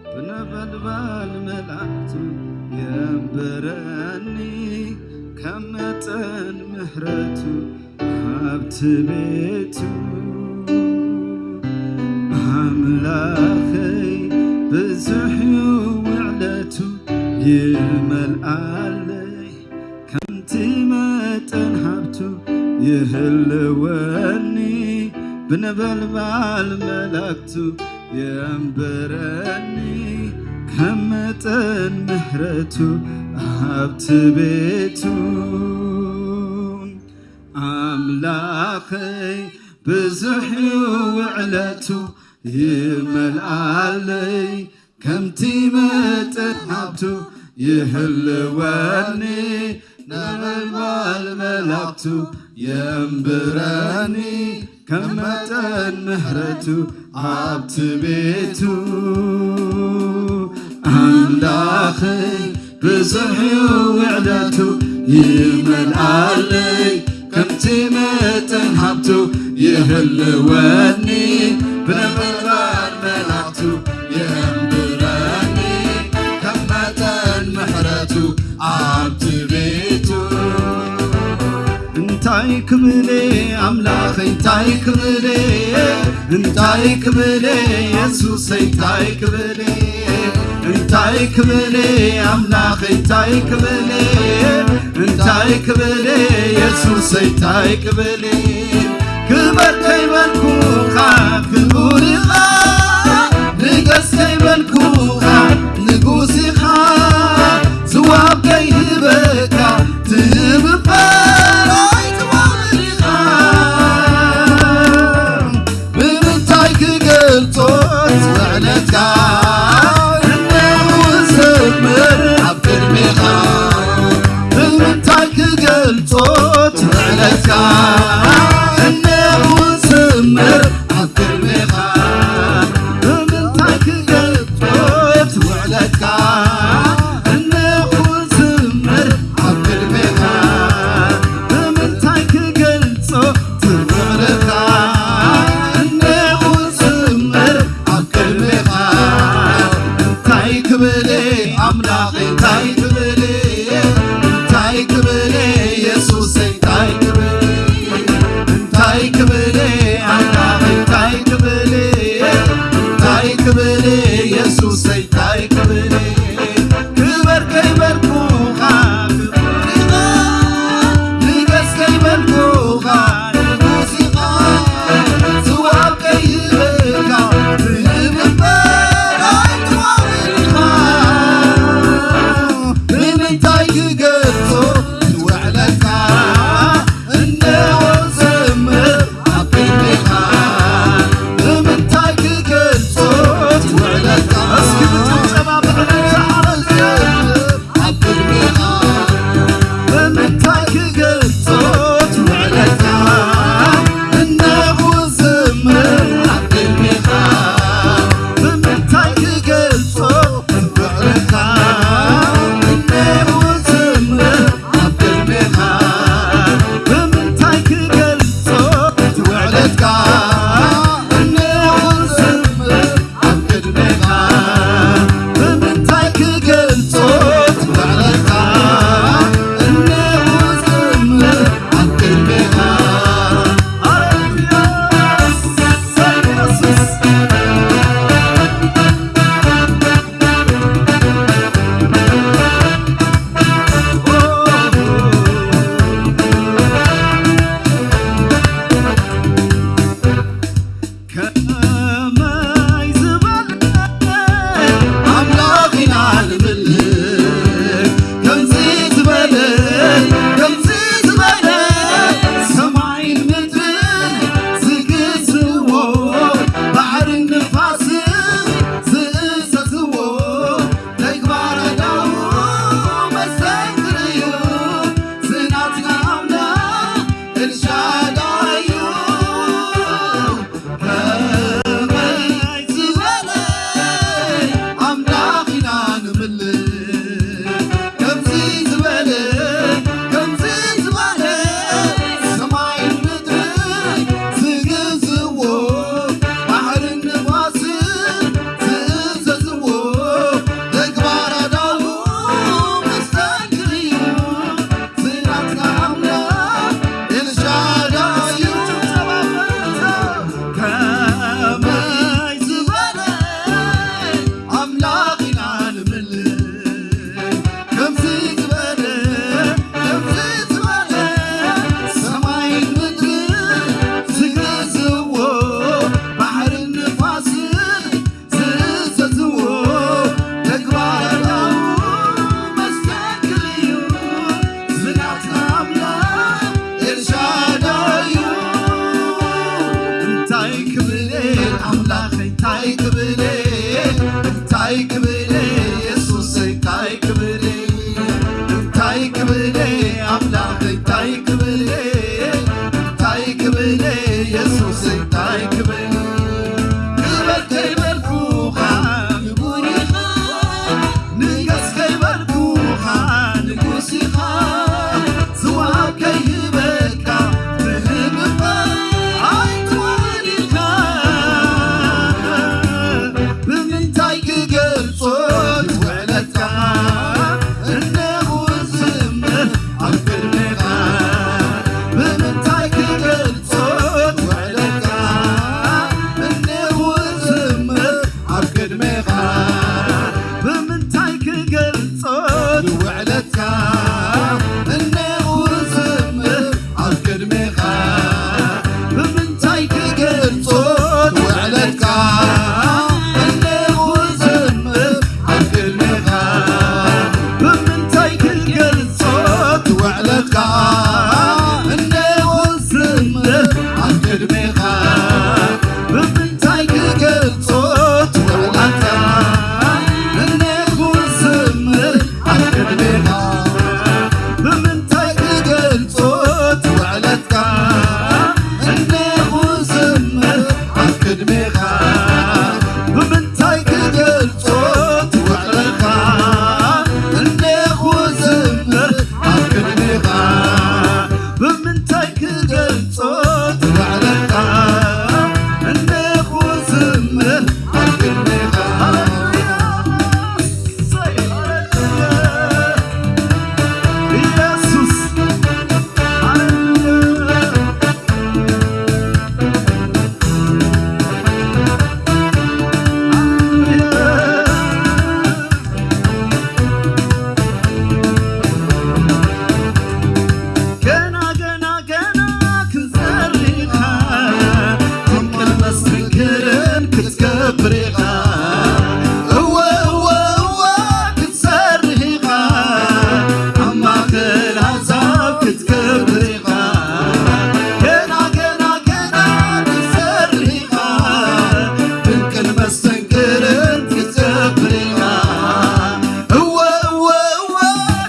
ብነበልባል መላእክቱ የንብረኒ፣ ከም መጠን ምሕረቱ ኣብቲ ቤቱ። ኣምላኸይ ብዙሕዩ ውዕለቱ ይመልኣለይ፣ ከምቲ መጠን ሃብቱ ይህልወኒ፣ ብነበልባል መላእክቱ የንብረኒ፣ ከም መጠን ምሕረቱ ኣብቲ ቤቱ። ኣምላኸይ ብዙሕዩ ውዕለቱ ይመልኣለይ፣ ከምቲ መጠን ሃብቱ ይህልወኒ፣ ነበልባል መላእክቱ የንብረኒ፣ ከም መጠን ምሕረቱ ኣብቲ ቤቱ። ኣምላኸይ ብዙሕዩ ውዕለቱ ይመልኣለይ፣ ከምቲ መጠን ሃብቱ ይህልወኒ፣ ብነበልባል መላእክቱ የንብረኒ፣ ከም መጠን ምሕረቱ ኣብቲ ቤቱ። እንታይ ክብሌ ኣምላኸይ፣ እንታይ ክብሌ፣ እንታይ ክብሌ የሱሰይ፣ እንታይ ክብሌ፣ እንታይ ክብሌ ኣምላኸይ፣ እንታይ ክብሌ፣ እንታይ ክብሌ የሱሰይ፣ እንታይ ክብሌ። ክበር ከይበልኩኻ ክቡር ኢኻ፣ ንገስ ከይበልኩኻ ንጉስ ኢኻ። ዝዋብ ከይህበካ ትህብ እምበር ኣይትዋብር ኢኻ። ብምንታይ ክገልጾ ውዕለትካ? እነሆ ዝዘምር ኣብ ቅድሜኻ። ብምንታይ ክገልጾ ውዕለትካ? እነሆ ዝዘምር ኣብ ቅድሜኻ። ብምንታይ ክገልጾ ውዕለትካ? እነሆ ዝዘምር ኣብ ቅድሜኻ። ብምንታይ ክገልጾ ውዕለትካ? እነሆ ዝዘምር ኣብ ቅድሜኻ። ኢኻ። እወ፣ እወ፣ እወ፣ ክትሰርሕ ኢኻ። ኣብ ማእከል ኣህዛብ ክትከብር ኢኻ። ገና፣ ገና፣ ገና ክትሰርሕ ኢኻ። ድንቅን መስተንክርን ክትገብር ኢኻ። እወ፣ እወ፣ እወ፣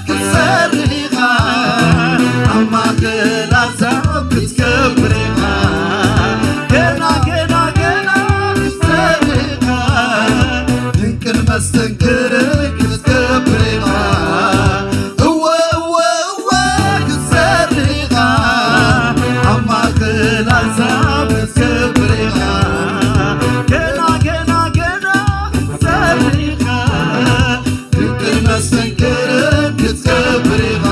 ክትሰርሕ ኢኻ። ኣብ ማእከል ኣህዛብ ክትከብር ኢኻ። ገና፣ ገና፣ ገና ክትሰርሕ ኢኻ። ድንቅን መስተንክርን ክትገብር ኢኻ። እወ፣ እወ፣ እወ፣ ክትሰርሕ ኢኻ። ኣብ ማእከል ኣህዛብ ክትከብር ኢኻ። ገና፣ ገና፣ ገና ክትሰርሕ ኢኻ። ድንቅን መስተንክርን ክትገብር ኢኻ።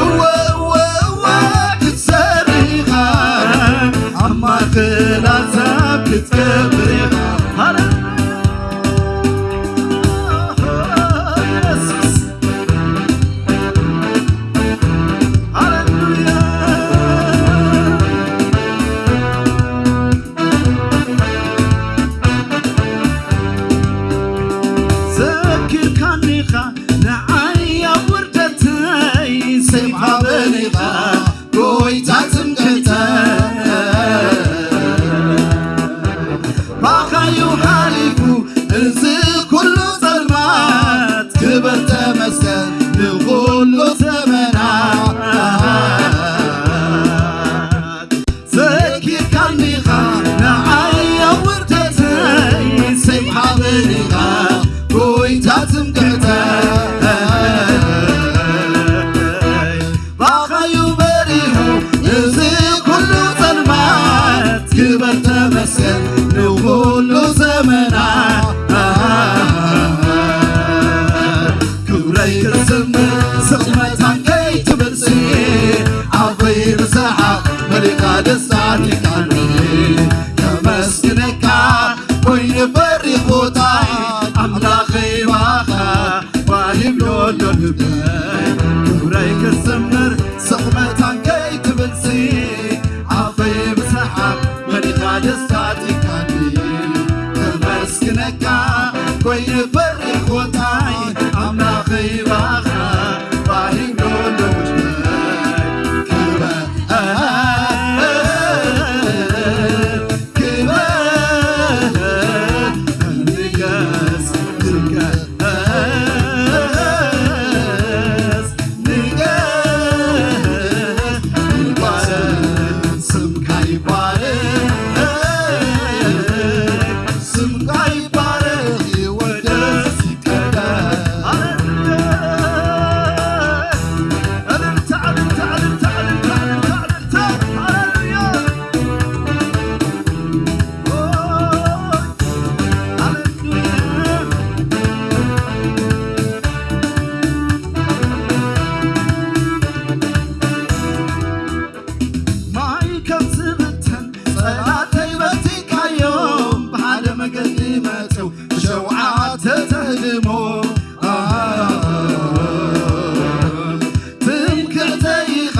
እወ፣ እወ፣ እወ፣ ክትሰርሕ ኢኻ። ኣብ ማእከል ኣህዛብ ክትገብር ኢኻ። ሃሌሉያ። ኢየሱስ። ሃሌሉያ። ዘኪርካኒኻ ንዓይ ኣብ ውርደተይ፣ ሰይፍ ሃበኒኻ ጎይታ ትምክሕተይ። ባኻዩ ሓሊፉ እዚ ኩሉ ጸልማት፣ ክብር ተመስገን ንኹሉ ዘመናት። ዘኪርካኒኻ ንዓይ ኣብ ውርደተይ፣ ሰይፍ ሃበኒኻ ጎይታ ትምክሕተይ። ባኻዩ በሪሁ እዚ ኩሉ ጸልማት፣ ክብር ተመስገን ንኹሉ ዘመናት። ክብረይ ክዝምር ስቕ መታን ከይትብልሲ፣ ኣፈይ ብሰሓቕ መሊኻ ደስታ ኣጥሊቓኒ። ከመስግነካ ኮይኑ በሪኽ ቦታይ፣ ኣምላኸይ ባኻ ዋሂብ ሎሎ ልበይ። ክብረይ ክዝምር ስቕ መታን ከይትብልሲ፣ ኣፈይ ብሰሓቕ መሊኻ ደስታ ኣጥሊቓኒ። ከመስግነካ ኮይኑ በሪኽ ቦታይ፣ ኣምላኸይ ባኻ ዋሂብ ሎሎ ልበይ። ክብረይ ክብር ንገስ፣ ንገስ፣ ንገስ፣ ይባረክ፣ ስምካ ይባረክ፣ ስምካ ይባረክ፣ ይወደስ፣ ይቀደስ። ሃሌሉያ። እልልታ፣ እልልታ፣ እልልታ፣ እልልታ፣ እልልታ፣ እልልታ። ሃሌሉያ። ማይ ከም ዝብተን ጸላተይ በቲካዮም፣ ብሓደ መገዲ መጽው ብሸውዓተ ተህድሞ። ትምክሕተይ ኢኻ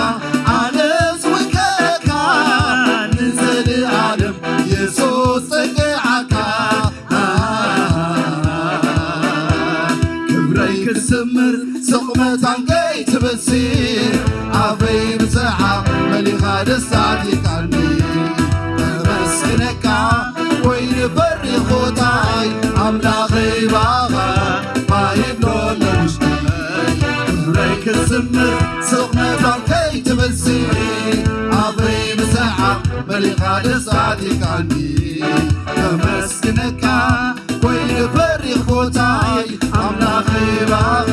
ኣነ ዝውከለካ፣ ንዘለኣለም የሱስ ጸግዓካ። ክብረይ ክዝምር ስቕ መታን ከይትብልሲ፣ ኣፈይ ብሰሓቕ መሊኻ ደስታ ኣጥሊቓኒ። ከመስግነካ ኮይኑ በሪኽ ቦታይ፣ ኣምላኸይ ባኻ ባሂብ ሎሎ ውሽጠይ። ክብረይ ክዝምር ስቕ መታን ከይትብልሲ፣ ኣፈይ ብሰሓቕ መሊኻ ደስታ ኣጥሊቓኒ። ከመስግነካ ኮይኑ በሪኽ ቦታይ፣ ኣምላኸይ ባኻ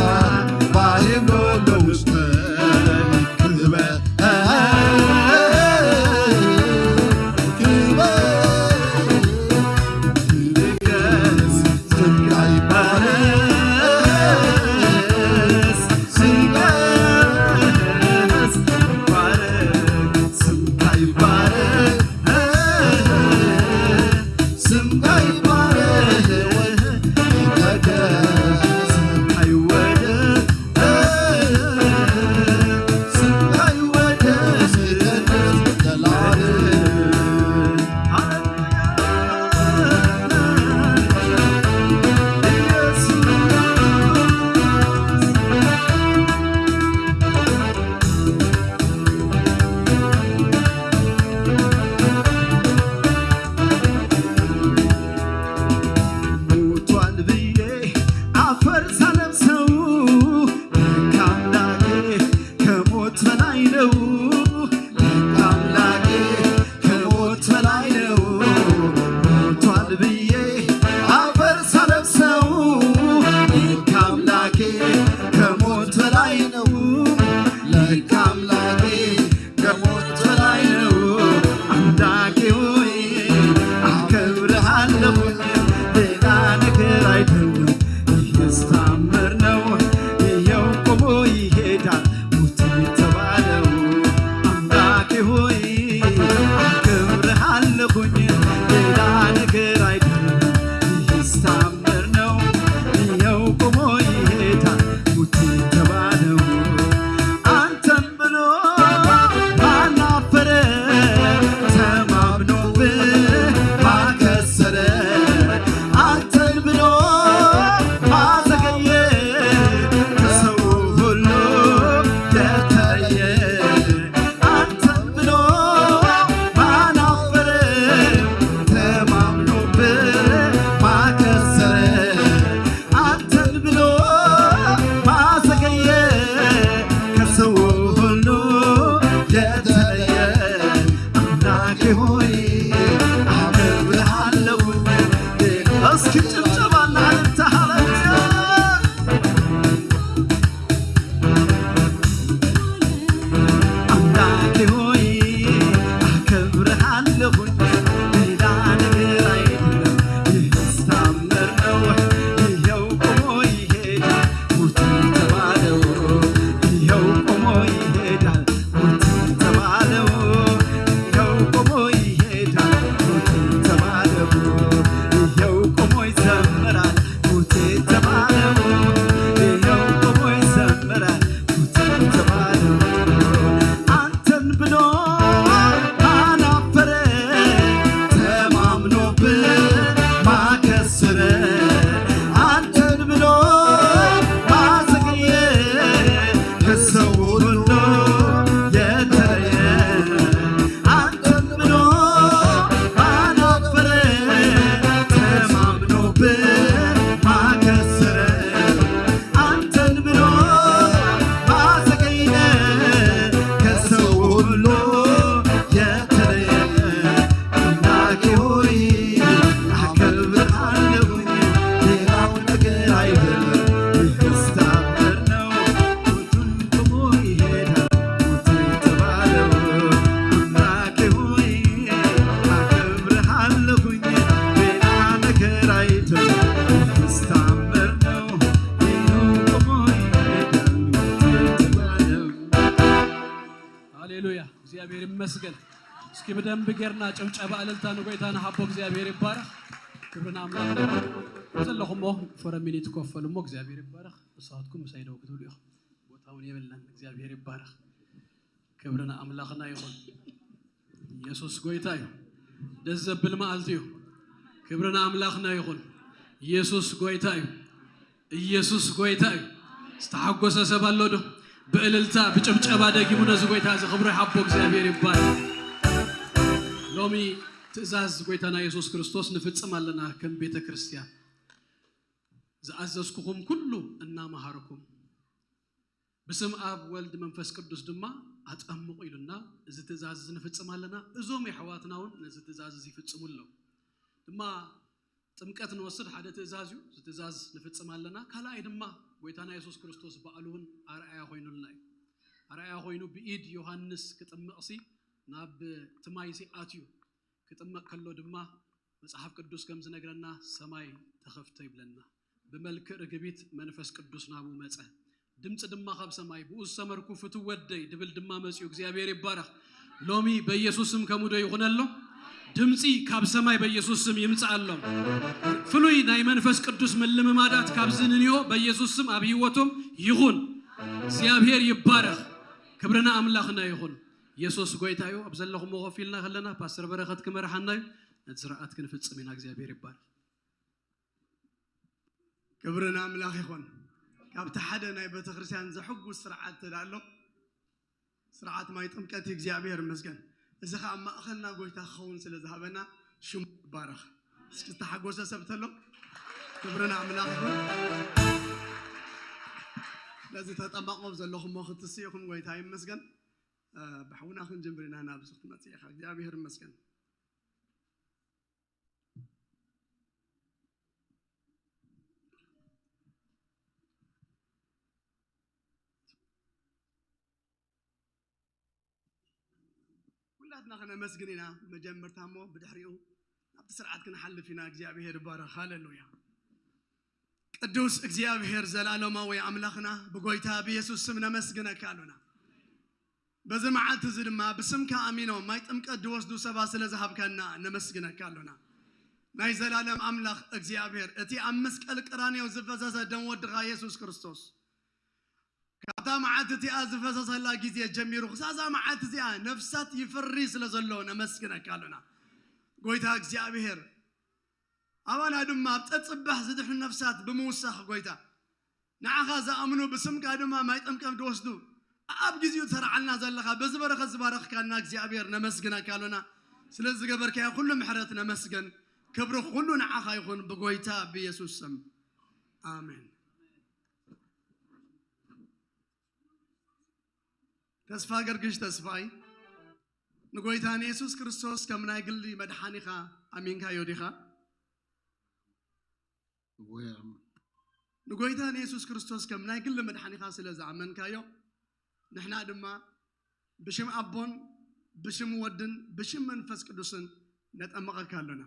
ባሂብ ሎሎ ውሽጠይ። ክብር፣ ክብር፣ ንገስ፣ ስምካ ይባረክ፣ ንገስ፣ ንገስ፣ ይባረክ፣ ስምካ ይባረክ። ስምካ ይባረክ፣ ይቀደስ፣ ስምካ ይወደስ፣ ስምካ ይወደስ፣ ይቀደስ ለዓለም። ሃሌሉያ። እስኪ ጭብጨባና እልልታ፣ ሃሌሉያ። ኣምላኬ ሆይ ኣከብርሃለሁኝ፣ ሌላ ነገር አይደለም፣ ይህስ ታምር ነው። ይኸው ቆሞ ይሄዳል፣ ሞት የተባለው፣ ይኸው ቆሞ ይሄዳል፣ ሞት የተባለው፣ ይኸው ቆሞ ይሄዳል፣ ሞት የተባለው፣ ይኸው ቆሞ ይዘምራል፣ ሞት የተባለው፣ ይኸው ቆሞ ይዘምራል፣ ሞት የተባለው። አንተን ብሎ ማን አፈረ? ተማምኖብህ ማከሰረ? አንተን ብሎ ማዘገየ? ከሰው ሁሉ የተለየ። አንተን ብሎ ማን አፈረ? ተማምኖብህ ማከሰረ? አንተን ብሎ ማዘገየ? ከሰው ሁሉ የተለየ። አምላኬ ሆይ አከብርሃለሁኝ፣ ሌላው ነገር አይደለም፣ ይህስ ታምር ነው። ሞቱን ቆሞ ይሄዳል፣ ሞት የተባለው። አምላኬ ሆይ አከብርሃለሁኝ፣ ሌላ ነገር አይደለም፣ ይህስ ታምር ነው። ይኸው ቆሞ ይሄዳል፣ ሞት የተባለው። ሃሌሉያ፣ እግዚአብሔር ይመስገን። እስኪ ብደንብ ጌርና ጭብጨባ፣ እልልታ ንጎይታ ንሃቦ። እግዚኣብሔር ይባረኽ። ክብሪ ንኣምላኽ ይኹን። ዘለኹሞ ፎረም ሚኒት ኮፍ በሉ እሞ፣ እግዚኣብሔር ይባረኽ። ንስኻትኩም ምሳይ ደው ክትብሉ ኢኹም። ቦታ እውን የብልናን። እግዚኣብሔር ይባረኽ። ክብሪ ንኣምላኽና ይኹን። ኢየሱስ ጎይታ እዩ። ደስ ዘብል መዓልቲ እዩ። ክብሪ ንኣምላኽና ይኹን። ኢየሱስ ጎይታ እዩ። ኢየሱስ ጎይታ እዩ። ዝተሓጎሰ ሰብ ኣሎ ዶ? ብእልልታ ብጭብጨባ ደጊሙ ነዚ ጎይታ እዚ ክብሩ ይሓቦ። እግዚኣብሔር ይባረኽ። ሎሚ ትእዛዝ ጎይታና ኢየሱስ ክርስቶስ ንፍጽም ኣለና። ከም ቤተ ክርስቲያን ዝኣዘዝኩኹም ኩሉ እናመሃርኩም ብስም ኣብ ወልድ መንፈስ ቅዱስ ድማ ኣጠምቑ ኢሉና። እዚ ትእዛዝ እዚ ንፍጽም ኣለና። እዞም የሕዋትና እውን ነዚ ትእዛዝ እዚ ይፍጽሙ ኣለዉ። ድማ ጥምቀት ንወስድ ሓደ ትእዛዝ እዩ። እዚ ትእዛዝ ንፍጽም ኣለና። ካልኣይ ድማ ጎይታና የሱስ ክርስቶስ ባዕሉ እውን ኣርኣያ ኮይኑልና እዩ። ኣርኣያ ኮይኑ ብኢድ ዮሃንስ ክጥምቕሲ ናብ እቲ ማይሲ ኣትዩ። ክጥመቕ ከሎ ድማ መጽሓፍ ቅዱስ ከም ዝነግረና ሰማይ ተኸፍተ ይብለና። ብመልክዕ ርግቢት መንፈስ ቅዱስ ናብኡ መጸ። ድምጺ ድማ ካብ ሰማይ፣ "ብኡ ዝሰመርኩ ፍቱው ወደይ" ድብል ድማ መጺኡ። እግዚኣብሔር ይባረኽ። ሎሚ በኢየሱስ ስም ከምኡ ዶ ይኹነሎም? ድምጺ ካብ ሰማይ በኢየሱስ ስም ይምጽኣሎም። ፍሉይ ናይ መንፈስ ቅዱስ ምልምማዳት ካብዚ ንንዮ በኢየሱስ ስም ኣብ ህይወቶም ይኹን። እግዚኣብሔር ይባረኽ። ክብርና ኣምላኽና ይኹን። ኢየሱስ ጎይታ እዩ። ኣብ ዘለኹሞ ኮፍ ኢልና ከለና ፓስተር በረኸት ክመርሓና እዩ። ነቲ ስርዓት ክንፍጽም ኢና። እግዚኣብሔር ይባረኽ። ክብሪ ንኣምላኽ ይኹን። ካብቲ ሓደ ናይ ቤተክርስትያን ዘሕጉስ ስርዓት ተዳሎ፣ ስርዓት ማይ ጥምቀት እዩ። እግዚኣብሔር ይመስገን። እዚ ኸኣ ማእኸልና ጎይታ ክኸውን ስለ ዝሃበና ሽሙ ይባረኽ። እስኪ ዝተሓጎሰ ሰብ ተሎ? ክብሪ ንኣምላኽ ይኹን። ነዚ ተጠመቕኩም ዘለኹም ክትስኡ ኢኹም፣ ጎይታ ይመስገን። እ፣ ብሓውና ክንጅምር ኢና፣ ናብዚ ክትመጽእ ኢኻ። እግዚኣብሔር ይመስገን። ኩላትና ክነመስግን ኢና መጀመርታ፣ እሞ ብድሕሪኡ ናብቲ ስርዓት ክንሓልፍ ኢና። እግዚኣብሔር ይባረኽ። ሃሌሉያ። ቅዱስ እግዚኣብሔር፣ ዘላለማዊ ኣምላኽና፣ ብጎይታ ብየሱስ ስም ነመስግነካ ኣሎና። በዚ መዓልቲ እዚ ድማ ብስምካ ኣሚኖም ማይ ጥምቀት ዝወስዱ ሰባት ስለ ዝሃብካና ነመስግነካ ኣሎና። ናይ ዘላለም ኣምላኽ እግዚኣብሔር፣ እቲ ኣብ መስቀል ቀራንዮ ዝፈሰሰ ደም ወድኻ የሱስ ክርስቶስ፣ ካብታ መዓልቲ እቲኣ ዝፈሰሰላ ግዜ ጀሚሩ ክሳብ እዛ መዓልቲ እዚኣ ነፍሳት ይፍሪ ስለ ዘሎ ነመስግነካ ኣሎና። ጎይታ እግዚኣብሔር፣ ኣባና ድማ ኣብ ጸጽባሕ ዝድሕኑ ነፍሳት ብምውሳኽ፣ ጎይታ፣ ንዓኻ ዝኣምኑ ብስምካ ድማ ማይ ጥምቀት ዝወስዱ ኣብ ግዜኡ ትሰርዓልና ዘለኻ፣ በዚ በረኸት ዝባረኽካና እግዚኣብሔር ነመስግነካ ኣሎና። ስለ ዝገበርካዮ ኩሉ ምሕረት ነመስገን። ክብሪ ኩሉ ንዓኻ ይኹን ብጎይታ ብየሱስ ስም። ኣሜን። ተስፋ ገርግሽ ተስፋይ፣ ንጎይታ ንየሱስ ክርስቶስ ከም ናይ ግሊ መድሓኒኻ ኣሚንካዮ ዲኻ? ንጎይታ ንየሱስ ክርስቶስ ከም ናይ ግሊ መድሓኒኻ ስለ ዝኣመንካዮ፣ ንሕና ድማ ብሽም ኣቦን ብሽም ወድን ብሽም መንፈስ ቅዱስን ነጠምቐካ ኣሎና።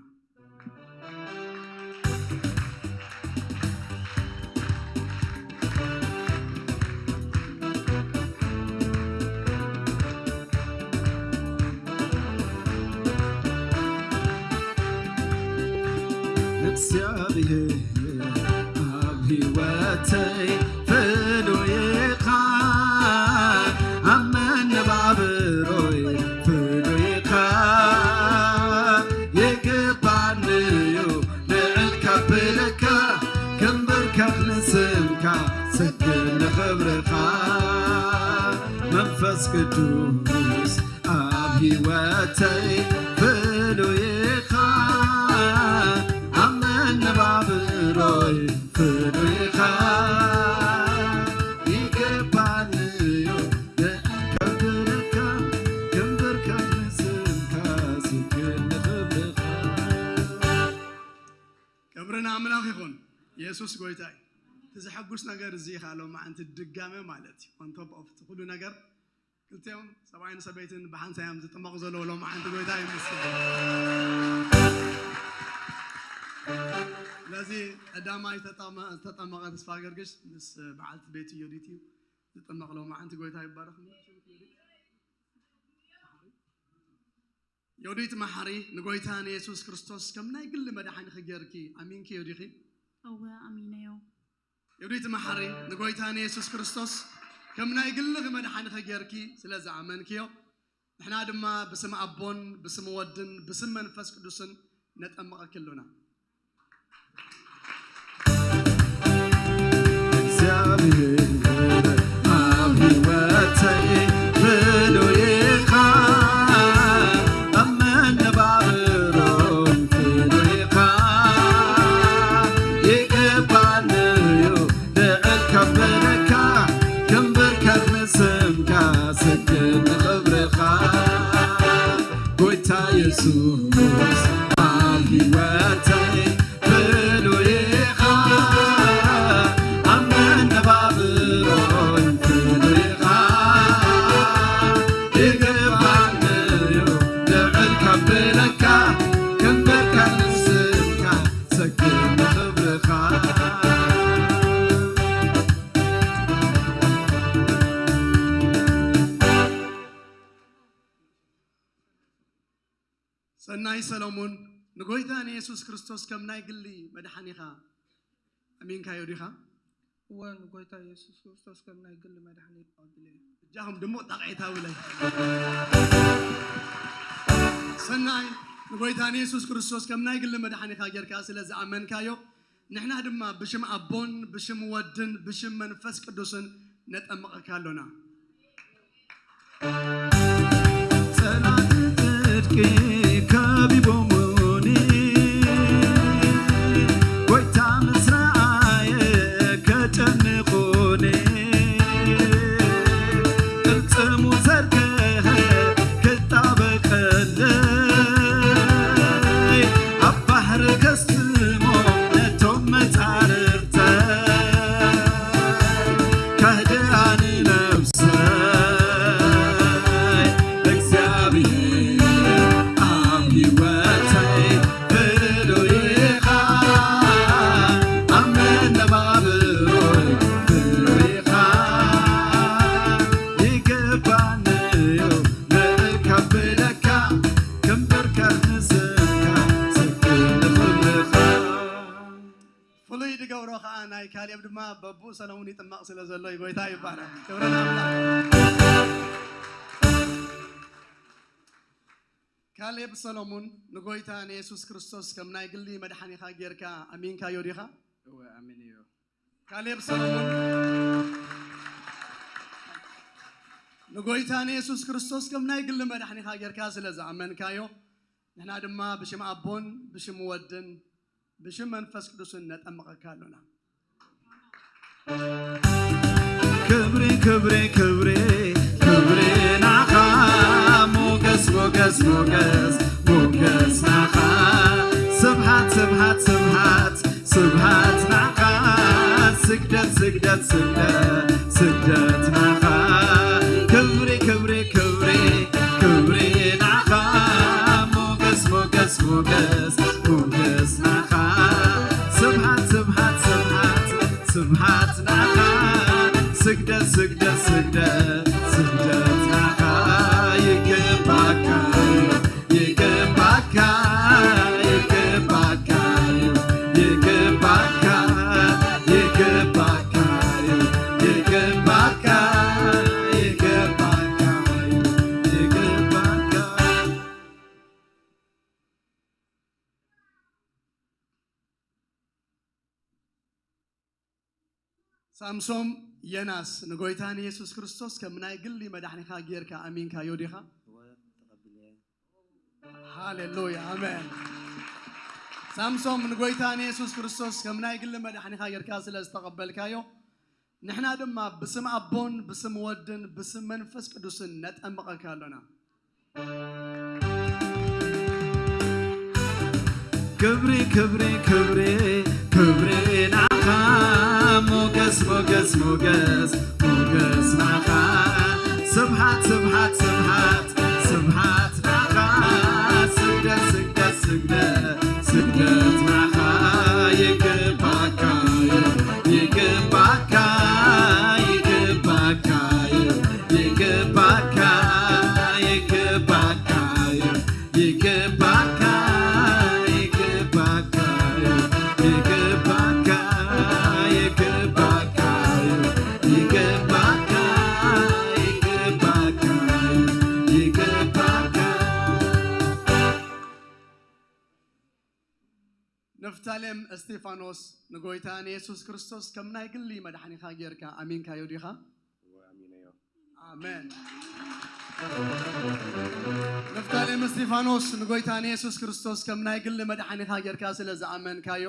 እግዚኣብሔር ኣብ ሕይወተይ ፍሉይ ኢኻ፣ ኣብ መነባብሮይ ፍሉይ ኢኻ። ይግባኒ እዩ ልዕል ከብለካ፣ ክምብርከኽ ንስምካ፣ ሰግድ ንኽብርኻ። መንፈስ ቅዱስ ኣብ ሕይወተይ ፍሉይ ኢኻ፣ ኣብ መነባብሮይ ፍሉይ ኢኻ። ይገባኒ እዩ ከብርካ፣ ክምብርከኽ ንስምካ፣ ስግድ ንኽብርኻ። ክብሪ ንኣምላኽ ይኹን። የሱስ ጎይታ እዩ። እቲ ዘሐጉስ ነገር እዚ ኢኻ ሎማዓንቲ ድጋመ ማለት እዩ። On top of እቲ ኩሉ ነገር ክልቲኦም ሰብኣይን ሰበይትን ብሓንሳብ እዮም ዝጥመቑ ዘለዉ። ሎማዓንቲ ጎይታ ይመስገን። ስለዚ ቀዳማይ ዝተጠመ-፣ ዝተጠመቐ ተስፋ ገርግሽ ምስ በዓልቲ ቤቱ ዮዲት እዩ ዝጥመቕ። ሎማዓንቲ ጎይታ ይባረኽ። ዮዲት መሓሪ፣ ንጎይታ ንየሱስ ክርስቶስ ከም ናይ ግሊ መድሓኒኺ ጌርኪ ኣሚንኪዮ ዲኺ? እወ፣ ኣሚነዮ። ዮዲት መሓሪ፣ ንጎይታ ንየሱስ ክርስቶስ ከም ናይ ግልኺ መድሓኒኺ ጌርኪ ስለ ዝኣመንክዮ፣ ንሕና ድማ ብስም ኣቦን ብስም ወድን ብስም መንፈስ ቅዱስን ነጠምቐኪ ኣሎና። እግዚኣብሔር ኣብ ሕይወተይ ፍሉይ ኢኻ፣ ኣብ መነባብሮይ ፍሉይ ኢኻ። ይግባኒ እዩ ልዕል ከብለካ፣ ክምብርከኽ ንስምካ፣ ሰግድ ንኽብርኻ። ጎይታ የሱስ ኣብ ሕይወተይ ፍሉይ ኢኻ፣ ኣብ መነባብሮይ ፍሉይ ኢኻ። ይግባኒ እዩ ልዕል ከብለካ፣ ክምብርከኽ ንስምካ፣ ሰግድ ንኽብርኻ። ሰናይ ሰሎሙን፣ ንጎይታ ንየሱስ ክርስቶስ ከም ናይ ግሊ መድሓኒኻ ኣሚንካዮ ዲኻ? እወ፣ ንጎይታ የሱስ ክርስቶስ ከም ናይ ግሊ መድሓኒ ተቐቢለዮ። እጃኹም ድሙቕ ጣቕዒት ሃቡለይ። ሰናይ፣ ንጎይታ ንየሱስ ክርስቶስ ከም ናይ ግሊ መድሓኒኻ ጌርካ ስለ ዝኣመንካዮ፣ ንሕና ድማ ብሽም ኣቦን ብሽም ወድን ብሽም መንፈስ ቅዱስን ነጠምቐካ ኣሎና። ጸላእቲ ጽድቂ ከቢቦሙኒ፣ ጎይታ ምስ ረኣየ ከጨንቑኒ፣ ቅልጽሙ ዘርግሐ ክጣበቀለይ፣ ኣብ ባሕሪ ከስትሞ ነቶም መጻርርተይ፣ ከህድኣኒ ነብሰይ። እግዚኣብሔር ኣብ ሕይወተይ ፍሉይ ኢኻ፣ ኣብ መነባብሮይ ፍሉይ ኢኻ። ይግባኒ እዩ ልዕል ከብለካ፣ ክምብርከኽ ንስምካ፣ ሰግድ ንኽብርኻ። ፍሉይ ዝገብሮ ኸኣ ናይ ካሌብ ድማ በብኡ ሰለሙን ይጥመቕ ስለ ዘሎ እዩ። ጎይታ ይባረኽ። ክብሪ ንኣምላኽ። ካሌብ ሰሎሙን፣ ንጎይታ ንየሱስ ክርስቶስ ከም ናይ ግሊ መድሓኒኻ ጌርካ ኣሚንካዮ ዲኻ? እወ፣ ኣሚነዮ። ካሌብ ሰሎሙን፣ ንጎይታ ንየሱስ ክርስቶስ ከም ናይ ግሊ መድሓኒኻ ጌርካ ስለ ዝኣመንካዮ፣ ንሕና ድማ ብሽም ኣቦን ብሽም ወድን ብሽም መንፈስ ቅዱስን ነጠምቐካ ኣሎና። ክብሪ፣ ክብሪ፣ ክብሪ፣ ክብሪ ናኻ፣ ሞገስ፣ ሞገስ፣ ሞገስ፣ ሞገስ ናኻ። ስብሃት፣ ስብሃት፣ ስብሃት፣ ስብሃት ስግደት ስግደት ስግደት ናኻ ክብሪ ክብሪ ክብሪ ክብሪ ናኻ ሞገስ ሞገስ ሞገስ ሞገስ ናኻ ስብሃት ስብሃት ስብሃት ስብሃት ናኻ ስግደት ስግደት ስግደት ስግደት ናኻ ይገባካ ይገባካ ይገባካ ይገባካ ይገባካ ይገባካ ይገባካ ይገባካ ሳምሶም የናስ ንጎይታ ንየሱስ ክርስቶስ ከም ናይ ግሊ መድሓኒኻ ጌርካ ኣሚንካዮ ዲኻ? እወ፣ ተቐቢለዮ። ሃሌሉያ፣ ኣሜን። ሳምሶም ንጎይታ ንየሱስ ክርስቶስ ከም ናይ ግሊ መድሓኒኻ ጌርካ ስለ ዝተቐበልካዮ፣ ንሕና ድማ ብስም ኣቦን ብስም ወድን ብስም መንፈስ ቅዱስን ነጠምቐካ ኣሎና። ክብሪ ክብሪ ክብሪ ክብሪ ናኻ ሞገስ ሞገስ ሞገስ ሞገስ ናኻ ስብሃት ስብሃት ስብሃት ስብሃት ናኻ ስግደት ስግደት ስግደት ስግደት ናኻ ይግባካ ይግባካ ይግባካ ይግባካ ይግባካ ይግባካ ይግባካ ይግባካ ይግባካ ይግባካ ይግባካ። ንፍታሌም እስቴፋኖስ ንጎይታ ንየሱስ ክርስቶስ ከም ናይ ግሊ መድሓኒኻ ጌርካ ኣሚንካዮ ዲኻ? እወ፣ ኣሚነዮ። ኣሜን። ንፍታሌም እስቴፋኖስ ንጎይታ ንየሱስ ክርስቶስ ከም ናይ ግሊ መድሓኒኻ ጌርካ ስለ ዝኣመንካዮ፣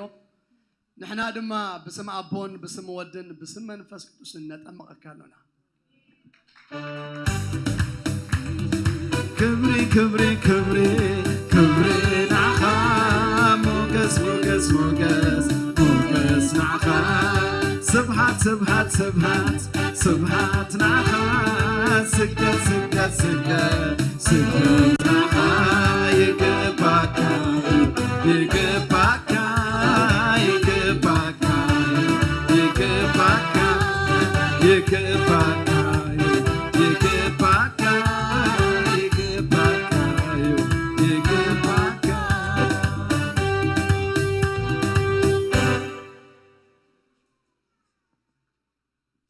ንሕና ድማ ብስም ኣቦን ብስም ወድን ብስም መንፈስ ቅዱስን ነጠምቐካ ኣሎና። ክብሪ ክብሪ ክብሪ ክብሪ ንዓኻ ሞገስ ሞገስ ሞገስ ሞገስ ንዓኻ ስብሃት ስብሃት ስብሃት ስብሃት ንዓኻ ስግደት ስግደት ስግደት ስግደት ንዓኻ ይግባካ ይግባካ ይግባካ ይግባካ ይግባካ ይግባካ ይግባካ ይግባካ።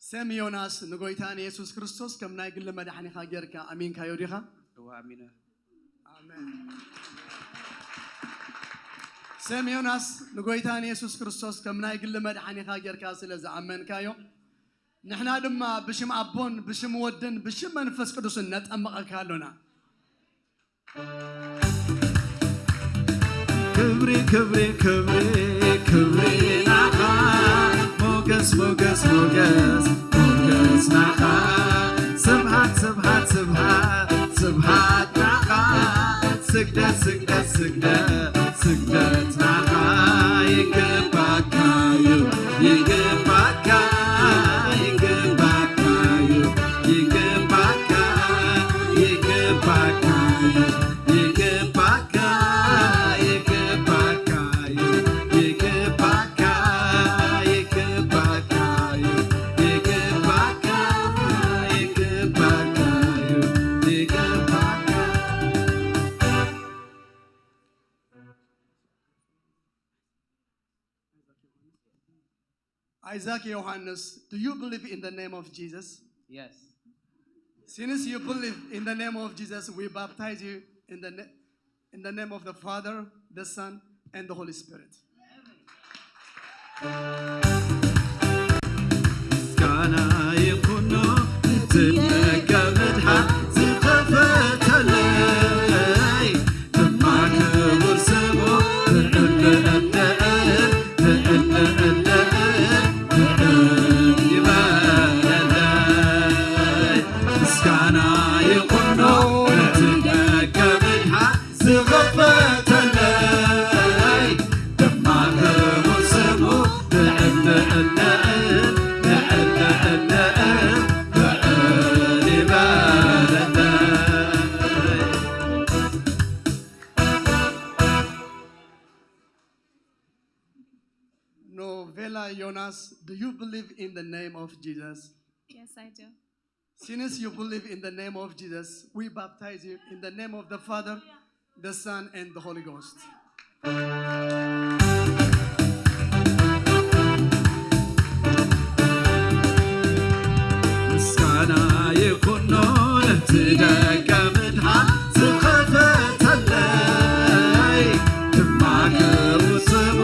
ሰም ዮናስ ንጎይታ ንየሱስ ክርስቶስ ከም ናይ ግሊ መድሓኒኻ ጌርካ ኣሚንካዮ ዲኻ? እወ ኣሚነ። ኣሜን። ሰም ዮናስ ንጎይታ ንየሱስ ክርስቶስ ከም ናይ ግሊ መድሓኒኻ ጌርካ ስለ ዝኣመንካዮ ንሕና ድማ ብሽም ኣቦን ብሽም ወድን ብሽም መንፈስ ቅዱስን ነጠምቐካ ኣሎና። ክብሪ ክብሪ ክብሪ ክብሪ ናኻ ሞገስ ሞገስ ሞገስ ሞገስ ናኻ ስብሃት ስብሃት ስብሃት ስብሃት ናኻ ስግደት ስግደት ስግደት ስግደት ናኻ ይግባካ እዩ ይግባካ ይግባካ እዩ ይግባካ ይግባካ እዩ ይግባካ ይግባካ እዩ ይግባካ ይግባካ እዩ ይግባካ ይግባካ እዩ ይግባካ። Isaac Yohannes, do you believe in the name of Jesus? Yes. Since you believe in the name of Jesus, we baptize you in the, na- in the name of the Father, the Son, and the Holy Spirit. ምስጋና ይኹኖ እቲ ደገ ምድሓን ዝኸፈተለይ ድማ ክቡር ስሙ ብዕሊ እንድዕል ብዕሊ እንድዕል ብዕል ይበለለይ ምስጋና ይኹኖ እቲ ደገ ምድሓን ዝኸፈተለይ ድማ ክቡር ስሙ ብዕሊ እንድዕል Novella Jonas, do you believe in the name of Jesus? Yes, I do. Since you believe in the name of Jesus, we baptize you in the name of the Father, the Son, and the Holy Ghost. ምስጋና ይኹኖ ነቲ ደገ ምድሓን ዝኸፈተለይ፣ ድማ ክብሩ ስሙ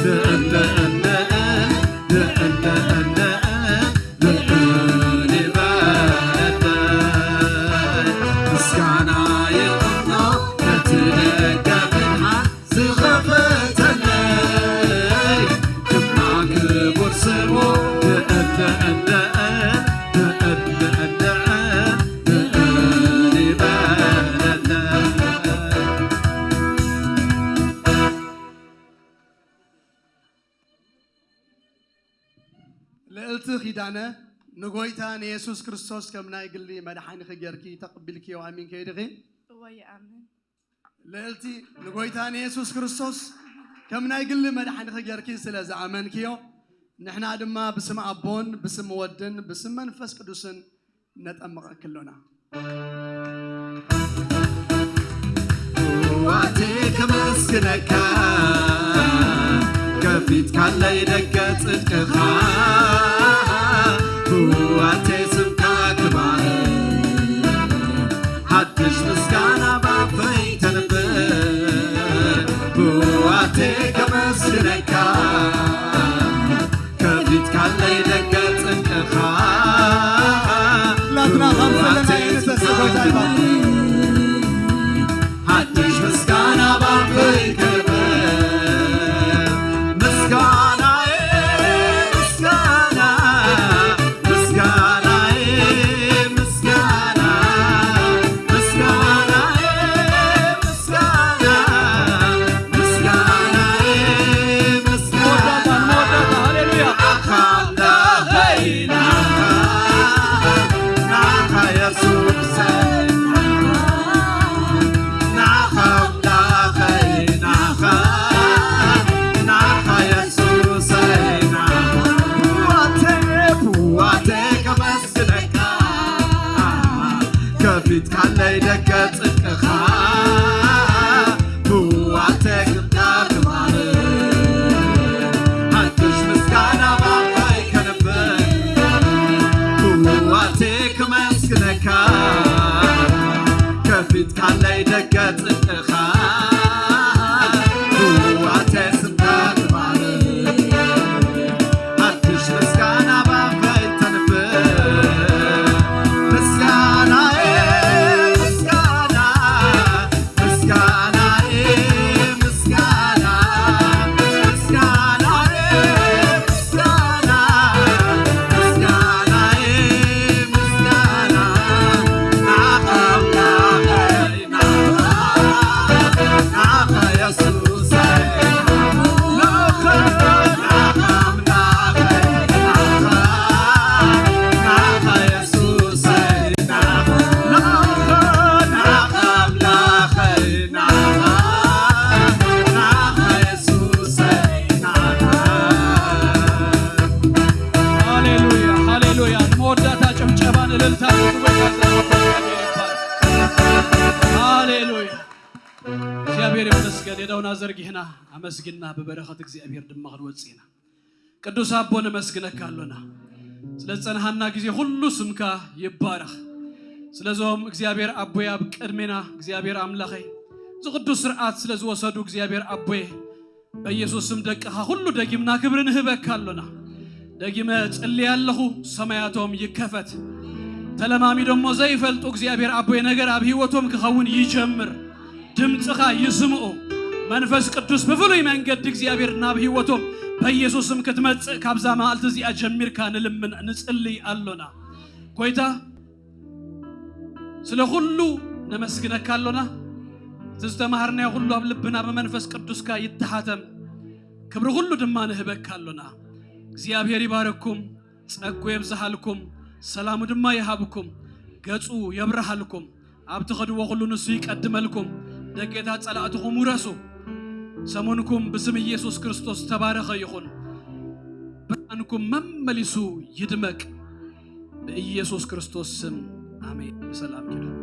ልእን ልእን ልእን ልእን ልእን ልእን ልእን ይበለለይ። ምስጋና ይኹኖ ነቲ ደገ ምድሓን ዝኸፈተለይ፣ ድማ ክቡር ስሙ ልእን ልእን ልእን ልእን ልእን ልእን ልእን ይበለለይ። ልእልቲ ኪዳነ፣ ንጎይታ ንየሱስ ክርስቶስ ከም ናይ ግሊ መድሓኒኺ ጌርኪ ተቐቢልክዮ ኣሚንኪዮ ዲኺ? እወ ይኣምን። ልእልቲ፣ ንጎይታ ንየሱስ ክርስቶስ ከም ናይ ግሊ መድሓኒኺ ጌርኪ ስለ ዝኣመንክዮ፣ ንሕና ድማ ብስም ኣቦን ብስም ወድን ብስም መንፈስ ቅዱስን ነጠምቐኪ ኣሎና። ዋቴ ከመስግነካ ከፊትካለይ ደገ ጽድቅኻ፣ ዋቴ ስምካ ክባረክ ሓድሽ ምስጋና ባፈይ ተንብር። ዋቴ ከመስግነካ ከፊትካለይ ደገ ጽድቅኻ፣ ላትና ካብ ዘለናይ ንተስእ ጎይታ ይባርክ። ሓድሽ ምስጋና ባፈይ ክብር። ምስጋናዬ ምስጋና፣ ምስጋናዬ ምስጋና፣ ምስጋናዬ ምስጋና፣ ምስጋናዬ ምስጋና። መወዳእታ፣ ንመወዳእታ፣ ሃሌሉያ። ከፊትካለይ ደገ ጽድቅኻ ብዋቴ ክብካ ክባርክ ሓድሽ ምስጋና ባባይ ከንብር ብዋቴ ክመስግነካ ከፊትካለይ ደገ ጽድቅኻ ብዋቴ ስምካ ክባርክ ሓድሽ ምስጋና ባፈይ ተንብር ምስጋናዬ ምስጋና ምስጋናዬ ምስጋና ምስጋናዬ ምስጋና ምስጋናዬ ምስጋና ናኻ ኣምላኸይ ሃሌሉያ፣ ሃሌሉያ። ንመወዳእታ ጭብጨባን እልልታን ንክብሪ ይባል። ሃሌሉያ። እግዚኣብሔር ይመስገን። የደውና ዘርጊሕና ኣመስግና ብበረኸት እግዚኣብሔር ድማ ክንወጽእ ኢና። ቅዱስ ኣቦ ነመስግነካ ኣሎና ስለ ዝጸንሃና ግዜ ኩሉ ስምካ ይባረኽ። ስለዞም እግዚኣብሔር ኣቦይ ኣብ ቅድሜና እግዚኣብሔር ኣምላኸይ እዚ ቅዱስ ስርዓት ስለ ዝወሰዱ እግዚኣብሔር ኣቦየ በኢየሱስ ስም ደቅኻ ኩሉ ደጊምና ክብሪ ንህበካ ኣሎና። ደጊመ ጽልየ ኣለኹ ሰማያቶም ይከፈት። ተለማሚዶሞ ዘይፈልጡ እግዚኣብሔር ኣቦይ ነገር ኣብ ህይወቶም ክኸውን ይጀምር። ድምፅኻ ይስምዑ። መንፈስ ቅዱስ ብፍሉይ መንገዲ እግዚኣብሔር ናብ ህይወቶም በኢየሱስ ስም ክትመፅእ ካብዛ መዓልቲ እዚኣ ጀሚርካ ንልምን ንፅልይ ኣሎና። ጎይታ ስለ ኩሉ ነመስግነካ ኣሎና። እቲ ዝተማሃርናዮ ኩሉ ኣብ ልብና ብመንፈስ ቅዱስካ ይተሓተም። ክብሪ ኩሉ ድማ ንህበካ ኣሎና። እግዚኣብሔር ይባረኩም፣ ጸጉ የብዝሃልኩም፣ ሰላሙ ድማ ይሃብኩም፣ ገጹ የብርሃልኩም። ኣብ ትኸድዎ ኩሉ ንሱ ይቀድመልኩም። ደጌታት ጸላእትኹም ውረሱ። ሰሙንኩም ብስም ኢየሱስ ክርስቶስ ዝተባረኸ ይኹን። ብርሃንኩም መመሊሱ ይድመቅ። ብኢየሱስ ክርስቶስ ስም ኣሜን። ብሰላም ኪዱ።